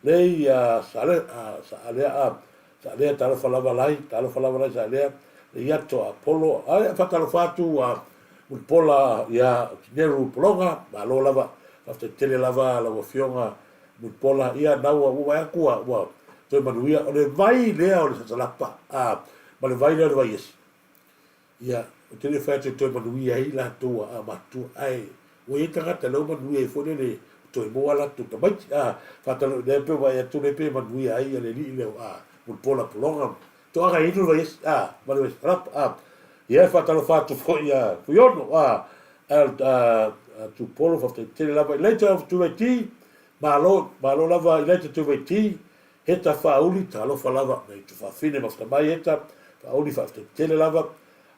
Lei ia Sale, Saalea, Saalea talofa lava Lai, talofa lava Lai Saalea, Leiato Apolo, ae faatalofa atu a Mulipola ia Tineru Pologa, malo lava, faafetai tele lava lau Afioga Mulipola, ia na ua vaai atu ua toe manuia, o le vai lea o le sasalapa, a, ma le vai lea o le vaiesi. Ia, ou te le fai atu e toe manuia ai latou a matutua, ae ua i ai tagata lea ua manuia ai foi lele toe maua a latou tamaiti. A, faatalofa lea pe vaai atu lea pe manuia ai le alii lea a Mulipola Pologa. Toaga inu le vaiesi, a, ma le vaiesi rapa, a. Ia, e faatalofa atu foi ia Fuiono, a, a, a Tupolo, faafetai tele lava. Elaita Tuvaiti, malo, malo lava Elaita Tuvaiti, Heta Whaauli, talofa lava, nai tufaafine mafuta mai Heta Whaauli, faafetai tele lava.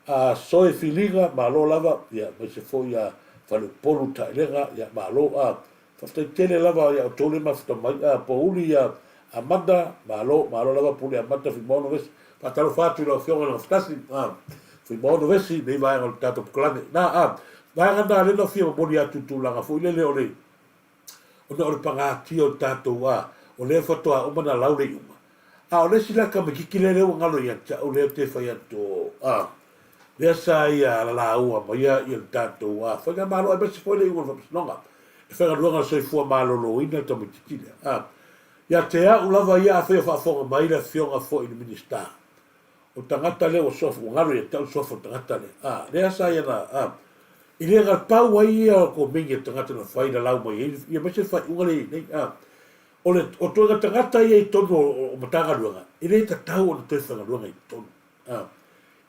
A Soe Filiga, malo lava, ia, aemaise foi ia Faleupolu Taelega, ia, malo, a, faafetai tele lava ia outou le mafuta mai, a, Pouli ia Amanda, malo, malo lava Pule Amanda Fuimaono Vesi, faatalofa atu i lau Afioga i le Gafatasi, a, Fuimaono Vesi, nei vaega o le tatou polokalame. Na, a, vaega na lea na fia momoli atu i tulaga foi lele o le, ona o le pagatia o le tatou a, o lea faatoa uma ona lau le iuga. A o le isi la tamaititi lea lea ua galo ia te au lea ou te fai atu o a, lea sa ia lalaua maia ia le tatou a, faigamalo aemaise foi le iuga o le faamasinoga e faigaluega le soifua maloloina le tamaititi lea. A, ia te au lava ia afai o faafofoga mai le afioga foi i le Minisita, O le tagata lea ua suafa, ua galo ia te au le suafa o le tagata lea. A, lea sa ia na, a, i le na pau ai ia o komeni a le tagata na fai lalau mai ai, ia aemaise le faaiuga lea e i ai nei. A, o le, o ituaiga tagata ia i totonu o, o Matagaluega, e le tatau ona toe faigaluega i totonu. A,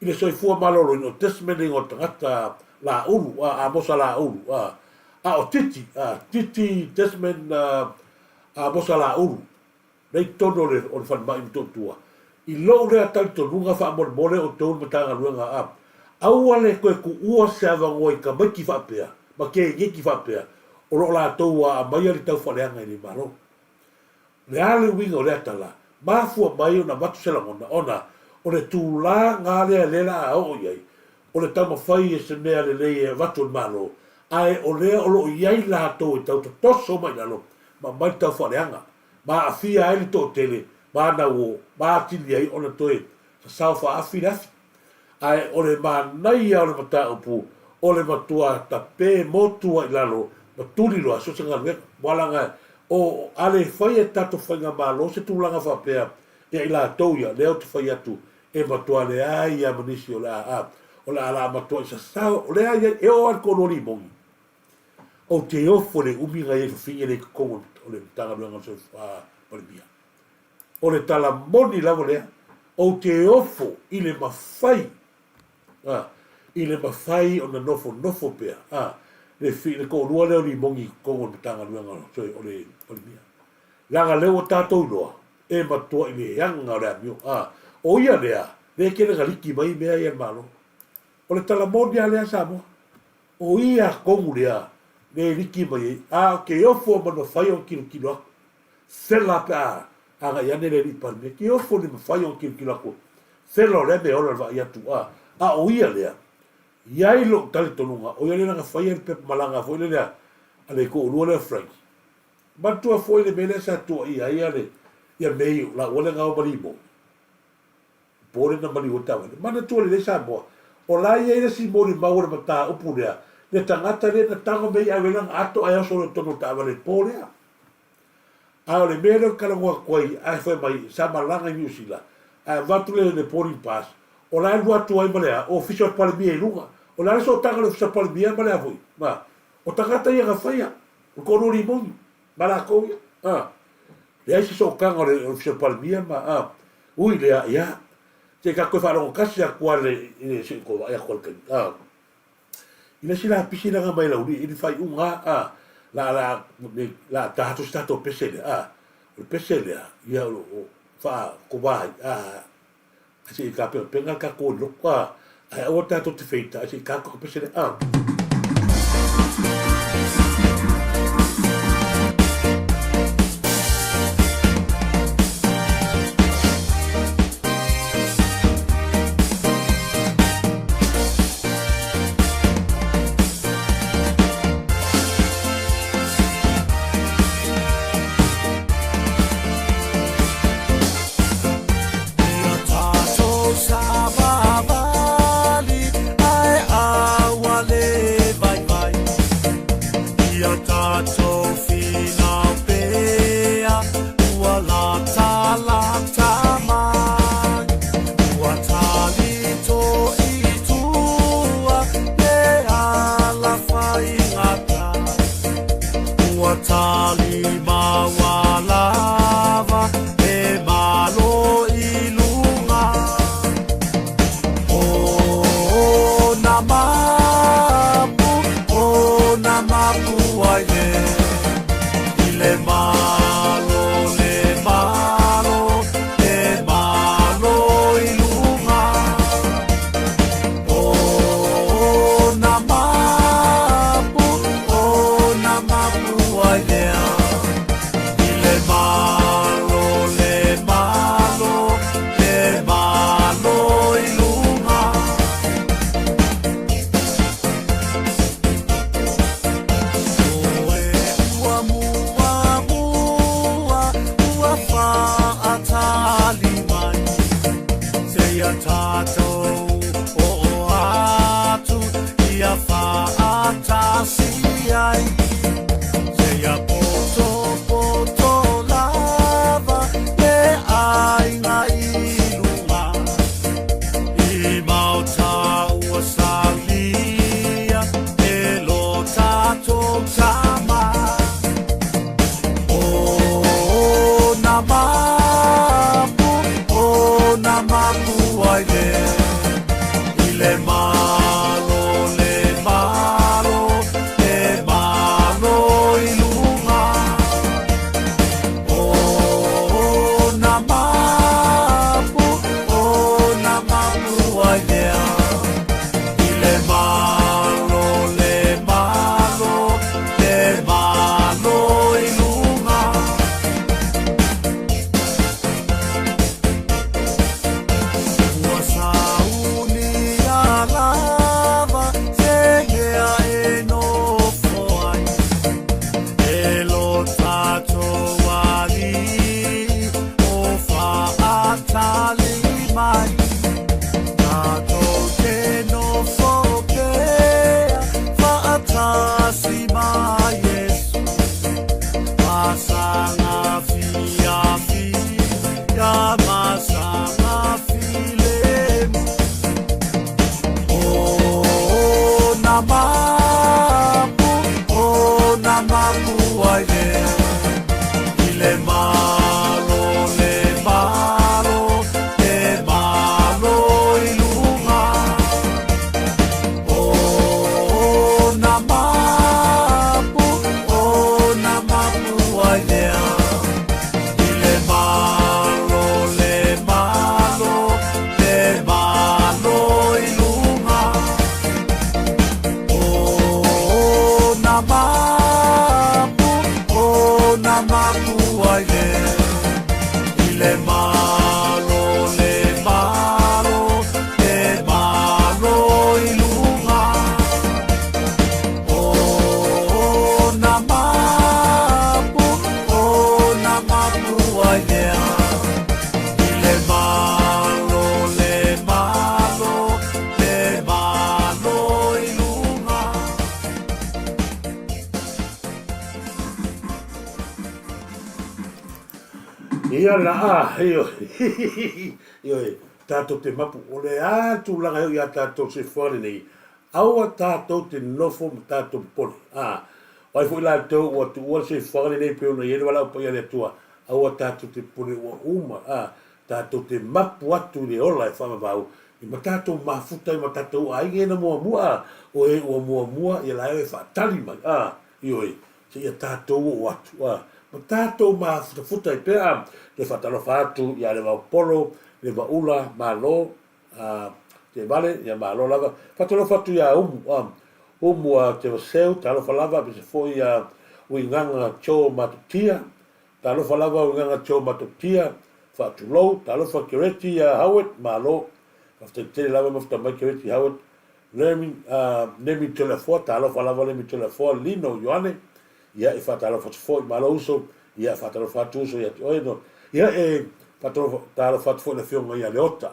i le soifua maloloina, o Desmond le igoa o le tagata Laulu, a, Amosa Laulu, a, a o Titi, a, Titi Desmond, a, Amosa Laulu. Nei totonu o le o le falemai i Motootua. I lou lea talitonuga faamolemole outou le Matagaluega a aua le toe tuua se avanoa i tamaiti faapea ma teineiti faapea o lo o latou ua aumaia le taufaaleaga i le Malo. O le a le uiga o lea tala? Mafua mai ona avatu se lagona ona o le tulaga lea lea la a oo i ai o le taumafai e se mea lelei e avatu e le Malo ae o lea o lo o i ai latou e tau totoso mai i lalo ma aumai le taufaaleaga ma aafia ai le toatele ma nauō, ma atili ai ona toe sasao faaafi le afi. Ae o le manaia o le mataupu, O le matua tape motu ai i lalo ma tuli loa so o se galuega. Ua laga o a le fai e tatou faigamalo se tulaga faapea ia i latou ia, lea ou te fai atu e matua leai lava ma nisi o le a o le a la matuai sasao. O lea e oo lava i le toalua limoni. Ou te ofo i le umi na i ai fafine lea i totonu o le Matagaluega o le Palemia. O le tala moni lava lea, ou te ofo i le mafai, a, i le mafai ona nofonofo pea, a, le, le toalua lea o limoni i totonu o le Matagaluega o le Palemia. Leaga lea ua tatou iloa, e matuai leaga o le amio. A, o ia lea, lea e tele na liki mai mea ia e le Malo. O le tala moni lava lea Samoa. O ia tonu lea, lea e liki mai ai, a o ke ofo ma le mafai ona tilotilo atu. Fela pe a agai ane le alii Palemia, ke ofo le mafai ona tilotilo atu. Fela o lea mea ola le vaai atu, a, a o ia lea, i ai lou talitonuga, o ia lea na faia le pepa malaga foi lea a le toalua lea o Frankie. Manatua foi le mea lea sa tuuaia ai ia le ia May laua lea na o ma Limoni. Po lea na maliu ai taavale. Manatua lelei Samoa, o la e i ai le isi molimau o le mataupu lea, le tagata lea na tago mea i ave lana ato ae oso loa i totonu o le taavale i le po lea. A o le mea lea ou te talanoa atu ai, ae fai mai sa malaga i Niu Sila, ae avatu le le boarding pass, o la e alu atu ai ma le a, Ofisa o le Palemia i luga. O le a le sootaga o le Ofisa o le Palemia ma le a foi? Ma, o tagata ia na faia, o le toalua limoni, ma latou ia. A, leai se sootaga o le Ofisa o le Palemia ma, a, ui lea, ia, se i tatou toe faalogo tasi atu lava i le, se i toe vaai atu lava i le taimi, a. I le isi lapisi lea na aumai e Laulii i le faaiuga a, la, la, la ta atu se tatou pese lea, a, o le pese lea, ia, o lo o faakovā ai, a, ae se i tapenapena le tatou i loko, a, ae aua tatou te feita, ae se i ta atu le pese lea, a. Ia la a, ioe, ioe, tatou te mapu, o le a le tulaga e oo ia tatou le soifuaga lenei, aua tatou te nofo ma tatou popole, a, o ai foi latou ua tuua le soifuaga lenei pei ona i ai le valaau paia a le Atua, aua tatou te popole ua uma, a, tatou te mapu atu i le ola e faavavau, i ma tatou mafuta ai ma tatou aiga ia na muamua, a, o e ua muamua, ia la e faatali mai, a, ioe, seia tatou oo atu, a, ma tatou mafutafuta ai pea, a, toe faatalofa atu ia Levaopolo, Levaula, Malo, a, Teevale, ia malo lava. Faatalofa atu ia Umu, a, Umu a Tevaseu, talofa lava, aemaise foi ia Uigaga Joe Matutia, talofa lava Uigaga Joe Matutia, faatulou, talofa Kereti ia Howard, malo, faafetai tele lava mafuta mai Kereti Howard, Nemi, Nemi Toleafoa, talofa lava Nemi Toleafoa, Lino Ioane, ia e faatalofa atu foi, malo uso, ia faatalofa atu uso ia te oe, no, ia e faatalofa, talofa atu foi le afioga ia Leota,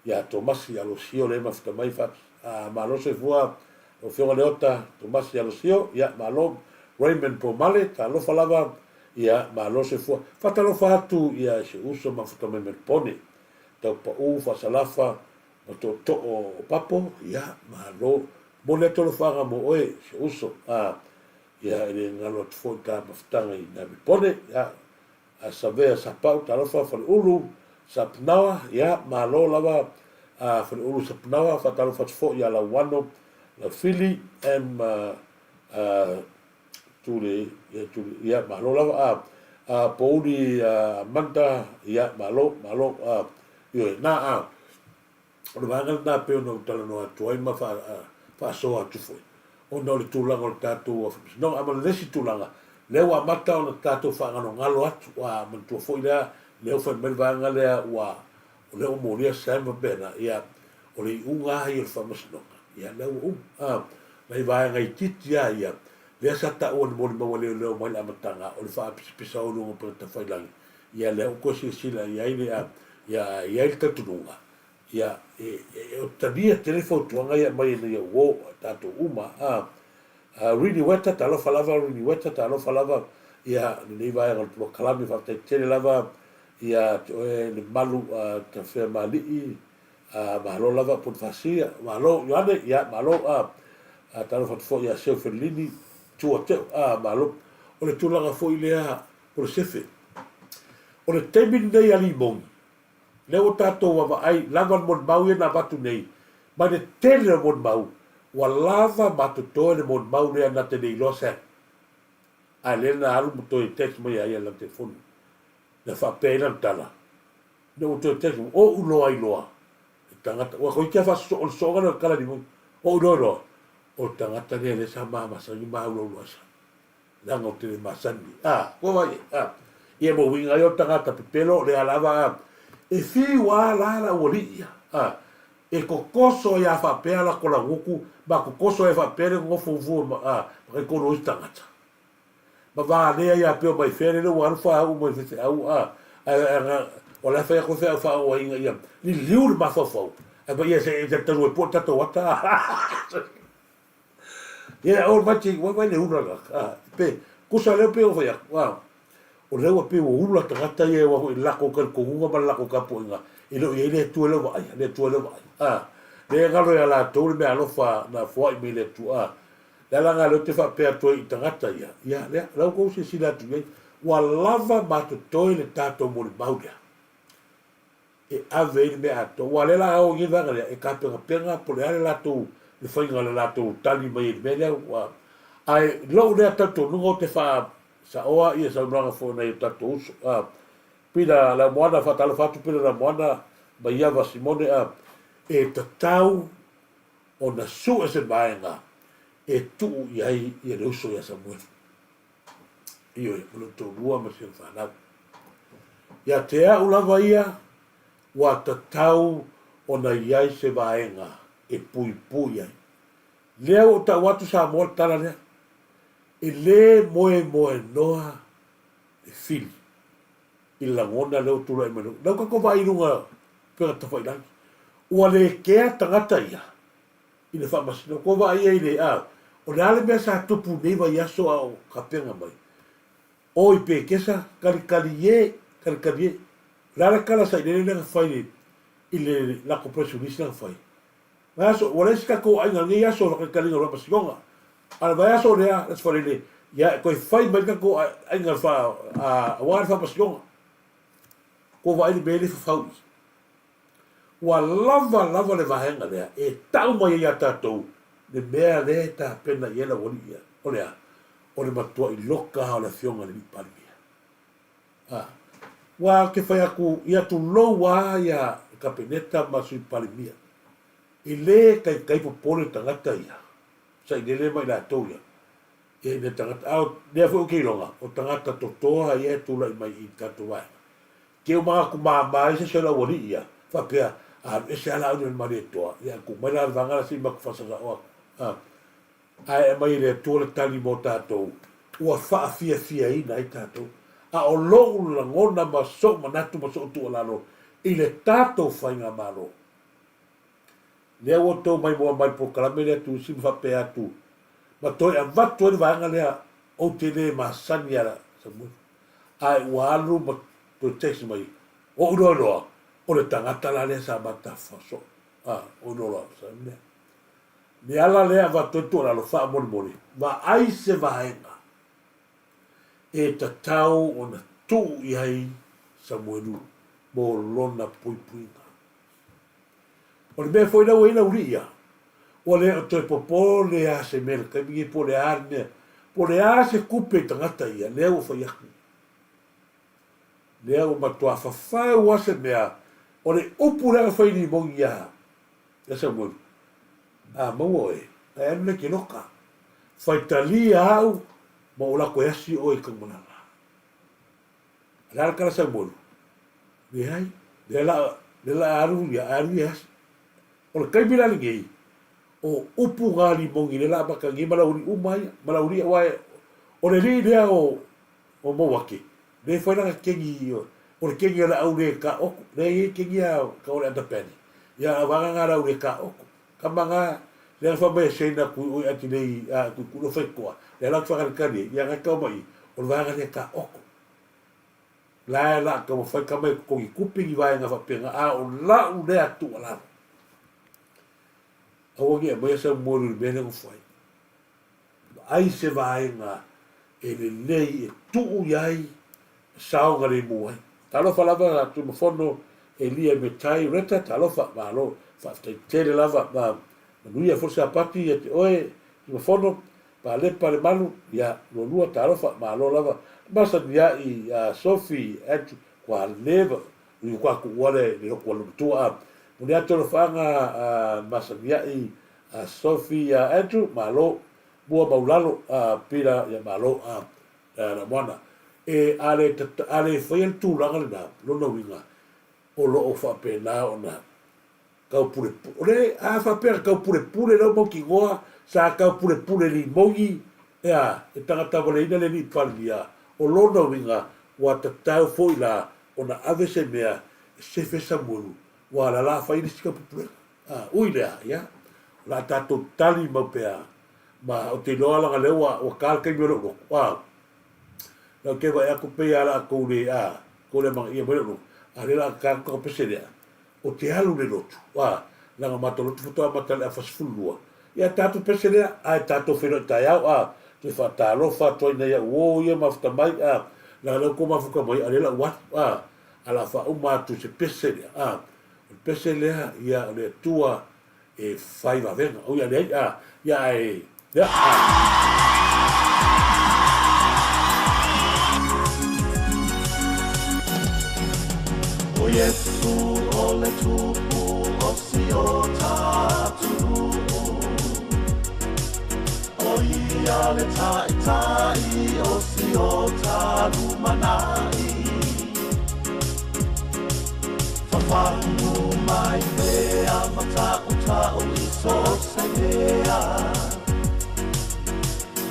ia Tomasi Alosio le mafuta mai, fa, a, malo soifua, lau afioga Leota, Tomasi Alosio, ia malo, Raymond Pomale, talofa lava, ia malo soifua, faatalofa atu ia i si uso mafuta mai Melpone, Taupau, Faasalafa, Ma tootoo o Papo, ia, malo. Momoli atu alofaga mo oe, si ou uso. A, ia, e le galo atu foi ta mafutaga i Namipone, ia. A Savea Sapau, talofa, Faleulu, Sapunaoa, ia, malo lava, a Faleulu Sapunaoa, faatalofa atu foi ia Lauano, Laufili, M. A, Tule, ia, Tule, ia, malo lava, a, a Pouli, a, Amanda, ia, malo, malo, a, ioe, na, a, o le vaega lena pei ona ou talanoa atu ai ma faa, a, faasoa atu foi, ona o le tulaga o le tatou faamasinoga. A ma le isi tulaga, lea ua amata ona tatou faagalogalo atu, a manatua foi lea, lea ua fai mai le vaega lea ua, o lea ua molia Sam faapena, ia, o le iuga lava ia o le faamasinoga, ia, lea ua uma. A, nai vaega itiiti lava ia, lea sa taua e le molimau a leoleo mai le amataga, o le faapisapisa o i luga o upega tafailagi, ia, lea ua toe silasila i ai le, a, ia, e i ai le talitonuga, ia, e, e, e talia tele fautuaga ia e aumai ina ia uo a tatou uma, a, a, Rini Weta, talofa lava Rini Weta, talofa lava, ia, lenei vaega o le polokalame, faafetai tele lava ia te oe le malu a Tafeamalii, a malo lava Ponifasi, malo Ioane, ia malo a a talofa atu foi ia Seu Felini, Tua Teo, a malo. O le tulaga foi lea o le sefe. O le taimi lenei a Limoni, lea ua tatou vaavaai lava le molimau ia na avatu nei, mai le tele o molimau, ua lava ma totoe le molimau lea na te le iloa Sam. Ae lea na alu ma toe text mai ia ia i lana telefoni. Na faapea ai lana tala, Ina ua toe text mai, Ou loa iloa le tagata, ua toeitiiti lava faasosoo, o le sosooga lea o le tala limoni, ou loa iloa, o le tagata lea lea sa ma masani ma aulaula ai sa, leaga ou te le masani, a, kua vaai i ai, a. Ia ma uiga ai o le tagata pepelo, o lea lava, a, e fiu lava la le aualii ia, a, e kokoso ai lava faapea lako laugutu, ma kokoso ai faapea le nonofo fua ma, a, ma taitonu o isi tagata. Ma valea ia pea mai fea lele ua alu faauu mai feseau a ae o la e fai atu feau faaoaina ia liliu le mafaufau ae ma ia se e talu ai po tatou ata ia o mai ti wai wai le ula la a pe kusa leo pe o fai atu a o lea ua pei ua ula tagata ia ua foi lako ka konuga ma lako ka poinga e le o i ai le Atua leo vaai le Atua leo vaai a le galo ia latou le mea alofa na foai mai le Atua a Le ala lena lea ou te faapea atu ai i tagata ia, ia, lea, la ua outou silasila atu i ai, ua lava ma totoe le tatou molimau lea e ave ai le mea atoa. Aua o lea o le a o i ai le vaega lea e tapenapena po o le a le latou, le faiga o le latou tali mai ai i le mea lea. Ua, ae i lou lea talitonuga ou te faasaoa ia saunoaga foi a nai o tatou uso, a, Pila Lamoana, faatalofa atu Pila Lamoana, Maiava Simone, a, e tatau ona sue se vaega e tuu i ai ia le uso ia Samuelu. Ioe, o lou toalua ma si ana fanau. Ia te au lava ia, ua tatau ona i ai se vaega e puipui ai. Lea ua ou tau atu Samoa le tala lea, e le moemoenoa le fili i le lagona lea ua tulai mai. Lea ua tatou vaai i luga upega tafailagi. Ua le kea tagata ia i le faamasinoga. Ua vaai ai le, a, o le a le mea sa tupu i nei vaiaso a o tapena mai? O i Pekesa, kalikali e, kalikali ai. O le a le tala sailele lea na fai i le latou press release lea na fai? Vaiaso, ua leai se tatou aiga i lenei aso o le kalikaliga o le faamasinoga. A o le vaiaso lea, le Aso Faraile, ia e toe fai mai le tatou aiga aua le faamasinoga. Ua vaai le mea lea e fafau i i. Ua lava lava le vaega lea e tau mai ai ia tatou le mea lea e tapena i ai le aualii ia. O le a? O le matuai loka lava o le Afioga i le Alii Palemia. A. Ua ou te fai atu, ia tulou lava ia le Kapeneta ma Sui Palemia. E le taitai popole tagata ia, sailele ma i latou ia, ia i mea tagata. A o lea foi ou te iloga, o tagata totoa ia e tulai mai i le tatou vaega. Te uma atu mama ai se isi o le aualii ia, faapea, A alu ese lava la au i le Malietoa, ia tuu mai la le vaega la se i matou faasasao atu. A. Ae aumai e le Atua le tali mo tatou, ua faafiafiaina ai tatou. A o lou lagona ma sou manatu ma sou tuualalo i le tatou faigamalo, lea ua outou maimoa mai i le polokalame lea Tuisi ma faapea atu, ma toe avatu ai le vaega lea, ou te le masani ia Samuelu. Ae ua alu ma toe text mai, Ou iloa loa, o le tagata la lea sa matafa soo. A, ou iloa loa, sa mea. Le ala lea avatu ai tuualalo faamolemole, vaai se vaega e tatau ona tuu i ai Samuelu mo lona puipuiga. O le mea foi lea ua i ai le aualii ia, ua le o toe popole lava se mea i le taimi lenei po o le a le mea, po o le a se tupe i tagata ia, lea ua fai atu. Lea ua matua fafau lava se mea, o le upu lea na fai i limoni ia Samuelu, A maua oe, ae alu lea e te loka. Faitalia au ma ou lako e asi oe i Tanumalala. O le a le tala Samuelu? Leai, lea la, lea la alu ia, alu ia e asi. O le taimi la lenei, o upu na limoni lea la amata nei ma le aualii uma ia, ma le aualii aua e, o le alii lea o, o Mauake, lea e fai lana kegi, o le kegi a le au le taoto, lea e i ai kegi a o le underbelly, ia a vaega na a le au le taoto. Tama na, lea na fai mai e Shane atu i o i Atilei a Tuitui o Faitoa, lea la ou te faatalitali ai, ia na tau mai i, o le vaega lea taoto. La e la taumafai tama e totogi tupe ni vaega faapena, a o lau lea tuualalo. Aua ne i aumaia sau moelu i le mea lea na fai. Vaai se vaega e lelei e tuu i ai saogalemu ai. Talofa lava Tuimafono Elia Metai Reta, talofa, malo, faafetai tele lava, ma manuia foi le Sapati ia te oe Tuimafono, Palepa Lemalu, ia, lualua, talofa, malo lava, masani ai Sophie Andrew, kua leva, ui kua tuua le lotu a le matua a, moni atu alofaaga masani ai Sophie Andrew, malo, mua maulalo, pila, ia malo, la moana. E, a le, a le faia le tulaga lena, lona uiga, o lo o faapena ona taupulepule. O le a faapea na taupulepule lau mautinoa, sa taupulepule limoni, ea, e tagata valeina le alii Palemia, o lona uiga, ua tatau foi la ona ave se mea e sefe Samuelu, ua lala fai le isi taupupulega. A, ui lea, ia, o le a tatou tali mau pea, ma ou te iloa leaga lea ua, ua ta le taimi o lou loto, a, lea ou te vaai atu pei lava o le a tou le, a, tou le amanaia mai lou loto, a o lea o le a ta atu tatou pese lea, ou te alu i le lotu, a, leaga matou lotu faatoa amata i le afa 12, ia tatou pese lea, ae tatou feiloai taeao, a, toe faatalofa atu ai i nai au uo ia mafuta mai, a, leaga lea ua tou mafuta mai, a o lea o le a ou alu, a, ae o le a faauma atu i se pese lea, a. O le pese lea, ia, o le Atua e fai vavega. O ia leai, a, ia ae, ia, a. O Iesu o le tupu o si o tatou O ia le taitai o si o ta lumanai Whawhanu mai pea matautau i so se mea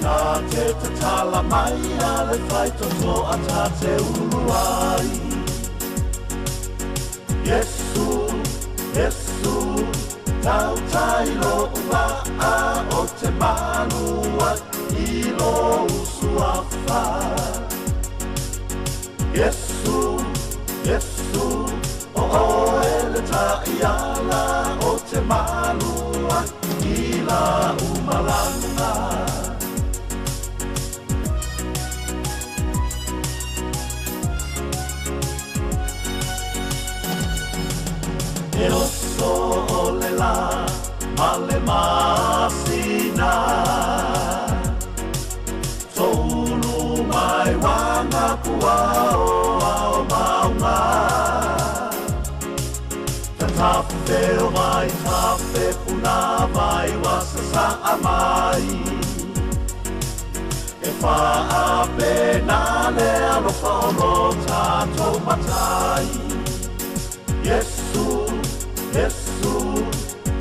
Nā te tatala mai a le whaitoto a tā te uru ai Iesu, Iesu, tautai lo ua o te malua i lo usuafa Iesu, ma le masina. Toulu mai wanga kua o ao maunga. Tatafe o mai tafe puna mai wasasa amai. E whaape nā le alofa o lo tātou matai. Yesu, Yesu,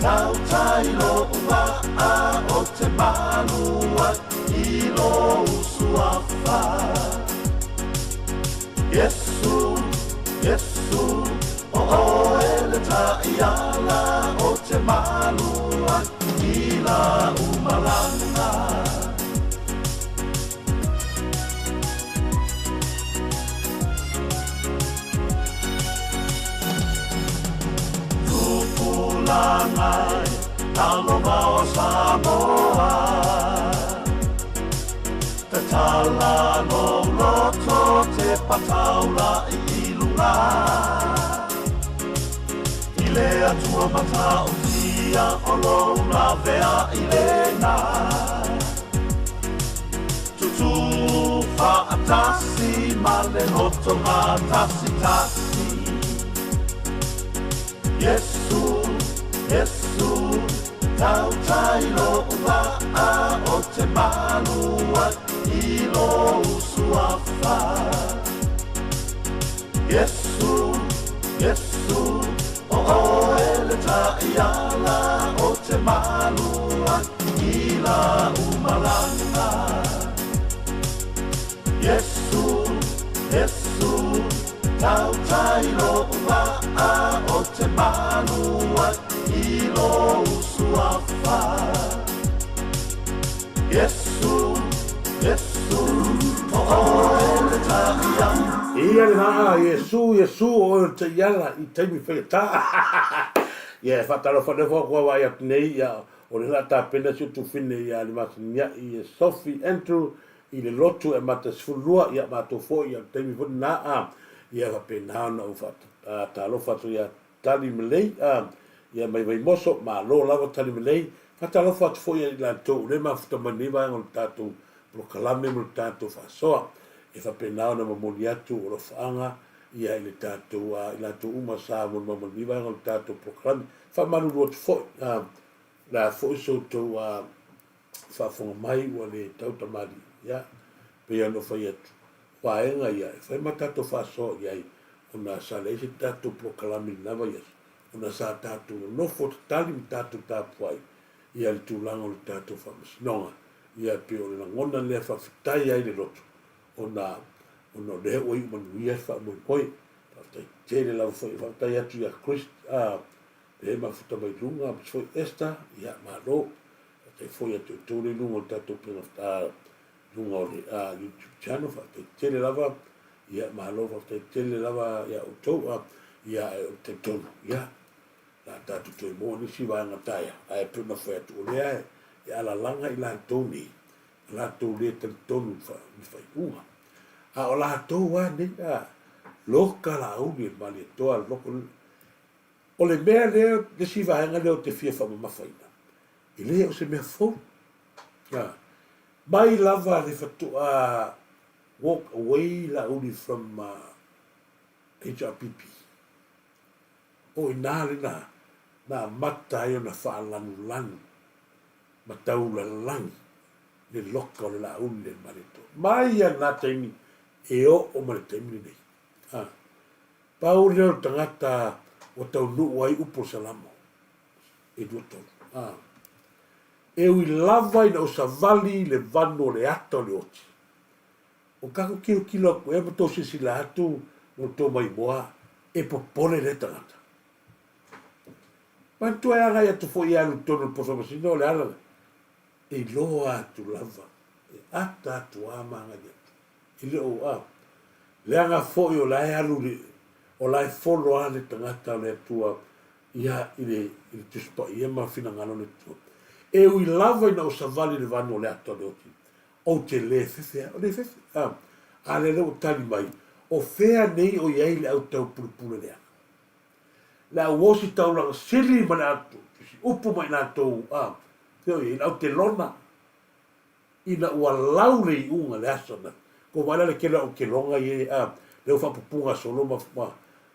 tautai lo uva'a o te malua i lo usuafa. Yesu, Yesu, o oe le ta'iala o te malua i la umalanga. Tupulangai, talo o Samoa. Tatala lo loto te pataula i lunga. I le atua mata o tia o lo lavea i lena. Tutu whaatasi ma le loto tasi tasi. Yesu, Yesu, tautai lo uva'a o te malua i lo usuafa. Yesu, Yesu, o oe le ta'iala o te malua i la umalanga. Yesu, Yesu, tautai lo uva'a o te malua i lo usuafa. Yesu, Yesu, o oe le ta'iala. Ia le naa, Iesu, Iesu, o oe le taiala i taimi faigata. Ia e faatalofa nei foi kua vaai atu nei, ia, o lea o le a tapena si ou tufine ia le masinia'i e Sophie Andrew i le lotu e amata 12, ia matou foi, ia o le taimi foi lena, a, ia e faapena ona ou faatalofa atu ia Tali Malei, a, ia mai Vaimoso, malo lava Tali Malei. Faatalofa atu foi ia i latou o lea e mafuta mai lenei vaega o le tatou polokalame ma le tatou faasoa. E faapena ona momoli atu o alofaaga ia i le tatou, a, i latou uma sa molimau mai lenei vaega o le tatou polokalame. Faamalulu atu foi, a, o le a foi so outou, a, faafofoga mai ua le tau tamalii. Ia, pei ona ou fai atu, vaega ia e fai ma tatou faasoa i ai ona sa leai se tatou polokalame i lena vaiaso ona sa tatou nonofo tatali ma tatou tapuai ia le tulaga o le tatou faamasinoga. Ia pei o le lagona lea faafetai ai le loto ona ona o lea ua iu manuia le faamoemoe. Faafetai tele lava foi. Faafetai atu ia Chris a lea e mafuta mai luga aemaise foi Esther, ia malo. Faafetai foi ia te outou lea i luga o le tatou pega luga o le YouTube channel, faafetai tele lava, ia malo faafetai tele lava ia outou, a ia e ou te talitonu, ia la tatou toe maua nisi vaega taeao, ae pei ona fai atu, o lea e alalaga i latou nei, a latou le talitonu i faaiuga. A o latou lava nei, a loka Laauli e le Malietoa, loka, o le mea lea, le isi vaega lea ou te fia faamamafaina, e le o se mea fou. A, mai lava le faatoa walk away Laauli from HRPP, o i ina lena na amata ai ona faalanulanu ma taulalagi le loka o le Laauli le Malietoa. Mai lava lena taimi e oo ma le taimi lenei. A, pau lea o le tagata ua taunuu ai upu o le Salamo e 23. A, E ui lava ina ou savali i le vanu o le ata o le oti. O kaku kilokilo aku ea ma tou silasila atu ma lo tou maimoa, e popole lea tagata. Manatua e agai atu foi e alu i totonu o le poso masina o le ala lea, e iloa atu lava, e ata atu a ma agai atu. E le o, a, leaga foi o la e alu le, o la e folo a le tagata o le Atua ia i le, i le Tusi Paia ma finagalo o le Atua. E ui lava ina ou savali i le vanu o le ata o le oti, ou te le fefe ai. O le fefe, a, a lea lea ua tali mai, o fea nei o i ai le au taupulupule leaga? Le au ositaulaga sili ma le au tusi. upu ma i latou, a, i le autelona, ina ua lau le iuga i le aso na. Kou vaai la le tele o autelona ia, a, lea ua faapupuga solo ma, ma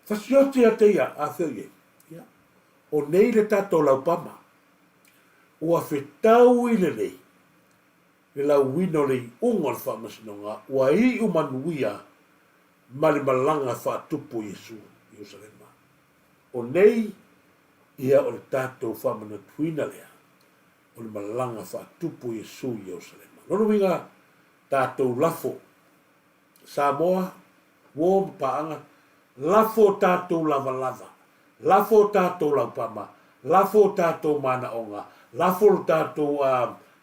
fasioti ia te ia, a fea o i ai? Ia, o nei le tatou laupama, ua fetaui lelei le lauina o le iuga o le faamasinoga ua iu manuia ma le malaga faatupu o Iesu i Ierusalema. O nei ia o le tatou faamanatuina lea o le malaga faatupu o Iesu i Ierusalema. Lona uiga, tatou lafo, Samoa, uo ma paaga, lafo o tatou lavalava, lafo o tatou laupama, lafo o tatou manaoga, lafo lo tatou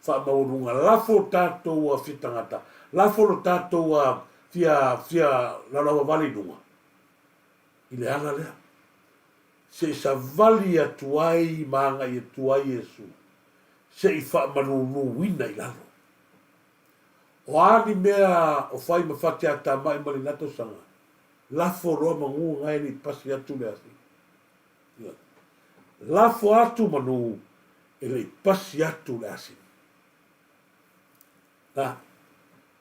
faamaualuga, lafo o tatou fia tagata, lafo lo tatou fia fia laulauvavale i luga i le ala lea se i savali atu ai ma agai atu ai Iesu se i faamaluluina i lalo. O a ni mea o fai ma fatiatamai ma lena tausaga, lafo loa manu na e le i pasi atu le afi. Ioe. Lafo atu manu e le i pasi atu le asini. Na,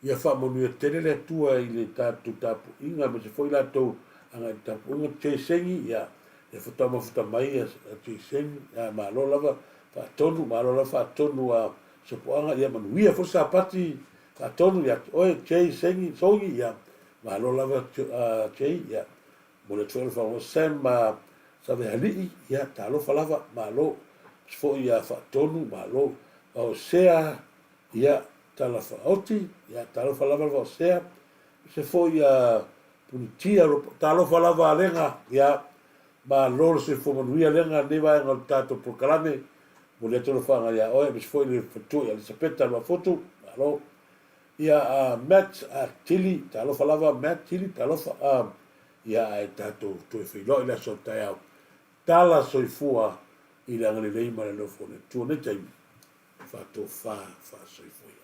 ia faamanuia tele le Atua i le tatou tapuaiga aemaise foi latou agai i le tapuaiga. Jay Sengi, ia, lea faatoa mafuta mai a Jay Sengi, ia, malo lava faatonu, malo lava faatonu a Sopoaga, ia manuia foi le Sapati faatonu ia te oe Jay Sengi, Songi, ia, malo lava Jay, ia, momoli atu foi le faamalo. Sam Savealii, ia, talofa lava, malo foi ia faatonu, malo. Vaosea, Ia, tala faaoti, ia, talofa lava le Vaosea, se foi ia Punitia, talofa lava Lega, ia, malo le soifua manuia Lega, lenei vaega o le tatou polokalame, momoli atu le alofaga ia oe, aemaise foi le faletua ia Elisapeta Luafutu, malo. Ia, a Matt, a Tili, talofa lava Matt, Tili, talofa, a, ia, ae tatou toe feiloai i le aso a taeao. Tala soifua i le agalelei ma le alofa o le Atua nei taimi. Faatofa faasoifua ia.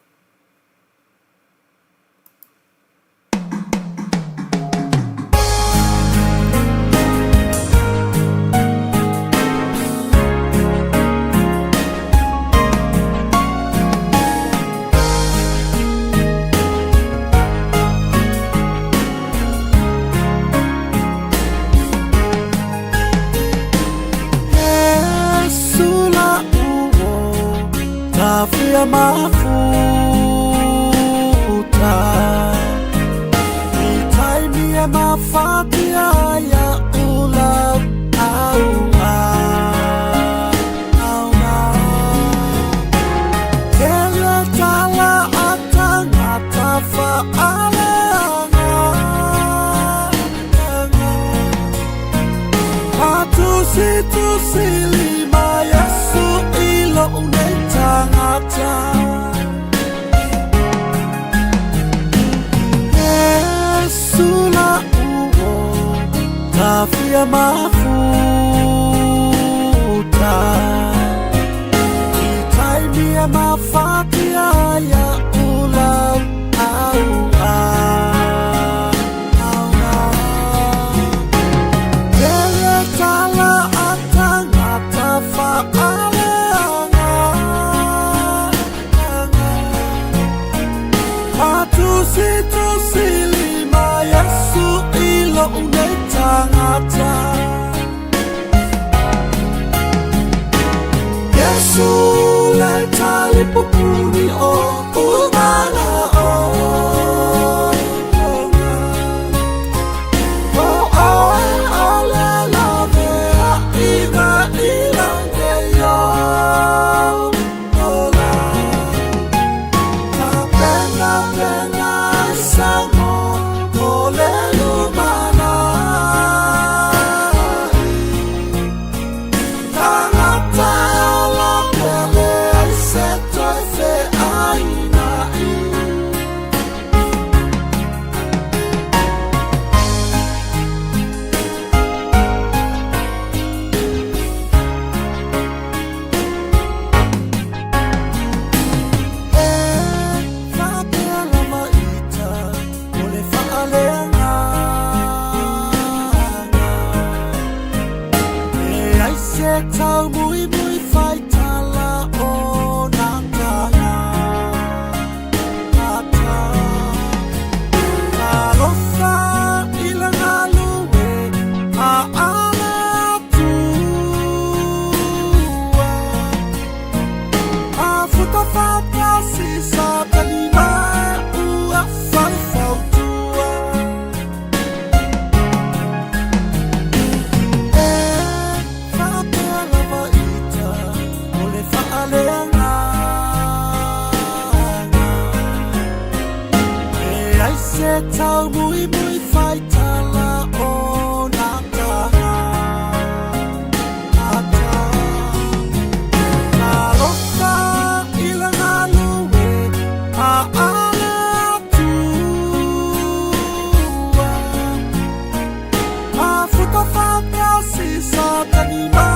tau mui mui whaitala o nā taha ata. Talofa i le galue a ale atua. Mafuta whakasi sa tani ma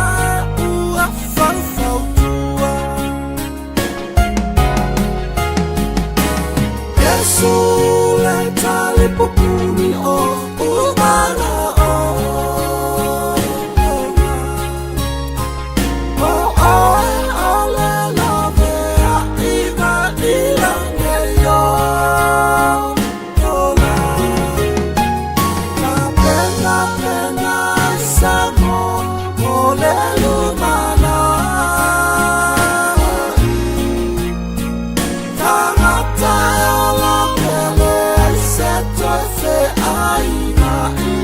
ua faufautua. Yesu le talipupuni o umana o. O oe o le lave a iga i lange yo ola. Ka pena pena samo o le lumana. Tangata e ola pele ai se toe fe aina i.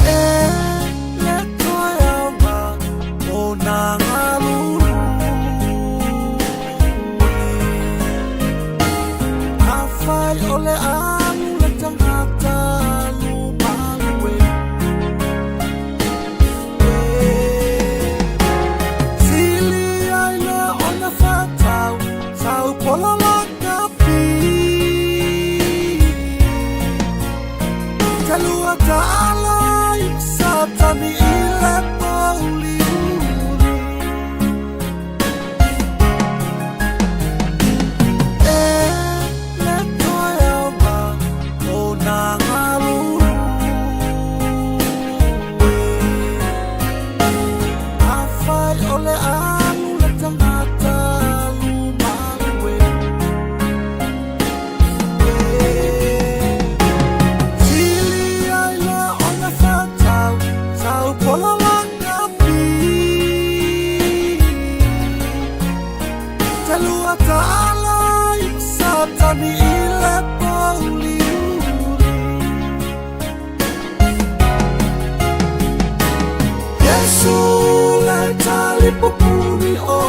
E le toe auma o nā ngalulu. A whai o le alu le tangata alu malue. E sili ai le ona whatau, tau pola la kapi. Te lua ta'ala i satani i le mauli uli. E le toe auma o nā ngalulu. A whai o le alu le tangata alu malue. E sili ai le ona whatau, tau pola la kapi. Te lua ta'ala i satani i le mauli uli. Yesu le talipupuni o